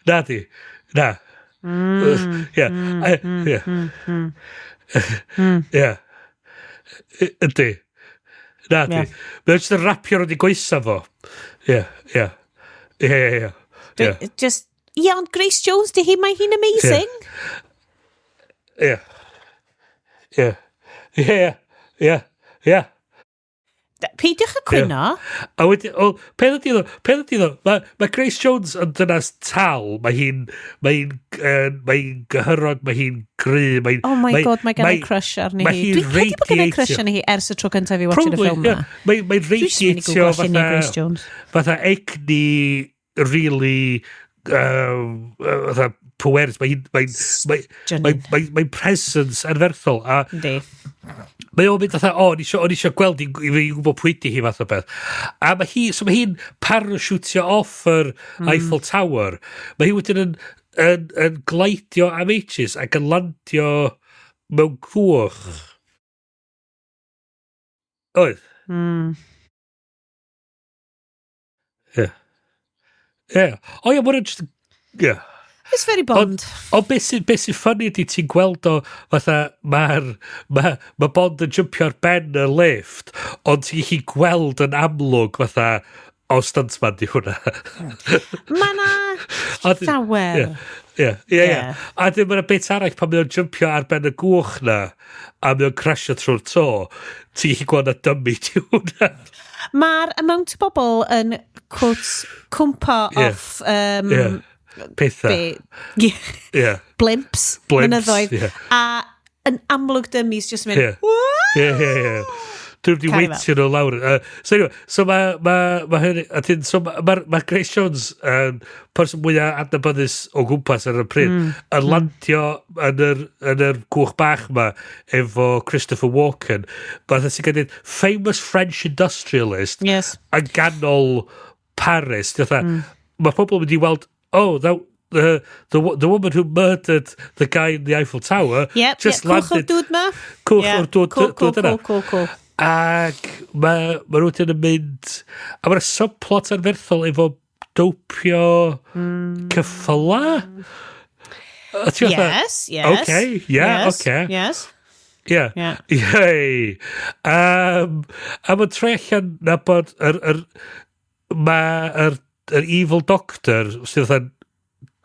Na di. Na. Ie. Ie. Ie. Ydy. Na di. Mae'n just yn rapio rownd i goesa fo. Ie. Ie. Just, yeah, ond Grace Jones, di hi, mae hi'n amazing. Ie. Peidiwch y cwyno. A wedyn, o, peth ydi ddo, mae Grace Jones yn dynas tal, mae hi'n gyhyrog, mae hi'n gry, mae Oh my God, mae gen i crush arni mae hi. hi'n Dwi'n credu bod gen i crush radiatio. arni hi ers y tro cyntaf i watching y Probably, ffilm yeah. ma. Mae'n Dwi jyst mynd i radiatio googlo lluniau Grace fatha, Jones. fatha egni really fatha pwerus. Mae Stunning. mae presence anferthol. A Yndi. mae o'n mynd fatha, o, o'n isio gweld i fi gwybod pwy di hi fath o beth. A mae hi, so mae hi'n parachutio off yr Eiffel Tower. Mae hi wedyn yn gleidio am ages ac yn landio mewn cwch. Oedd. Ie. Ie. O ie, mae'n just. Ie. It's very Bond. Ond beth sy'n funny ydy ti'n gweld o fatha mae'r ma Bond yn jumpio ar ben y lift, ond ti'n gallu gweld yn amlwg fatha o stuntman di hwnna. Mae na llawer. Ie. Ie. A dyn mae'n bit arall pan mae o'n jumpio ar ben y gwch na a mae o'n crasio trwy'r to, ti'n gallu gweld na dummy di hwnna. Mae'r amount o bobl yn, quotes, cwmpo off Pethau. Be, blimps, Blimps, mynyddoedd, ie. a yn amlwg dummies just mynd, Ie. Dwi'n wedi Carry weitio nhw lawr. So anyway, so ma hynny, a dyn, so ma Grace Jones yn person mwyaf adnabyddus o gwmpas ar y pryd, yn landio yn yr gwch bach ma efo Christopher Walken. Fatha sy'n gwneud famous French industrialist yn ganol Paris. Fatha, mae pobl yn mynd i weld, "Oh, that, the woman who murdered the guy in the Eiffel Tower just Cwch o'r landed." dŵd ma. Cwch o'r dŵd dŵd yna. Cool. Ac mae nhw wedyn yn mynd. A mae'r subplot anferthol efo dopio ceffyla? A ti fatha, Yes. Okay, yeah, yes, okay. Yeah. Yay. A mae'n troi allan na bod yr evil doctor sydd fatha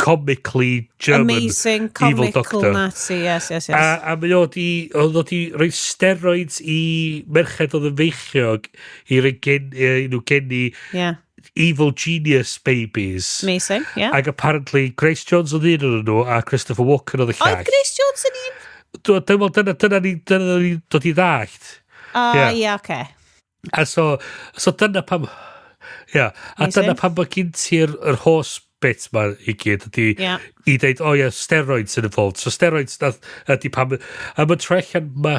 comically German Amazing evil comical doctor. Nazi, yes. A mae o di, oedd o di rhoi steroids i merched oedd yn feichiog i roi i nhw geni evil genius babies. Amazing, yeah. Ac apparently Grace Jones oedd un o'n nhw a Christopher Walken oedd y llall. Oedd Grace Jones yn un? Dwi'n meddwl dyna ni dod i ddallt. Ah, Ie. yeah, okay. A so, so dyna pam... Ia, a dyna pam bod gen ti'r yr horse bit ma i gyd ydy yeah. i dweud, oh yeah, steroids yn involved. So steroids nath, ydy pam... A mae'n troi allan ma...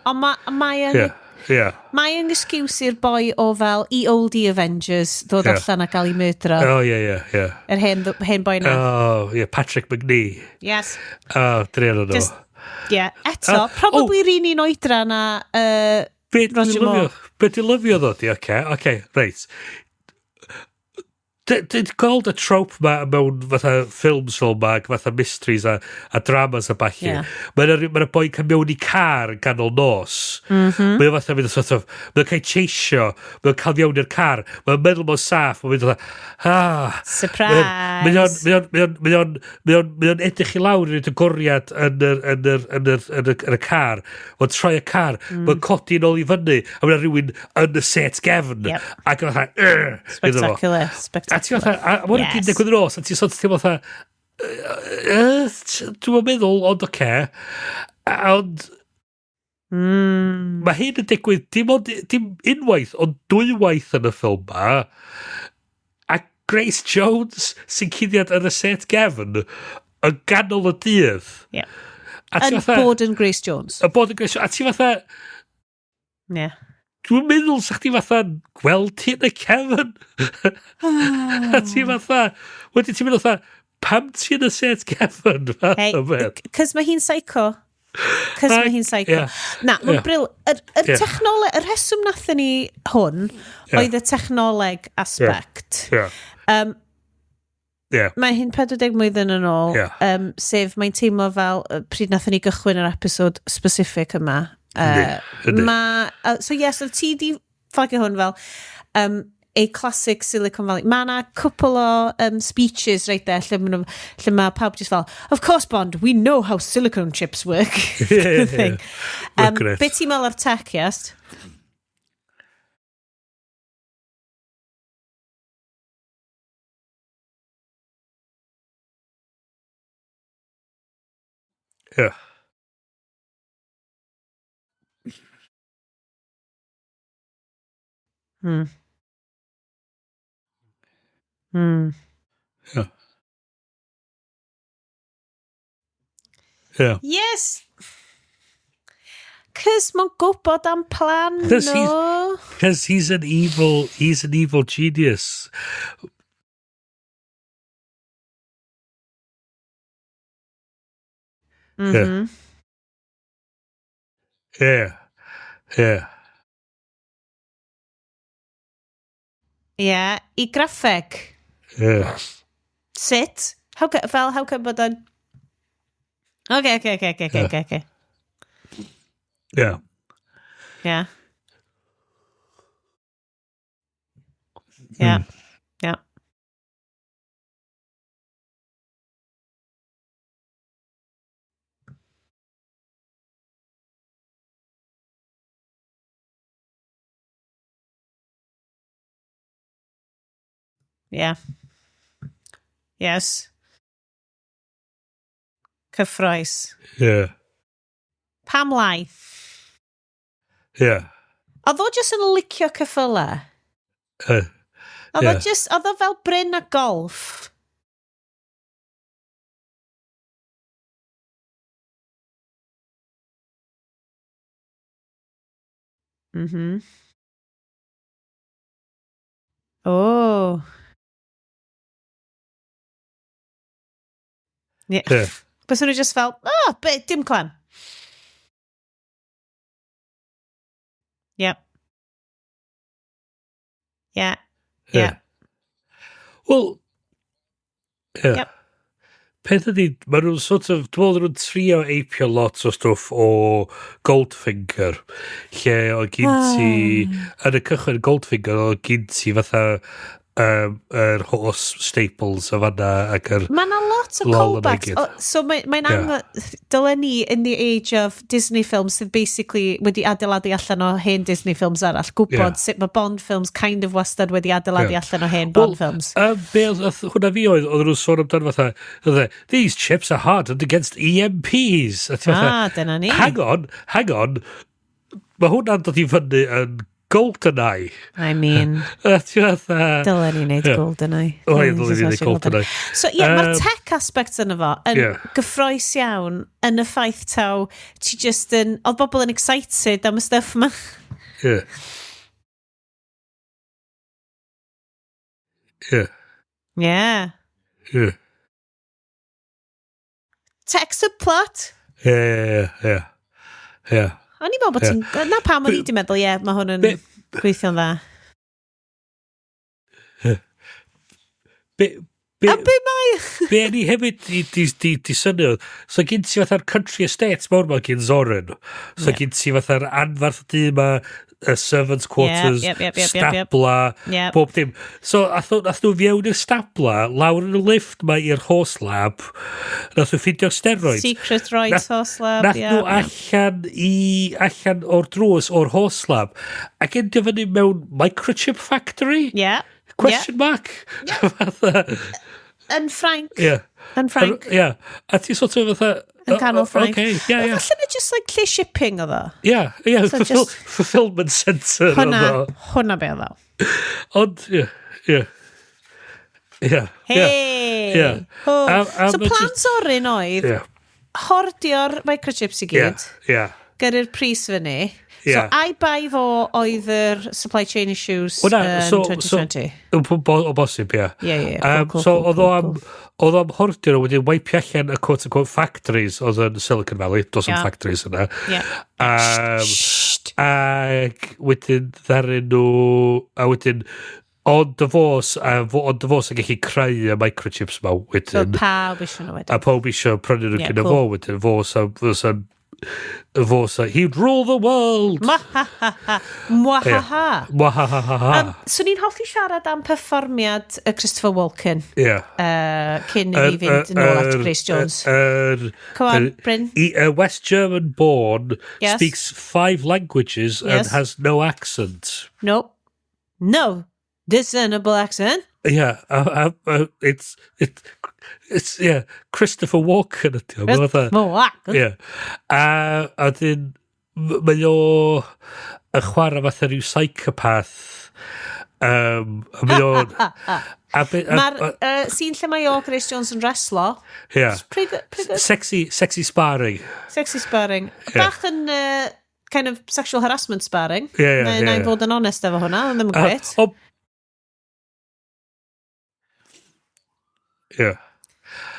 Ond mae ma yn... Yeah. Yeah. Mae yn excuse i'r boi o fel i oldie Avengers ddod Yeah. allan a gael ei murdro. Oh, yeah, yeah, yeah. Yr hen, hen boi na. Oh, yeah, Patrick McNee. Yes. Oh, druan o'n nhw. Just, yeah. Eto, Oh. probably yr un un oedran na Be dwi'n Roger Moore. lyfio, be dwi'n lyfio ddo di, oce, oce, reit. Dwi'n gweld y trope ma mewn fatha ffilms fel ma, ac fatha mysteries a dramas a ballu. Yeah. Mae'n ma boi cael mewn i car yn ganol nos. Mm -hmm. Mae'n fatha mynd sort of, mae'n cael cheisio, mae'n cael mewn i'r car, mae'n meddwl mae'n saff, mae'n mynd fatha, ah. Surprise. Mae o'n, mae o'n, mae o'n, mae o'n, mae o'n, mae o'n edrych i lawr i'r goriad yn yr, yn yr, yn yr, yn yr, yn y car. Mae'n troi y car, mae'n codi yn ôl i fyny, a mae'n rhywun yn y set gefn. Yep. Ac yn fatha, "Ugh," iddo fo. Spectacular. A Spectacular. ti fatha, a mae'n Yes. yes. digwydd yn os, a ti'n sort of teimlo fatha, dwi'n meddwl, ond oce. Ond mae hyn yn digwydd dim ond, dim unwaith, ond dwywaith yn y ffilm ma. A Grace Jones sy'n cuddiad yn y set gefn yn ganol y dydd. Yeah. A ti Yn fatha, bod yn Grace Jones. y bod yn Grace Jones. A ti fatha, Yeah. dwi'n meddwl sa chdi fatha gweld ti yn y cefn. A ti fatha, wedyn ti'n meddwl fatha, pam ti yn y set gefn? Fath Hey, o beth. cos mae hi'n psycho. Cos mae hi'n psycho. Ie. Na, mae'n Ie. bril. Yr yr Ie. technoleg, y rheswm nathon ni hwn, Ie. oedd y technoleg aspect. Ie. Ie. Mae hyn 40 mlynedd yn ôl, Ie. sef mae'n teimlo fel pryd nathon ni gychwyn yr episod specific yma. Yndi, yndi. Ma, so yes, so ti di fflagio hwn fel a classic Silicon Valley. Mae yna cwpl o speeches right there lle, ma nhw, lle mae pawb just fel, of course Bond, we know how silicone chips work. Ie, ie, ie. Thing. Mae'n grêt. Be ti'n meddwl ar tech, yes? Ie. Ie. Ie. Yes! Cys mae'n gwybod am plan 'Cause no. Because he's an evil genius. Mm -hmm. Yeah. Yeah. Ie, i graffeg. Yeah. Sut? How, fel, how come bod o'n... Oce, oce, oce, oce, oce, oce. Yeah. Yeah. Yeah. Yeah. Yeah. Yes. Cyffroes. Yeah. Pam lai? Yeah. Oedd o jyst yn licio ceffylau? Oedd o Ie. just, oedd o fel Bryn a golf? Oh. Yeah. Yeah. Bys nhw just fel, oh, be, dim clem. Yep. Yeah. Yeah. Wel, yeah. Yep. Peth ydi, maen nhw'n sort of, dwi'n meddwl nhw'n trio eipio lot o stwff o Goldfinger, lle oedd gyn ti, yn y cychwyn Goldfinger, oedd gyn ti fatha yr horse staples o fanna ac yr... Mae yna lot o Lol yna i callbacks. gyd. O, so mae'n mae Ie. ango... Dylen ni in the age of Disney films sydd basically wedi adeiladu allan o hen Disney films arall, gwybod Ie. sut mae Bond films kind of wastad wedi adeiladu Ie. allan o hen Bond films. Be oedd hwnna fi oedd, oedd nhw'n sôn amdano fatha, oedd e, these chips are hardened against EMPs. A ti fatha, Ah, dyna ni. Hang on, hang on. Mae hwnna'n dod i fyny yn GoldenEye. I mean... Dylen ni wneud GoldenEye. O, ie, dylen ni wneud GoldenEye. So, ie, yeah, mae'r tech aspect yna fo yn gyffroes iawn yn y ffaith taw ti just yn... Oedd bobl yn excited am y stuff yma. Ie. Ie. Ie. Ie. Tech subplot. Ie, ie, ie. Ie. O'n i'n meddwl bod ti'n... Na pam o'n i wedi meddwl, ie, mae hwn yn gweithio'n dda. A be mae? Be ni hefyd di synnu, so gyn ti fatha'r country estates mawr ma gyn Zorin. So gyn ti fatha'r anfarth dŷ ma, servants quarters, stabla, bob dim. So ath nhw fewn i'r stabla, lawr yn y lift ma i'r horse lab, nath nhw ffeindio'r steroids. Secret rights horse lab, Nath nhw allan o'r drws o'r horse lab, ac endio fyny mewn microchip factory? Yeah. Question mark? Yeah. Yn Ffrainc. Yeah. Yn Ffrainc. Yeah. A ti sort of fatha... Yn canol Ffrainc. Okay, yeah, yeah. Falle na just like lle shipping oedd o. Yeah, yeah. So just, fulfillment centre oedd o. Hwna be oedd o. Ond, yeah, yeah. Yeah. Hey! Yeah. So plan Zorin oedd hordio'r microchips i gyd. Yeah, yeah. Gyrru'r pris fyny. Yeah. So, I buy fo oedd yr supply chain issues yn 2020. So, o bosib, ie. Ie, ie. So, oedd o am hordio nhw wedyn wipe allan y quote-unquote factories oedd yn Silicon Valley. Does am factories yna. Ac wedyn ddaru nhw... A wedyn, on divorce, on divorce yn gallu creu y microchips ma wedyn. So, pawb eisiau nhw wedyn. A pawb eisiau prynu nhw gyda fo wedyn. Fo sa, he'd rule the world. Mwahaha. Mwahaha. Mwahaha. So ni'n hoffi siarad am perfformiad Christopher Walken. Yeah. Cyn i fi fynd yn ôl at Grace Jones. Come on, Bryn. West German born, speaks 5 languages and has no accent. No. No discernible accent. Yeah, it's yeah, Christopher Walken ydi o. Christopher Walken. Yeah. A dyn, mae o yn chwarae fatha rhyw psychopath. Mae o'n... Mae'r scene lle mae o Grace Jones yn wrestlo. Yeah. Pretty good. Sexy sparring. Sexy sparring. Bach yn... kind of sexual harassment sparring. Yeah, yeah. Na i fod yn honest efo hwnna, ond ddim yn gret. Yeah.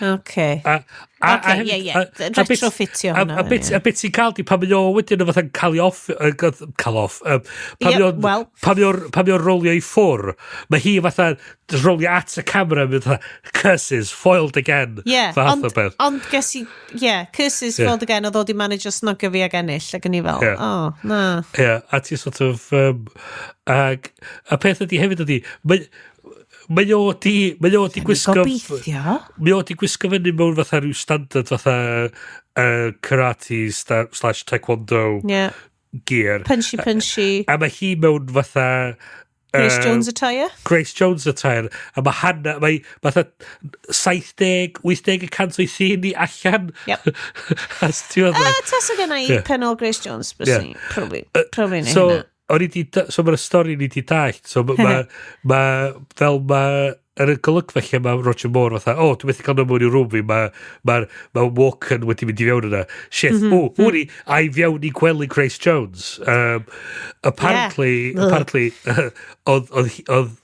Okay. Okay, yeah, yeah. Retrofitio hwnna. A bit ti'n cael di, pan mae o wedyn yn fatha'n cael ei off... Cael off. Pan mae o'n rolio i ffwr, mae hi fatha rolio at y camera, mae fatha, curses, foiled again. Yeah, ond ges i, yeah, curses, foiled again, oedd o di manage o snogio fi ag ennill, ac yn i fel, oh, na. Yeah, a ti sort of, a peth ydi hefyd ydi, Mae o di gwisgo... Gobeithio. Mae o di gwisgo fyny mewn fatha rhyw standard fatha karate slash taekwondo gear. Punchy, punchy. A mae hi mewn fatha... Grace Jones attire? Grace Jones attire. A mae hanna, mae fatha 70-80% o'i thyn i allan. Yep. Tasa gen i penol Grace Jones, probably neu hynna. So mae'r stori ni di dallt. So mae fel mae yn y golygfa lle mae Roger Moore fatha, o, dwi'n methu cael nhw mewn i rŵm fi, mae Walken wedi mynd i fewn yna. Shit, wni, a i fewn i gwely Grace Jones. Apparently, oedd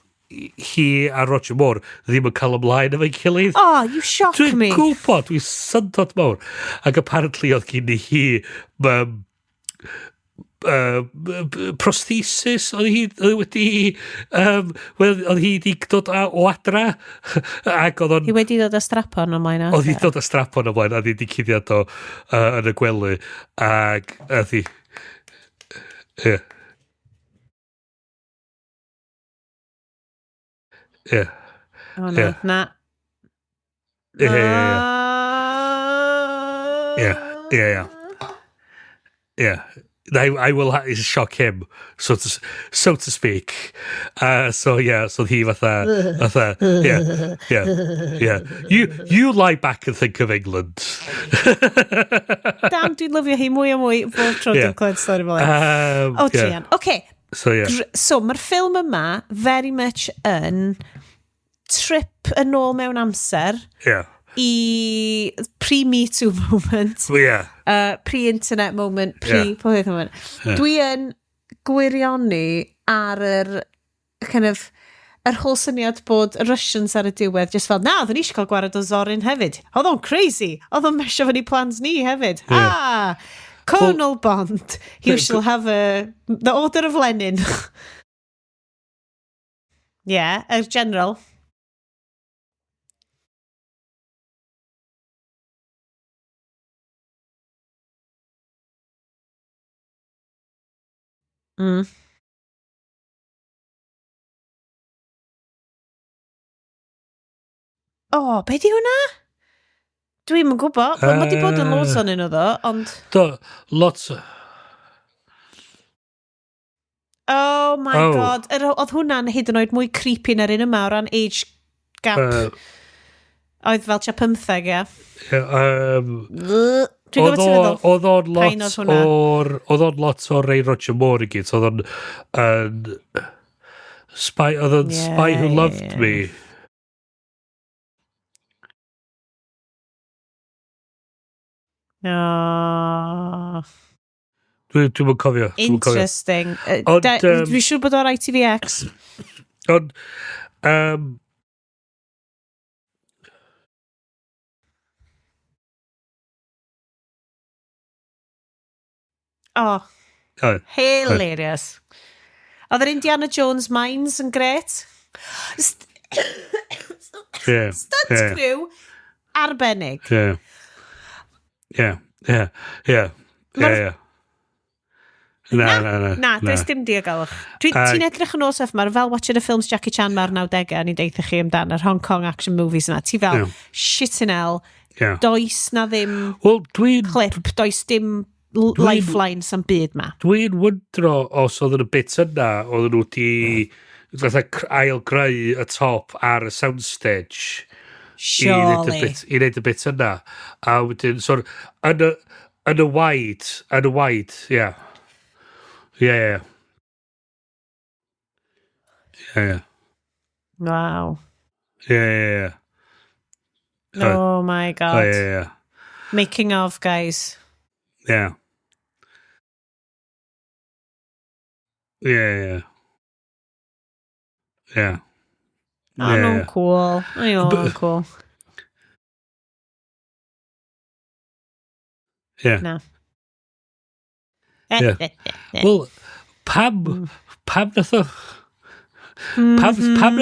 hi a Roger Moore ddim yn cael ymlaen efo'i gilydd. Oh, you shock me. Dwi'n gwybod, dwi'n syndod mawr. Ac apparently oedd gen i hi prosthesis oedd hi wedi oedd hi wedi dod o adra ac oedd o'n hi wedi dod â strap-on ymlaen oedd hi dod â strap-on ymlaen a oedd hi wedi cuddiad o yn y gwely ac oedd hi ie ie o na na ie ie ie ie ie I will shock him, so to speak. So yeah, so he fatha, yeah. You lie back and think of England. Damn, dwi'n lyfio hi mwy a mwy bob tro dwi'n clywed stori fel. Oh, Trian. Okay, So, yeah. So, mae'r ffilm yma very much yn trip yn ôl mewn amser. Yeah. I pre-Me Too moment. Yeah. Pre-internet moment, pre-popeth yeah. moment. Yeah. Dwi yn gwirioni ar yr kind of yr whole syniad bod y Russians ar y diwedd just fel, na, oedden ni eisiau cael gwared o Zorin hefyd. Oedd o'n crazy. Oedd o'n mesio fyny plans ni hefyd. Yeah. Ah! Colonel well, Bond, you shall have the Order of Lenin. Yeah, y general. O, be di hwnna? Dwi'm yn gwybod. Mae wedi bod yn lot o'n nhw ddo, ond... Do, lot... Oh my god. Oedd hwnna'n hyd yn oed mwy creepy na'r un yma o ran age gap. Oedd fel tua 15, ie. Dwi'n gwybod ti'n meddwl. Oedd o'n lot o'r... Oedd o'n lot o'r Ray Roger Moore i gyd. Oedd o'n... Spy, oedd o'n Spy Who Loved Me. No. Dwi'n cofio. Interesting. Dwi'n siŵr bod o'r ITVX. Ond... Oh. Hilarious. Oedd yr Indiana Jones Mines yn gret. Stunt crew arbennig. Yeah. Yeah, yeah, yeah, yeah, yeah. Na. Na, does dim diogelwch. Ti'n edrych yn osef, mae'r fel watching the films Jackie Chan mae'r 90au, a ni'n deitha chi amdan yr Hong Kong action movies yna. Ti fel, shit in hell, does na ddim clip, does dim lifeline sam byd ma. Dwi'n wyndro os oedd yn y bit yna, oedd nhw di fatha ail-greu y top ar y soundstage. Surely. I wneud y bit yna. A wedyn, so, yn y wide, yeah. Yeah, yeah. Yeah, yeah. Wow. Yeah, yeah, yeah. Oh my god. Oh, yeah, yeah. Making of, guys. Yeah. Yeah, yeah. Yeah. Oh, yeah. Cool. Oh, cool. Yeah. No. Yeah. Well, pam nath o... Pam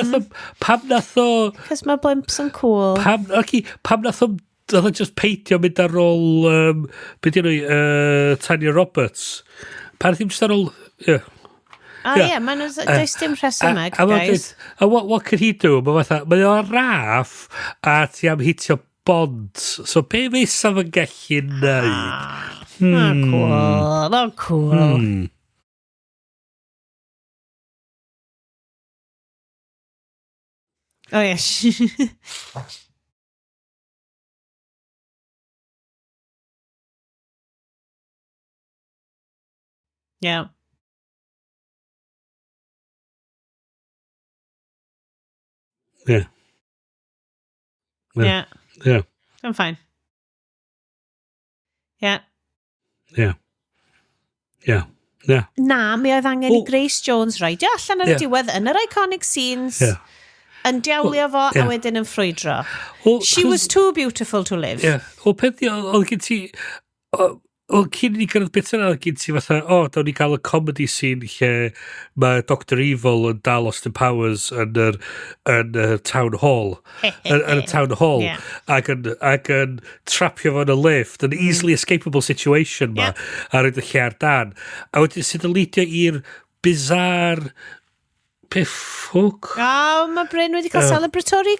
nath o... Cos mae blimps yn cool. Pam nath o... Nath o just peidio mynd ar ôl... Be di nhw? Tanya Roberts. Pam nath o just ar ôl... Yeah. Oh, yeah, does dim rhesymeg, guys. A what could he do? Mae fatha, mae o'n raff a ti am hitio Bond. So be fysa fo'n gallu neud? Not cool. Not cool. Oh, yeah. Yeah. Yeah. Yeah. Yeah. I'm fine. Yeah. Yeah. Yeah. Yeah. Na, mi oedd angen i Grace Jones raidio allan ar y diwedd yn yr iconic scenes. Yeah. Yn diawlio fo a wedyn yn ffrwydro. She was too beautiful to live. Yeah. O, peth oedd gen ti... O, cyn i ni gyrraedd bit yna, oedd gen ti fatha, o, dawn ni gael y comedy scene lle mae Dr Evil yn dal Austin Powers yn yr town hall. Yn y town hall. Yeah. Ac yn trapio fo yn y lift, yn easily escapable situation ma, ar y lle ar dan. A wedyn sydd yn lidio i'r bizarre... Be ffwc? O, mae Bryn wedi cael celebratory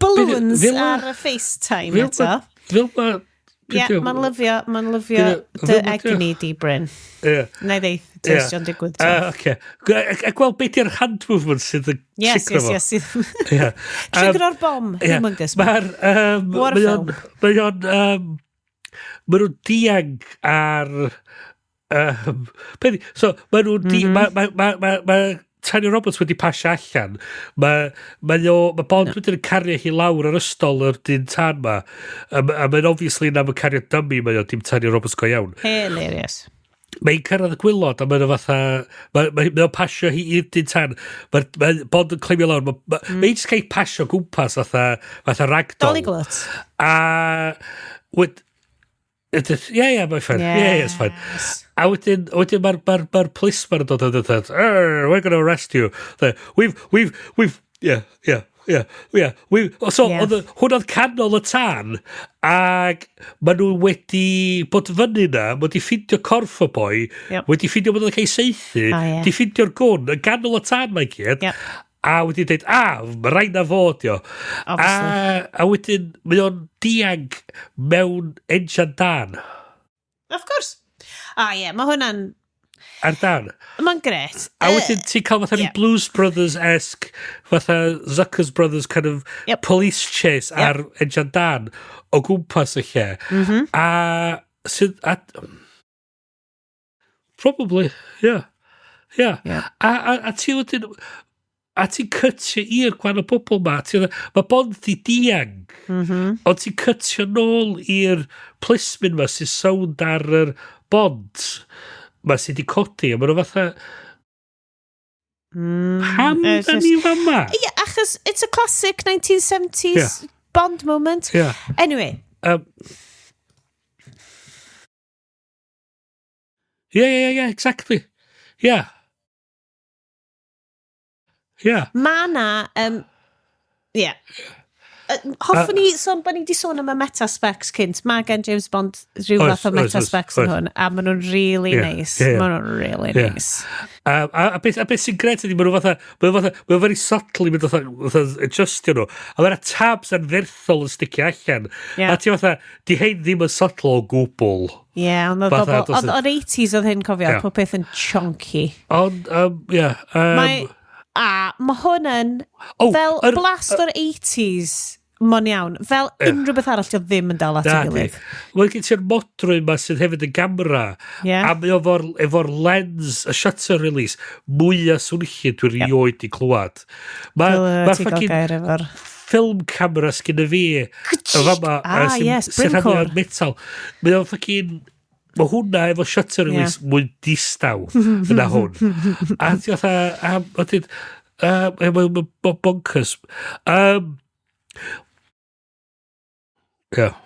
balloons ar y FaceTime eto. Fel ma... Ie, mae'n lyfio dy egni di, Bryn. Ie. Na i ddeith, testio'n digwydd. Oce. A gweld beth yw'r hand movement sydd yn trigro fo. Yes, yes, yes. Trigro'r bom, humongous. Mae'r... What a film. Mae o'n... Mae nhw'n diang ar So, mae nhw'n... Mae Tanya Roberts wedi pasio allan. Mae Bond wedyn yn cario hi lawr ar ystol yr dyn tân ma. A mae'n obviously na mae'n cario dummy, mae o dim Tanya Roberts go iawn. Hilarious. Mae'n cyrraedd y gwylod a mae'n fatha... Mae'n pasio hi i'r dyn tân. Mae Bond yn cleimio lawr. Mae'n jyst cael pasio gwmpas fatha ragdoll. Dolly glut. A... Yeah, mae'n fine. Yeah, it's fine. A wedyn mae'r policeman yn dod a dod, we're going to arrest you. We've, yeah. So, hwn oedd canol y tân, ac maen nhw wedi bod fyny na, wedi ffindio corff y boi, wedi ffindio bod o'n cael ei saethu, wedi ffindio'r gwn yn ganol y tân mae gyd, a wedi dweud, mae rhaid na fod io. A wedyn, mae o'n dianc mewn ensian dan. Of course. Ie, mae hwnna'n... Ar dan. Mae'n gret. A wedyn ti'n cael fatha Blues Brothers-esque, fatha Zucker's Brothers kind of police chase ar ensian dan o gwmpas y lle. A... Probably, yeah. Yeah. A ti wedyn... A ti'n cytio i'r gwahanol bobl ma. Mae Bond di dianc. Ond ti'n cytio nôl i'r plismyn ma sy'n sownd ar yr Bond ma sydd wedi codi. A maen nhw fatha... Pam da ni fama? Ie, achos it's a classic 1970s Bond moment. Yeah. Anyway. Yeah, exactly. Yeah. Yeah. Ma na, yeah. Hoffwn i sôn bod ni wedi sôn am y meta-specs cynt. Mae gen James Bond rhyw fath o meta-specs yn hwn, a maen nhw'n really nice. Maen nhw'n really nice. A beth sy'n gret ydy, maen nhw fatha, maen nhw very subtly mynd fatha adjustio nhw. A mae'na tabs anferthol yn sticio allan. A ti fatha, di hein ddim yn subtle o gwbl. Ie, ond o'r 80s oedd hyn, cofio, pob peth yn chonky. Ond, ie. A mae hwn yn fel blast o'r 80s, mae'n iawn. Fel unrhyw beth arall, dio ddim yn dal at ei gilydd. Mae'n gen ti'r modrwy yma sydd hefyd yn gamera. A mae efo'r lens, y shutter release, mwyaf swnllyd dwi'n rioed di clywed. Mae'r fucking film camera sgyn y fi. Ah, yes, Brimcore. Metal. Mae o'n fucking... Mae hwnna efo shutter release mwy distaw yna hwn. A ti fatha, mae'n bonkers. Yeah.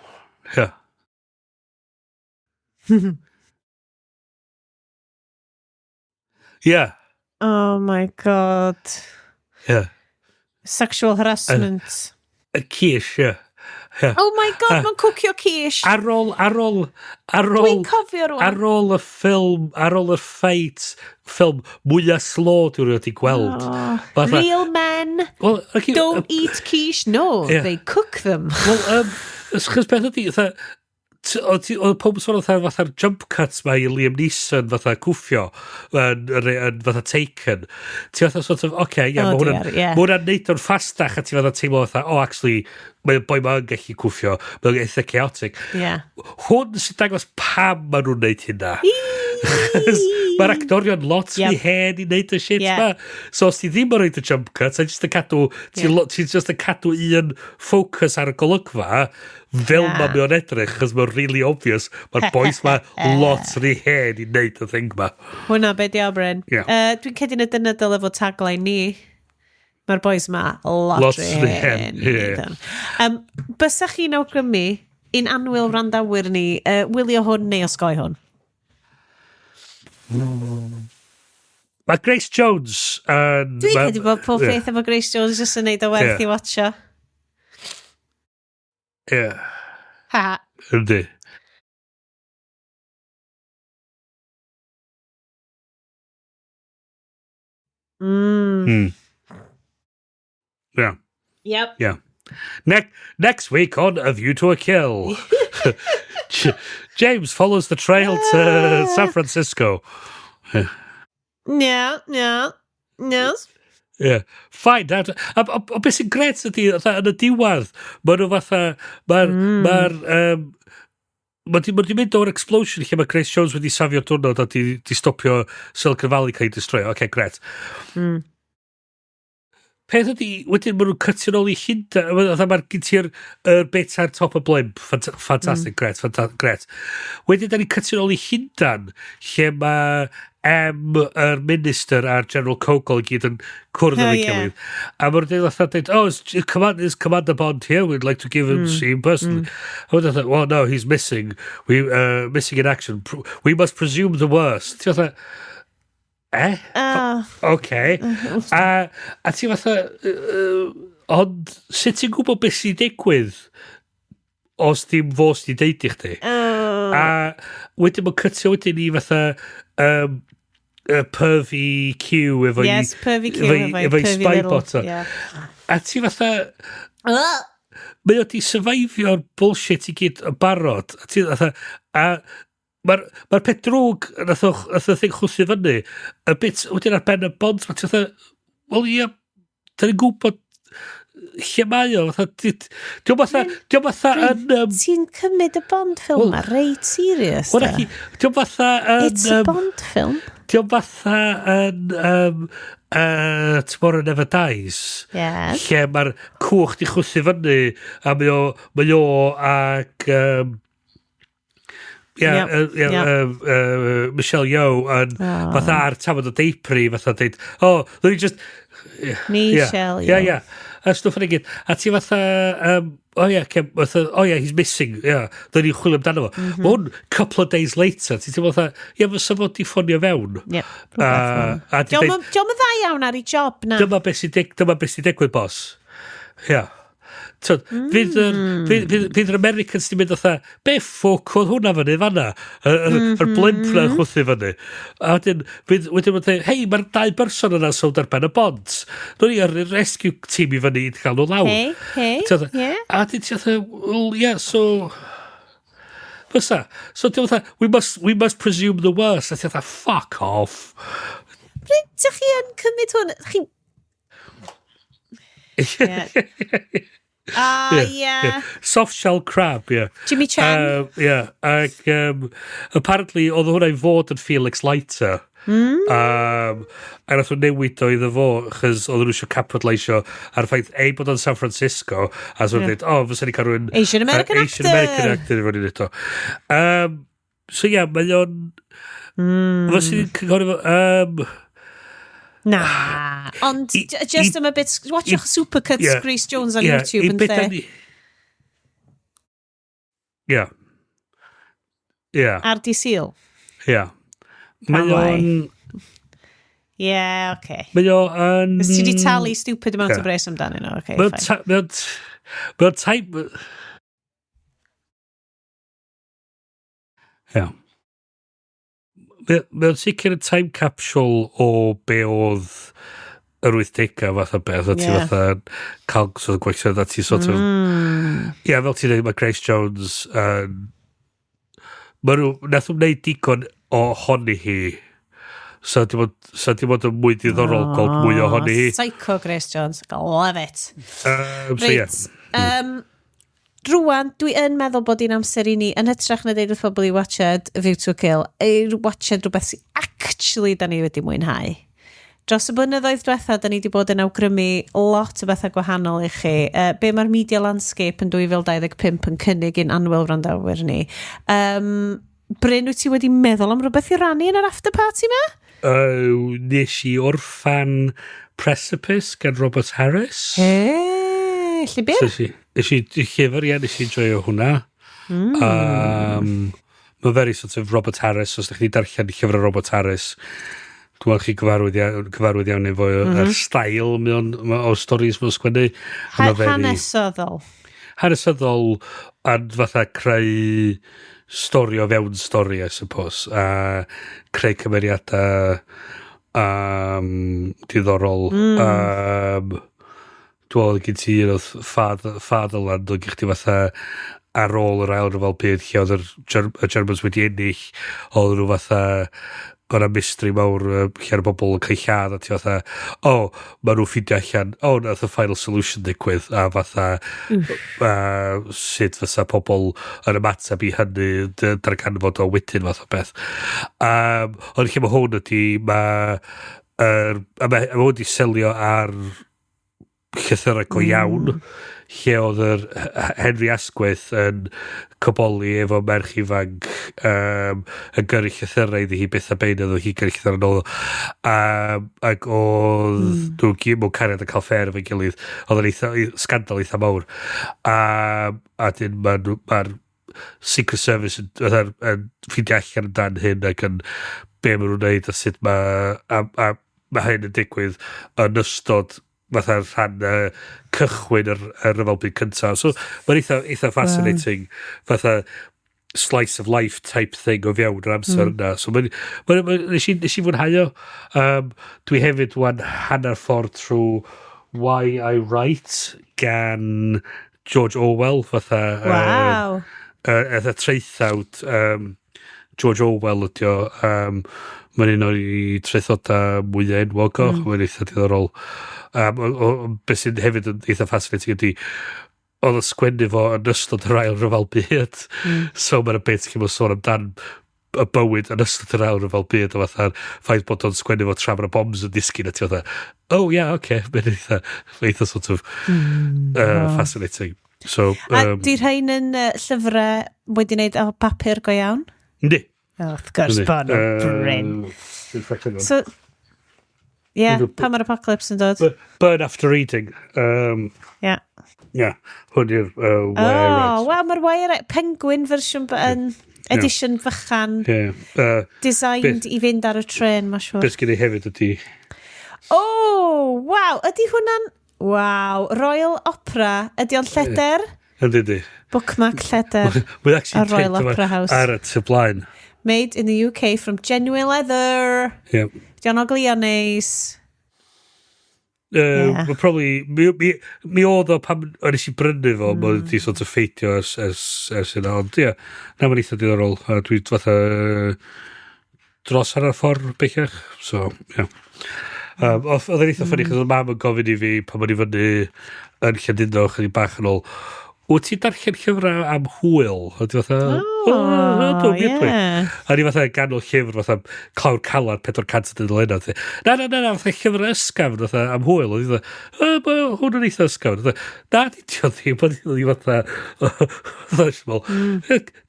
Yeah. Oh my God. Yeah. Sexual harassment. A quiche, yeah. Yeah. Oh my God, mae'n cwcio quiche. Ar ôl Dwi'n cofio rwan. Ar ôl y ffilm, ar ôl y fight ffilm mwyaf slow dwi'n wedi gweld. Oh, real men don't eat quiche. No, they cook them. Wel, chos beth ydi, oedd pob sôn oedd fatha'r jump cuts ma i Liam Neeson fatha cwffio yn fatha Taken. Ti fatha sort of, okay, yeah, mae hwnna'n neud o'n ffastach a ti fatha teimlo fatha, oh, actually, mae'r boi ma'n gallu cwffio, mae'n eitha chaotic. Yeah. Hwn sy'n dangos pam maen nhw'n neud hynna. Mae'r actorion lot rhy hen i neud y shit ma. So os ti ddim yn rhoid y jump cuts, ti'n just yn cadw, ti'n just yn cadw un focus ar y golygfa, fel ma mae o'n edrych, chos mae'n really obvious, mae'r boys ma lot rhy hen i neud y thing ma. Hwna be di o, Bryn. Dwi'n credu na dyna dyle fod tagline ni. Mae'r boys ma lot rhy hen. Bysach chi'n awgrymu un annwyl wrandawyr ni, wylio hwn neu osgoi hwn? Mae Grace Jones yn... Dwi'n credu bod pob peth efo Grace Jones jyst yn neud o werth i watcha. Ie. Ha. Yndi. Yeah. Yep. Yeah. Next week on A View to a Kill. James follows the trail to San Francisco. Yeah. Yeah. Find out. A beth sy'n gret ydy, yn y diwedd, maen nhw fatha, mae'r Mae di, ma di mynd o'r explosion lle mae Grace Jones wedi safio'r diwrnod a di stopio Silicon Valley cael ei destroy. Oce, okay, gret. Peth ydi, wedyn maen nhw'n cytio nôl i Llundain. Fatha mae'r gen ti'r yr bit ar top y blimp. Fantastic, gret, gret. Wedyn da ni'n cytio nôl i Llundain, lle mae M, yr minister a'r General Kogel i gyd yn cwrdd efo'i gilydd. A maen nhw'n dweud fatha, dweud, "Oh, is Commander Bond here? We'd like to give him see him personally." A wedyn fatha, "Well, no, he's missing. We, missing in action. We must presume the worst." Ti fatha, "Eh?" Ah. Okay. A ti fatha, ond sut ti'n gwybod beth sy'n digwydd os dim fo sy'n deud i chdi? Oh. A wedyn mae'n cytio wedyn i fatha Pervy Q efo Yes, Pervy Q efo'i efo'i pervy spy little bot o. A ti fatha, mae o di survivio'r bullshit i gyd yn barod. A ti fatha, a mae'r ma peth drwg nath o thing chwthu fyny, y bit wedyn ar ben y bont, mae ti fatha, wel ie, da ni'n gwybod lle mae o, fatha, dio'm fatha yn Ti'n cymryd y Bond film Wel- ma reit serious, Wel, da. naci, dio'm fatha yn It's a Bond film. Dio'm fatha yn Tomorrow Never Dies. Lle mae'r cwch di chwthu fyny a mae o ac ia, ia, Michelle Yeoh yn fatha ar tafod o deipri fatha deud, "Oh, let me just..." Michelle Ia, Yeoh. ia. A stwff yn i gyd. A ti fatha, oh yeah, fatha, "Oh yeah, he's missing, yeah." Dyn ni'n chwilio amdano fo. Ma' hwn, couple of days later, ti'n teimlo fatha, ia, fysa fo di ffonio fewn. A di deud, Dio'm yn dda iawn ar ei job na. Dyma beth sy'n digwydd, boss. Ia. So, fydd yr Americans di mynd fatha, "Be ffwc oedd hwnna fyny fanna? Yr blimp na chwthu fyny." A wedyn, wedyn mae'n dweud, "Hei, mae'r dau berson yna sownd ar ben y bont. Nw'n ni yrru'r rescue team i fyny i gael nhw lawr." Hey, hey, Ti fatha- A wedyn ti fatha, well, yeah, so... Fysa. So ti fatha, we must presume the worst." A ti fatha, "Fuck off." Pryd ydych chi yn cymryd hwn? Chi... Yeah. Ah, yeah. Soft shell crab, yeah. Jimmy Chan. Yeah, ac apparently oedd hwnna i fod yn Felix Leiter. A nath nhw newid o iddo fo, chos oedd nhw eisiau capitalisio ar y ffaith ei bod o'n San Francisco, a so yeah. dweud, "Oh, fysa ni cael rhywun Asian American Asian American actor. Actor i fod i wneud o." So yeah, mae o'n... Fysa ni'n cynghori fo... Na. Ond just am a bit... Watchwch Supercuts Grace Jones on YouTube i yn be da lle. Ie. Ar di Sul. Ie. Mae Pam lai? o'n... Yeah, okay. Mae o yn... Os ti di talu stupid amount o bres amdanyn nhw, okay, Mae o'n fine. Mae o'n type... Ie. Mae o'n sicr yn time capsule o be oedd yr 80au fath o beth. A ti fatha cael sort of gweithio a ti sort of... Ie, fel ti'n dweud, mae Grace Jones yn... Mae nhw... Nath nhw wneud digon ohoni hi. So dim ond yn mwy diddorol gweld mwy ohoni hi. Psycho Grace Jones. I love it. So ie. Reit. Rwan, dwi yn meddwl bod hi'n amser i ni, yn hytrach na deud wrth bobl i watched View to a Kill, i watched rhywbeth sy'n actually da ni wedi mwynhau. Dros y blynyddoedd diwetha, da ni wedi bod yn awgrymu lot o bethau gwahanol i chi. Be mae'r media landscape yn 2025 yn cynnig i'n annwyl wrandawyr ni. Bryn, wyt ti wedi meddwl am rhywbeth i rannu yn yr after party ma? Nes i orffan Precipice gan Robert Harris. He, llyfr? So, nes i llyfr, ie, nes i enjoyo hwnna. Mae very sort of Robert Harris, os ydych chi darllen llyfr o Robert Harris, dwi'n meddwl chi gyfarwydd iawn efo mm -hmm. style o stories mae'n sgwennu. A ma' very- Hanesyddol. Hanesyddol a fatha creu stori o fewn stori, I suppose. A creu cymeriadau diddorol. Dwi'n meddwl gen ti un oedd Fatherland, oedd gen ti fatha ar ôl yr ail rhyfel byd lle oedd y Germans wedi ennill, oedd nhw fatha o'na mystery mawr lle ar bobl yn cael lladd a ti fatha, o, oh, ma nhw'n ffindio allan, o, oh, nath y final solution ddigwydd, a fatha sut fysa pobl yn ymateb i hynny darganfod o wedyn fath o beth. Ond lle mae hwn ydy, mae a mae hwn wedi selio ar llythyrau go iawn, lle oedd yr Henry Asquith yn coboli efo merch ifanc yn gyrru llythyrau iddi hi beth a bein oedd hi gyrru llythyrau nôl, ac oedd nhw gyd mewn cariad yn cael affair efo'i gilydd. Oedd yn eitha, scandal eitha mawr, a dyn mae'r ma Secret Service yn ffeindio allan amdan hyn ac yn be maen nhw'n neud a sut mae a mae hyn yn digwydd yn ystod fatha'r rhan cychwyn yr rhyfel byd cyntaf. So mae'n eitha fascinating, fatha slice of life type thing o fewn yr amser yna. So nes i fwynhau o. Dwi hefyd wan hanner ffordd trwy Why I Write gan George Orwell, fatha fatha traethawd George Orwell ydi o. Mae'n un o'i traethodau mwyaf enwog o. Mae'n eitha diddorol. Beth sy'n hefyd yn eitha fascinating ydi oedd y sgwennu fo yn ystod yr ail ryfel byd. So mae'n bit lle mae'n sôn amdan y bywyd yn ystod yr ail ryfel byd a fatha'r ffaith bod o'n sgwennu fo tra mae'r bombs yn disgyn a ti fatha, oh yeah, okay. Mae'n eitha sort of fascinating. So, A di rhain yn llyfrau wedi wneud o papur go iawn? Yndi. Oh, wrth gwrs bod nhw'n brin. In fact, hang on. So, yeah, pan mae'r apocalypse yn dod. Burn After Reading. Yeah, hwn yw'r Why I Oh, Write. wel, mae'r Wire Penguin version yn edition fychan, Yeah. Designed i fynd ar y tren, mae'n siŵr. Beth gen i hefyd ydy Oh, waw, ydy hwnna'n... Waw, Royal Opera, ydy o'n lleder? Ydy, ydy. Bookmark lleder. Mae'n actually A Royal print yma Opera House. ar y tu blaen. Made in the UK from genuine leather. Yeah. Di o'n oglio neis. Yeah. Probably, mi oedd o pan o'n nes i brynu fo, mm. Mae wedi sort of ffeidio ers yna, ond ie, na, mae'n eitha diddorol. A dwi fatha dros hanner ffordd bellach, so, ie. Yeah. Oedd yn eitha funny, chos oedd mam yn gofyn i fi pan o'n i fyny yn Llandudno chydig bach yn ôl, wyt ti'n darllen llyfrau am hwyl? A dwi fatha, Oh, o, ydw, mi ydw i. ie. A ni fatha ganol llyfr fatha Clawr Calad 400 dudalennau. Na, na, na, na, fatha llyfr ysgafn fatha am hwyl. Oedd hi fatha, "O, ma' hwn yn eitha ysgafn." Fatha, na, di o ddim, oedd hi fatha, just fel,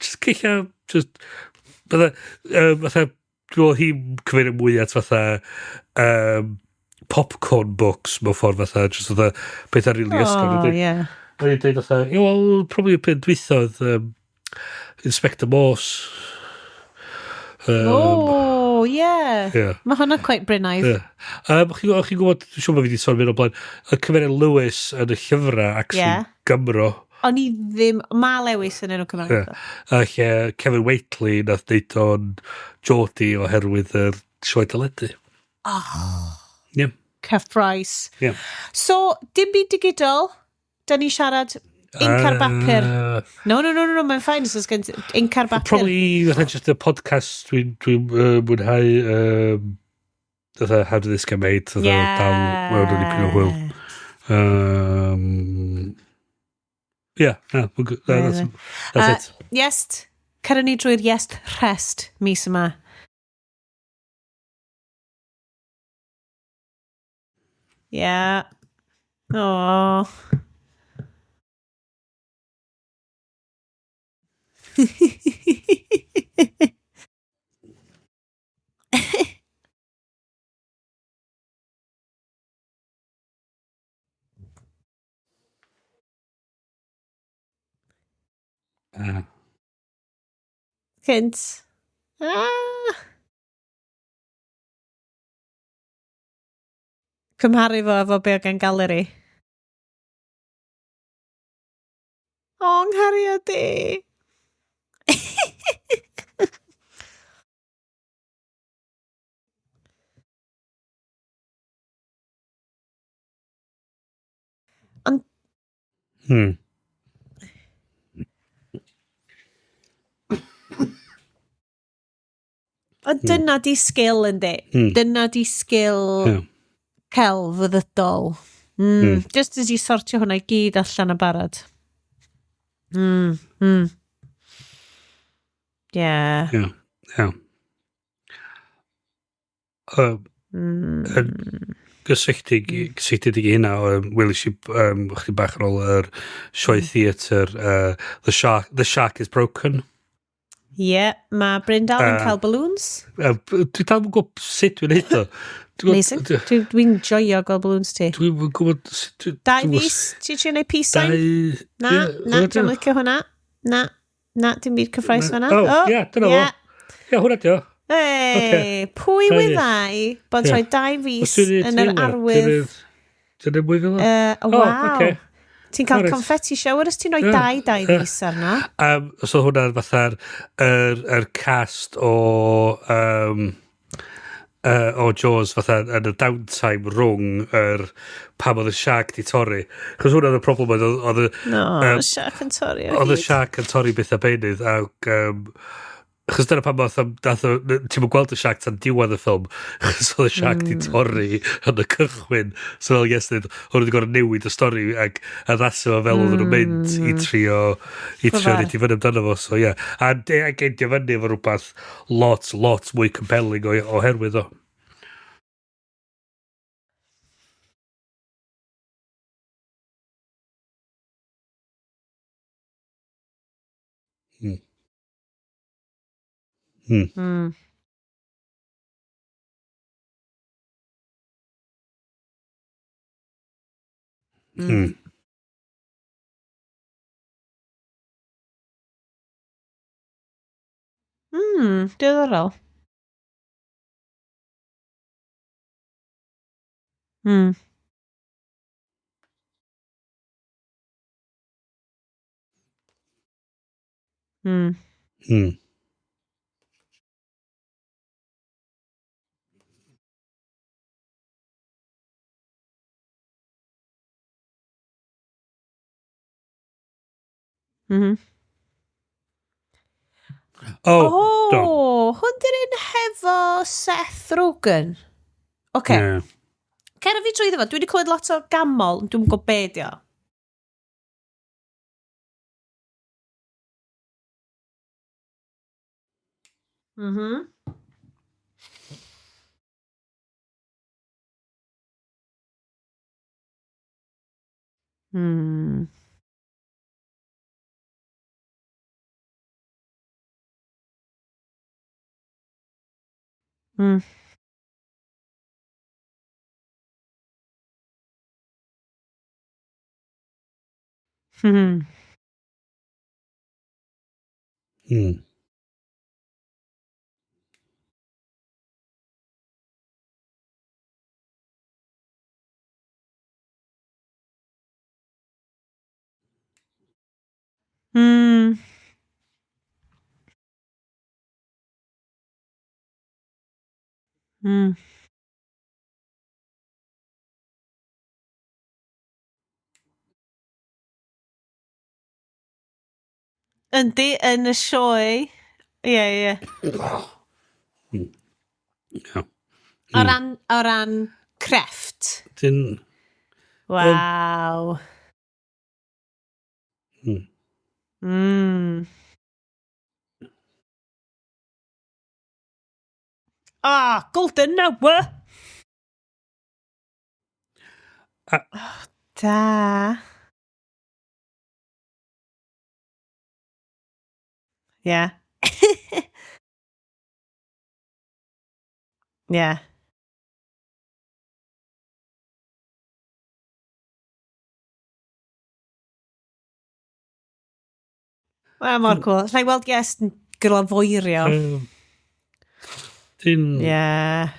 just ceilla, just, fatha, fatha, dwi'n meddwl hi'n cyfeirio mwy at fatha, popcorn books mewn ffordd fatha, just fatha, pethau really ysgafn. Oh, ie. O'n i'n dweud fatha, ie, wel, probably y peth dwytha oedd Inspector Morse. Oh, ie. Ie. Mae hwnna'n quite brynaidd. Ie. Chi'n gwybod, dwi'n siŵr bod fi wedi sôn mynd o blaen, y cymeriad Lewis yn y llyfrau, actually, Ie. Gymro. O'n i ddim... Mae Lewis yn enw Cymraeg. Ie. A lle Kevin Waitley nath deud o'n Geordie oherwydd yr sioe deledu. Oh. Ie. Cyffroes. Ie. So, dim byd digidol. Da ni siarad inc ar bapur. No, no, no, no, no, mae'n fine. So, gen inc ar bapur. Probably fatha just y podcast dwi'n dwi mwynhau, fatha How Did This Get Made, fatha dal mewn yn dipyn o hwyl. Yeah, no, we're good. No, that's it. Yes, cyrra ni drwy'r yes rest mis yma. Yeah. Oh. Cynt. Ah. Cymharu fo efo be o gan galeri. O, nghariad i. Ond Ond dyna di sgil yndi. Dyna di sgil celfyddydol. Just as i sortio hwnna i gyd allan y barod. Yeah. Yeah. Yeah. Gysylltiedig i hynna, welis i chdi bach ar ôl yr sioe theatr, The Shark is Broken. Ie, yeah, mae Bryn dal yn cael balloons. Dwi dal yn gwybod sut dwi'n neud o. Amazing. Dwi'n joio gweld balloons ti. Dwi'n gwybod sut... Dau fus? Ti'n trio neud peace sign? Na, na, dwi'n licio hwnna. Na, na, dim byd cyffroes fan'na. O, ie, dyna fo. Ie, hwnna di o. Ei, pwy wyddai bod rhoi dau fus yn yr arwydd... Dwi'n mwy fel o? Waw. Ti'n cael confetti shower os ti'n rhoi dau fus arno. So hwnna'n fatha'r er cast o Jaws fatha yn y downtime rhwng yr pam oedd y shark di torri. Chos hwnna oedd y problem oedd y... No, shark yn torri o hyd. Oedd y shark yn torri beth a beunydd ac... Chos dyna pam ti'n mwyn gweld y shark tan diwedd y ffilm, chos oedd y shark di torri yn y cychwyn. So fel yes, oedd wedi gorfod newid y stori ac addasu fo fel oedden nhw'n mynd i trio neud i fyny amdano fo. So ie. Yeah. A endio fyny efo rhywbeth lot, lot mwy compelling oherwydd o. Diddorol. Oh, hwn di'r un hefo Seth Rogen. Oce. Yeah. Cer fi trwyddo fo. Dwi wedi clywed lot o gamol, ond dwi'm yn gwybod be di o. Yndi, yn y sioe. Ie, ie. O ran crefft. Waw. Ah, golden hour! Da. Yeah. Yeah. Wel, mor cool. Llai weld guest yn glafoerio. Yeah.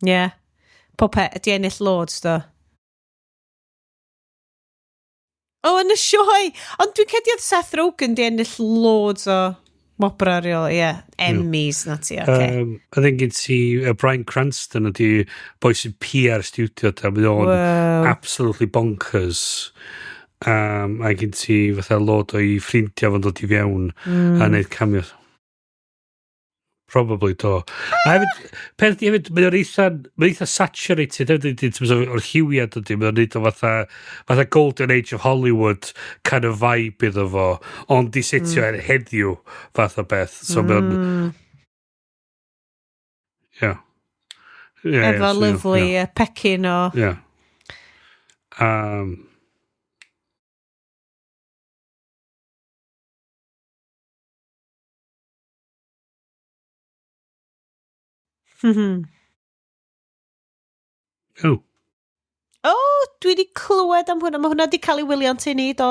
Yeah. Popeth, ydi ennill loads, do. O, yn y sioe! Ond dwi'n credu oedd Seth Rogen di ennill loads o wobra ar ôl, ie. Emmys na ti, oce. I think gen ti Bryan Cranston ydi boi sy'n PR studio ta, mae o'n absolutely bonkers. A gen ti fatha load o'i ffrindiau fo'n dod i fewn a neud cameos. Probably do. A hefyd, peth di hefyd, mae o'n eitha saturated hefyd, in terms of o'r lliwiad ydy, mae o'n neud o fatha Golden Age of Hollywood kind of vibe iddo fo, ond di setio ar heddiw fath o beth. So mae o'n... Ie. Yeah, Efo so, lovely yeah. pecyn o... Ie. Oh. O, dwi wedi clywed am hwnna. Mae hwnna wedi cael ei wylio'n tŷ ni, do.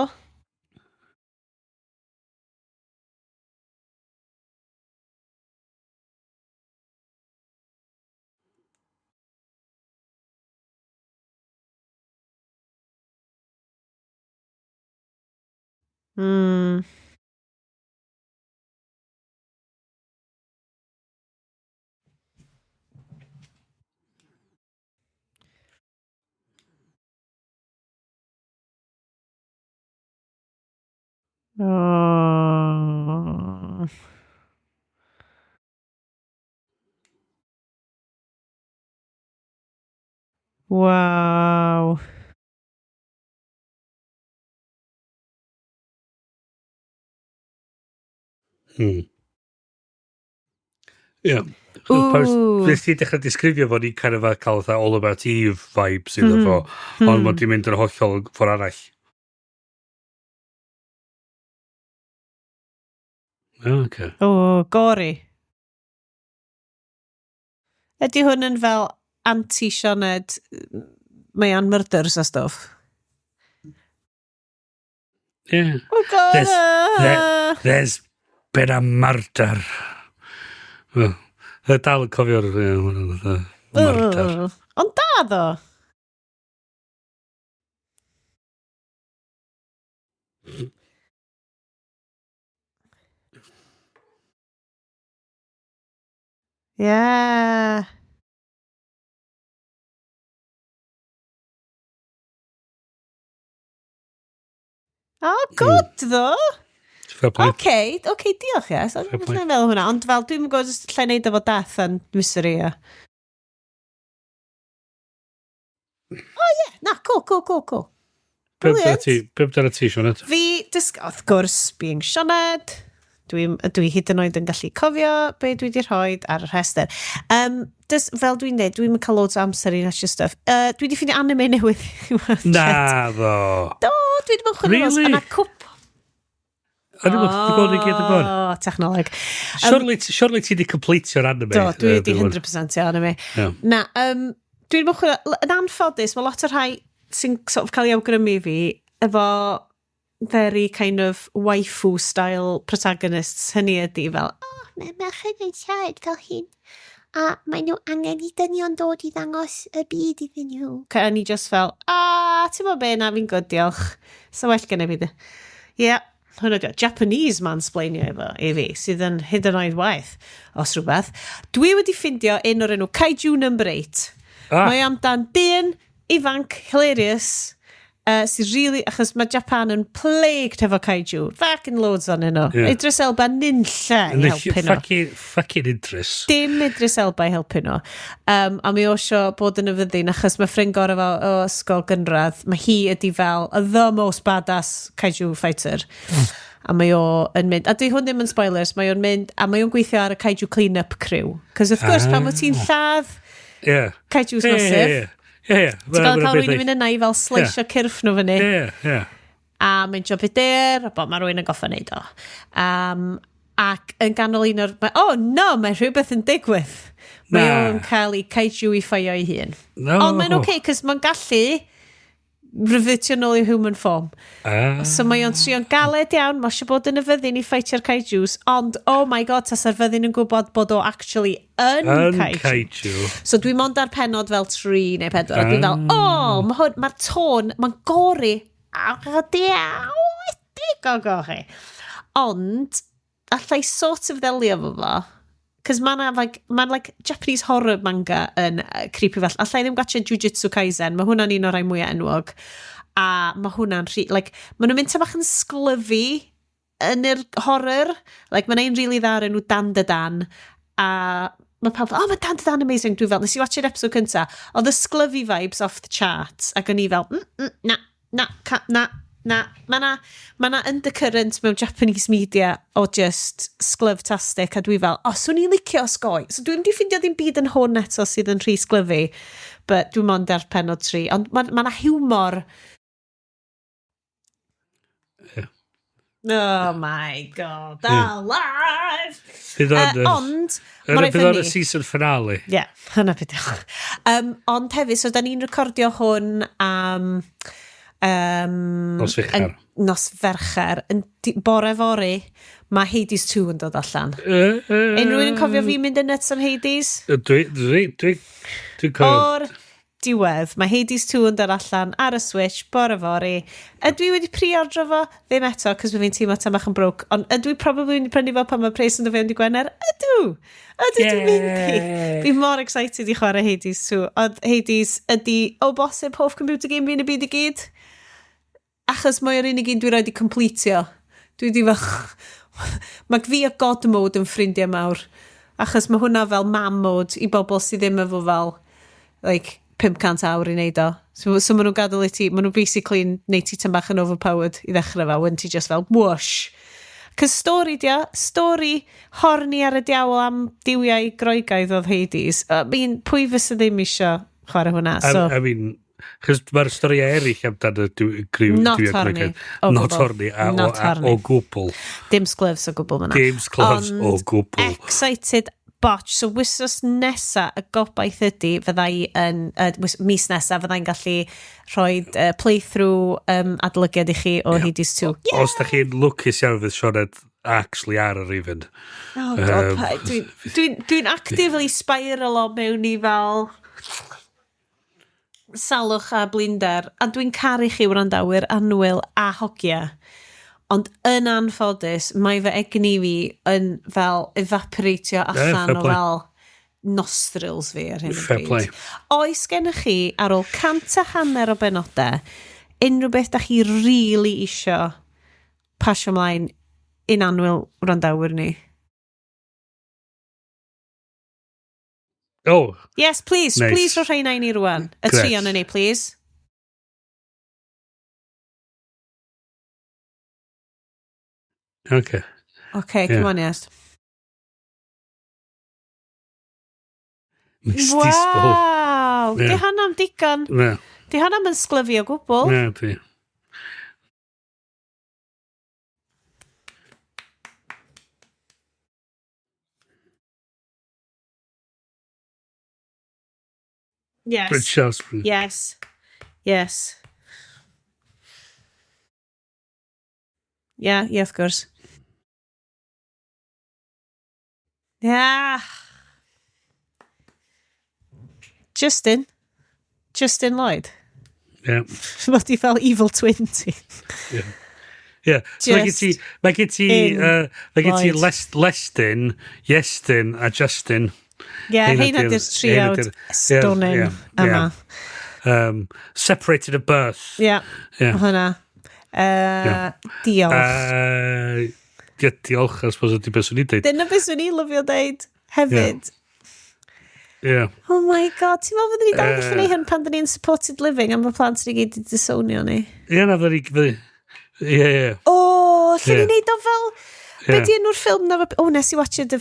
Oh. Wow. Ie. Ooh. Nes ti dechrau disgrifio fo ni kind of cael fatha All About Eve vibes iddo fo, ond mod i'n mynd yn hollol ffordd arall. Oh, okay. O, gori. Ydy hwn yn fel anti-Sioned, mae o'n murders a stwff? Yeah. Oh, God. There's been a murder. Well, dal yn cofio'r murder. Ond da ddo. Yeah. Oh, good ddo. Fair play. Oce, diolch, yes. O'n Fair play. i'n meddwl hwnna, ond fel, dwi'n gwybod jyst lle neud efo death and misery a... Oh, yeah, na, cool, cool, cool, cool. Be amdano Brilliant. ti, be amdano ti, Sioned? Fi, dysg, wrth gwrs, being Sioned, dwi hyd yn oed yn gallu cofio be dwi wedi rhoi ar y rhestr. Dys, fel dwi'n dweud, dwi'n cael loads o amser i nasio stuff. Dwi wedi ffeindio anime newydd. i watch. Na ddo. Do, dwi wedi bod yn chwilio Really? Yna cwp. O'n i'n meddwl, ti'n gweld i gyd yn gwybod. O, technoleg. Surely ti wedi completio'r anime. Do, dwi wedi 100% i anime. Yeah. Na, dwi'n bod chwilio, yn anffodus, mae lot o'r rhai sy'n sort of cael ei awgrymu fi efo very kind of waifu style protagonists, hynny ydy fel, oh, mae merched yn siarad fel hyn, a mae nhw angen i dynion dod i ddangos y byd iddyn nhw. A ni just fel, a, ti'n bod be, na fi'n good, diolch. So well gen i fi. Ie, hwnna ydi o. Japanese mansplainio efo i fi, sydd yn hyd yn oed waeth, os rhywbeth. Dwi wedi ffindio un o'r enw Kaiju Number 8. Ah. Mae amdan dyn ifanc, hilarious, sydd really, achos mae Japan yn plagued efo kaiju. Fucking loads o'n nhw. Ie. Idris Elba nunlla i helpu nhw. Fucking Idris. Dim Idris Elba i helpu nhw. A mi osio bod yn y fyddin, achos mae ffrind gorau fo o ysgol gynradd, mae hi ydi fel the most badass kaiju fighter. A mae o yn mynd, a dwi hwn ddim yn spoilers, mae o'n mynd, a mae o'n gweithio ar y kaiju clean-up crew. Cos wrth gwrs, pan wyt ti'n lladd Ie. kaijus Ie, massive, ie, ie. Ie. ti'n gael cael rhywun i fynd yna i fel sleisio cyrff nhw fyny. Ie, ie. A mae'n job i dyr, a bod mae rhywun yn goffa wneud o. Ac yn ganol un o'r... Oh no, mae rhywbeth yn digwydd. Mae Na. o'n cael ei kaiju i ffeio ei hun. No. Ond mae'n oce, okay, cos mae'n gallu revertio nôl i human form. Ah. So mae o'n trio'n galed iawn, mae eisiau bod yn y fyddin i ffeitio'r kaijus, ond oh my god, tasa'r fyddin yn gwybod bod o actually yn, Yn kaiju. kaiju. So dwi mond ar penod fel 3 neu 4, a dwi fel, Ah. oh, mae hwn, mae'r tôn, mae'n gori, a diawedig o gori. Ond, allai sort of ddelio efo fo, Cos mae na, like, mae'n like Japanese horror manga yn creepy fel. Allai ddim gwatcha Jujutsu Kaisen, mae hwnna'n un o'r rhai mwyaf enwog. A mae hwnna'n rhy... Like, maen nhw'n mynd ta bach yn sglyfu yn yr horror. Like, mae'n ein really dda ar enw Dan Da Dan. A mae pawb, oh, mae Dan Da Dan amazing. Dwi fel, nes i watch yr episode cynta. Oedd y sglyfu vibes off the chart. Ac o'n i fel, na, na, ca, na, na. Mae na, ma na undercurrent mewn Japanese media o just sglyftastic. A dwi fel, oh, swn i'n licio osgoi. So dwi'n di ffindio ddim byd yn hwn eto sydd yn rhy sglyfu. But dwi'n mond ar penod 3. Ond mae ma na hiwmor. Yeah. Oh my God, alive! Bydd o'n... Ond, mae'n Bydd o'n y funny. season finale. Ie, yeah, hwnna beth. Ond hefyd, so da ni'n recordio hwn am... Nos Fercher. Nos Fercher. Yn bore fory, mae Hades 2 yn dod allan. Unrhyw un yn cofio fi mynd yn nuts am Hades? Dwi'n cofio. O'r diwedd, mae Hades 2 yn dod allan ar y Switch, bore fory. Ydw i wedi pre-ordro fo? Ddim eto, cos fi'n teimlo tam bach yn broke. Ond ydw i probably wedi prynu fo pan mae pres yn dod fewn di Gwener? Ydw! Ydw dwi'n mynd i. Fi mor excited i chwarae Hades 2. Ond Hades ydy, o bosib, hoff computer game fi yn y byd i gyd. Achos mae o'r unig un dwi roed i completio. Dwi di fel... Mae fi a God mode yn ffrindiau mawr. Achos mae hwnna fel mam mode i bobl sydd ddim efo fel like, 500 awr i wneud o. So maen nhw'n gadael i ti, maen nhw basically yn neud ti tam bach yn overpowered i ddechrau fel, when ti just fel, whoosh. Cos stori di o, stori horny ar y diawl am diwiau Groegaidd oedd Hades. I mean, pwy fysa ddim isio chwarae hwnna? So, I mean, chos mae'r storiau eraill amdan y griw... Not horny. O Not gwbl. horny. Not horny. O gwbl. Dim sglyfs o gwbl fyna. Dim sglyfs o gwbl. Excited botch. So wythnos nesa, y gobaith ydy, fydda i yn, mis nesa, fydda i'n gallu rhoi playthrough adolygiad i chi o yeah. Hades 2. Yeah. Os da chi'n lwcus iawn fydd Sioned actually ar yr even. Oh God, dwi'n actively spiral o mewn i fel salwch a blinder, a dwi'n caru chi wrandawyr annwyl a hogia. Ond yn anffodus, mae fy egni fi yn fel evaporatio allan o fel nostrils fi ar hyn o bryd. Oes gennych chi, ar ôl 150 o benodau, unrhyw beth da chi really isio pasio ymlaen un annwyl wrandawyr ni? Oh. Yes, please. Nice. Please rho rheina i ni rwan. Y tri o'n ni, please. Okay. Okay, come on, yes. Misty Spall. Wow! Yeah. Di hwnna'n digon. Yeah. Di hwnna'n yn sglyfu o gwbl. Yeah, di. Yes. Prince Charles. Yes. Yes. Yeah, yeah, of course. Yeah. Justin. Justin Lloyd. Yeah. Mae di fel evil twin ti. Yeah. Yeah. So mae gen ti Lestin, Iestyn a Justin. Yeah, heina di'r triawd stunning yma. Separated at birth. Yeah, hwnna. Diolch. Diolch, I suppose, ydy beth swn i'n deud. Dyna beth swn i'n lyfio deud hefyd. Yeah. Oh my God, ti'n meddwl fyddwn ni dal gallu neud hyn pan dyn ni'n supported living am y plant ni gyd i disownio ni? Ie, na, fyddwn ni... Ie, ie. O, lle ni'n neud o fel... Be di enw'r ffilm na fo... O, nes i watched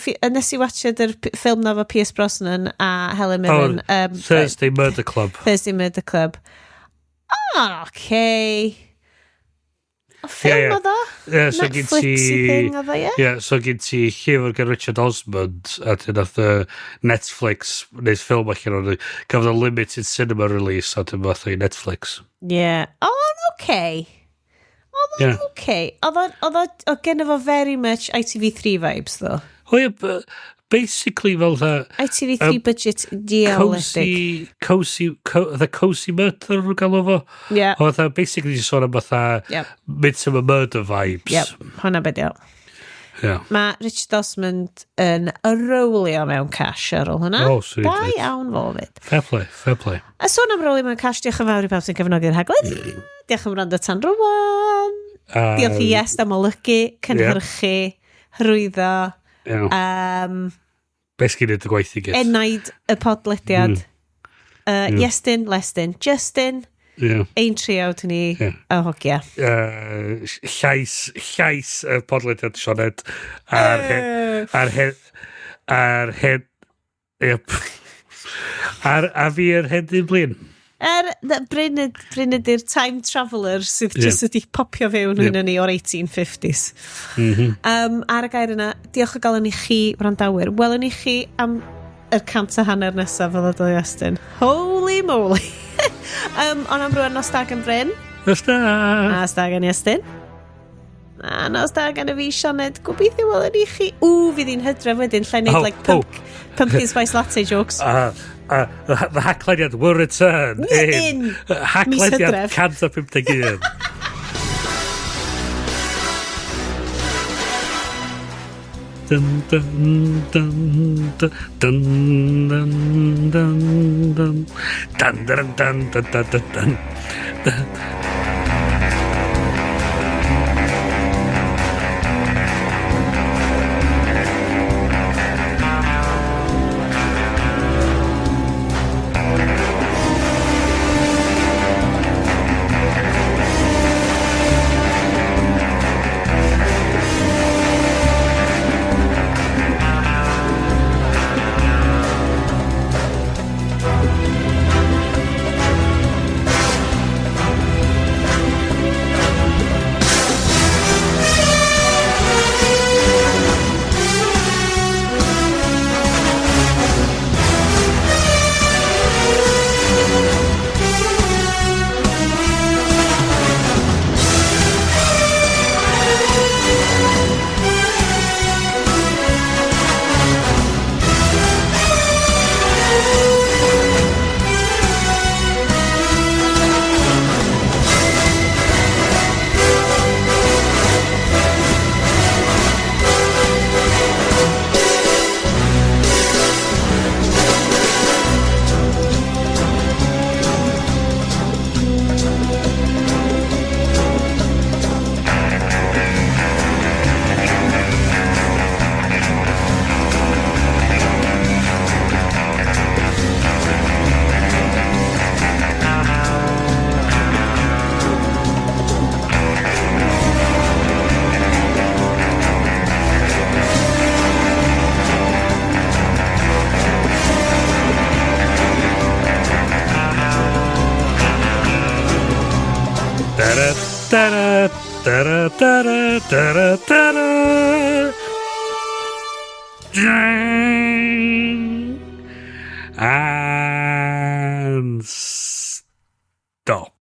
yr ffilm na fo Pierce Brosnan a Helen Mirren. Thursday Murder Club. Thursday Murder Club. Ah, okay. O ffilm oedd o? Netflix-y thing oedd o, ie? Ie, so gen ti llyfr gan Richard Osmond, a dyn nath Netflix wneud ffilm allan o'n gafodd o limited cinema release, a dyn fath o i Netflix. Ie. Oedd o'n okay. Oedd o'n okay. Oedd o gen fo very much ITV3 vibes, though. O ie, basically fel dda... ITV3 budget diawledig. Cozy, the Cozy Murder nhw'n galw fo. Yeah. O, fatha, basically just sôn am fatha Midsummer Murder vibes. Yep, hwnna beth yw. Yeah. Mae Richard Osman yn rowlio mewn cash ar ôl hwnna. Oh, sweet. Da iawn fo fyd. Fair play, fair play. A sôn am rowlio mewn cash, diolch yn fawr i pawb sy'n cefnogi'r rhaglen. Diolch am wrando tan rwan. Diolch i Iest am olygu, cynhyrchu, hyrwyddo, Yeah. Basically, neud y gwaith i gyd. Enaid y podlediad. Iestyn, Lestyn, Justin, ein triawd ni a hogia. Llais y podlediad Sioned ar hen, ar hen, ar hen, yep. Ar, a fi yr hen dyn blin. Bryn, Bryn ydy'r time traveller sydd just wedi popio fewn yeah. ni o'r 1850s. Ar y gair yna, diolch o galon i chi, wrandawyr. Welwn i chi am yr 150 nesaf fel ydw i Estyn. Holy moly! Ond am rwan, nos da gan Bryn. Nos da! Nos da gan Iestyn. A nos da gan y fi, Sioned. Gobeithio welwn i chi. Ww, fydd hi'n hydref wedyn, lle neud like pumpkin spice latte jokes. The Haclediad will return in Haclediad 151. Dun dun dun dun dun dun dun dun dun dun dun dun dun dun dun. Da da da da da da da. And stop.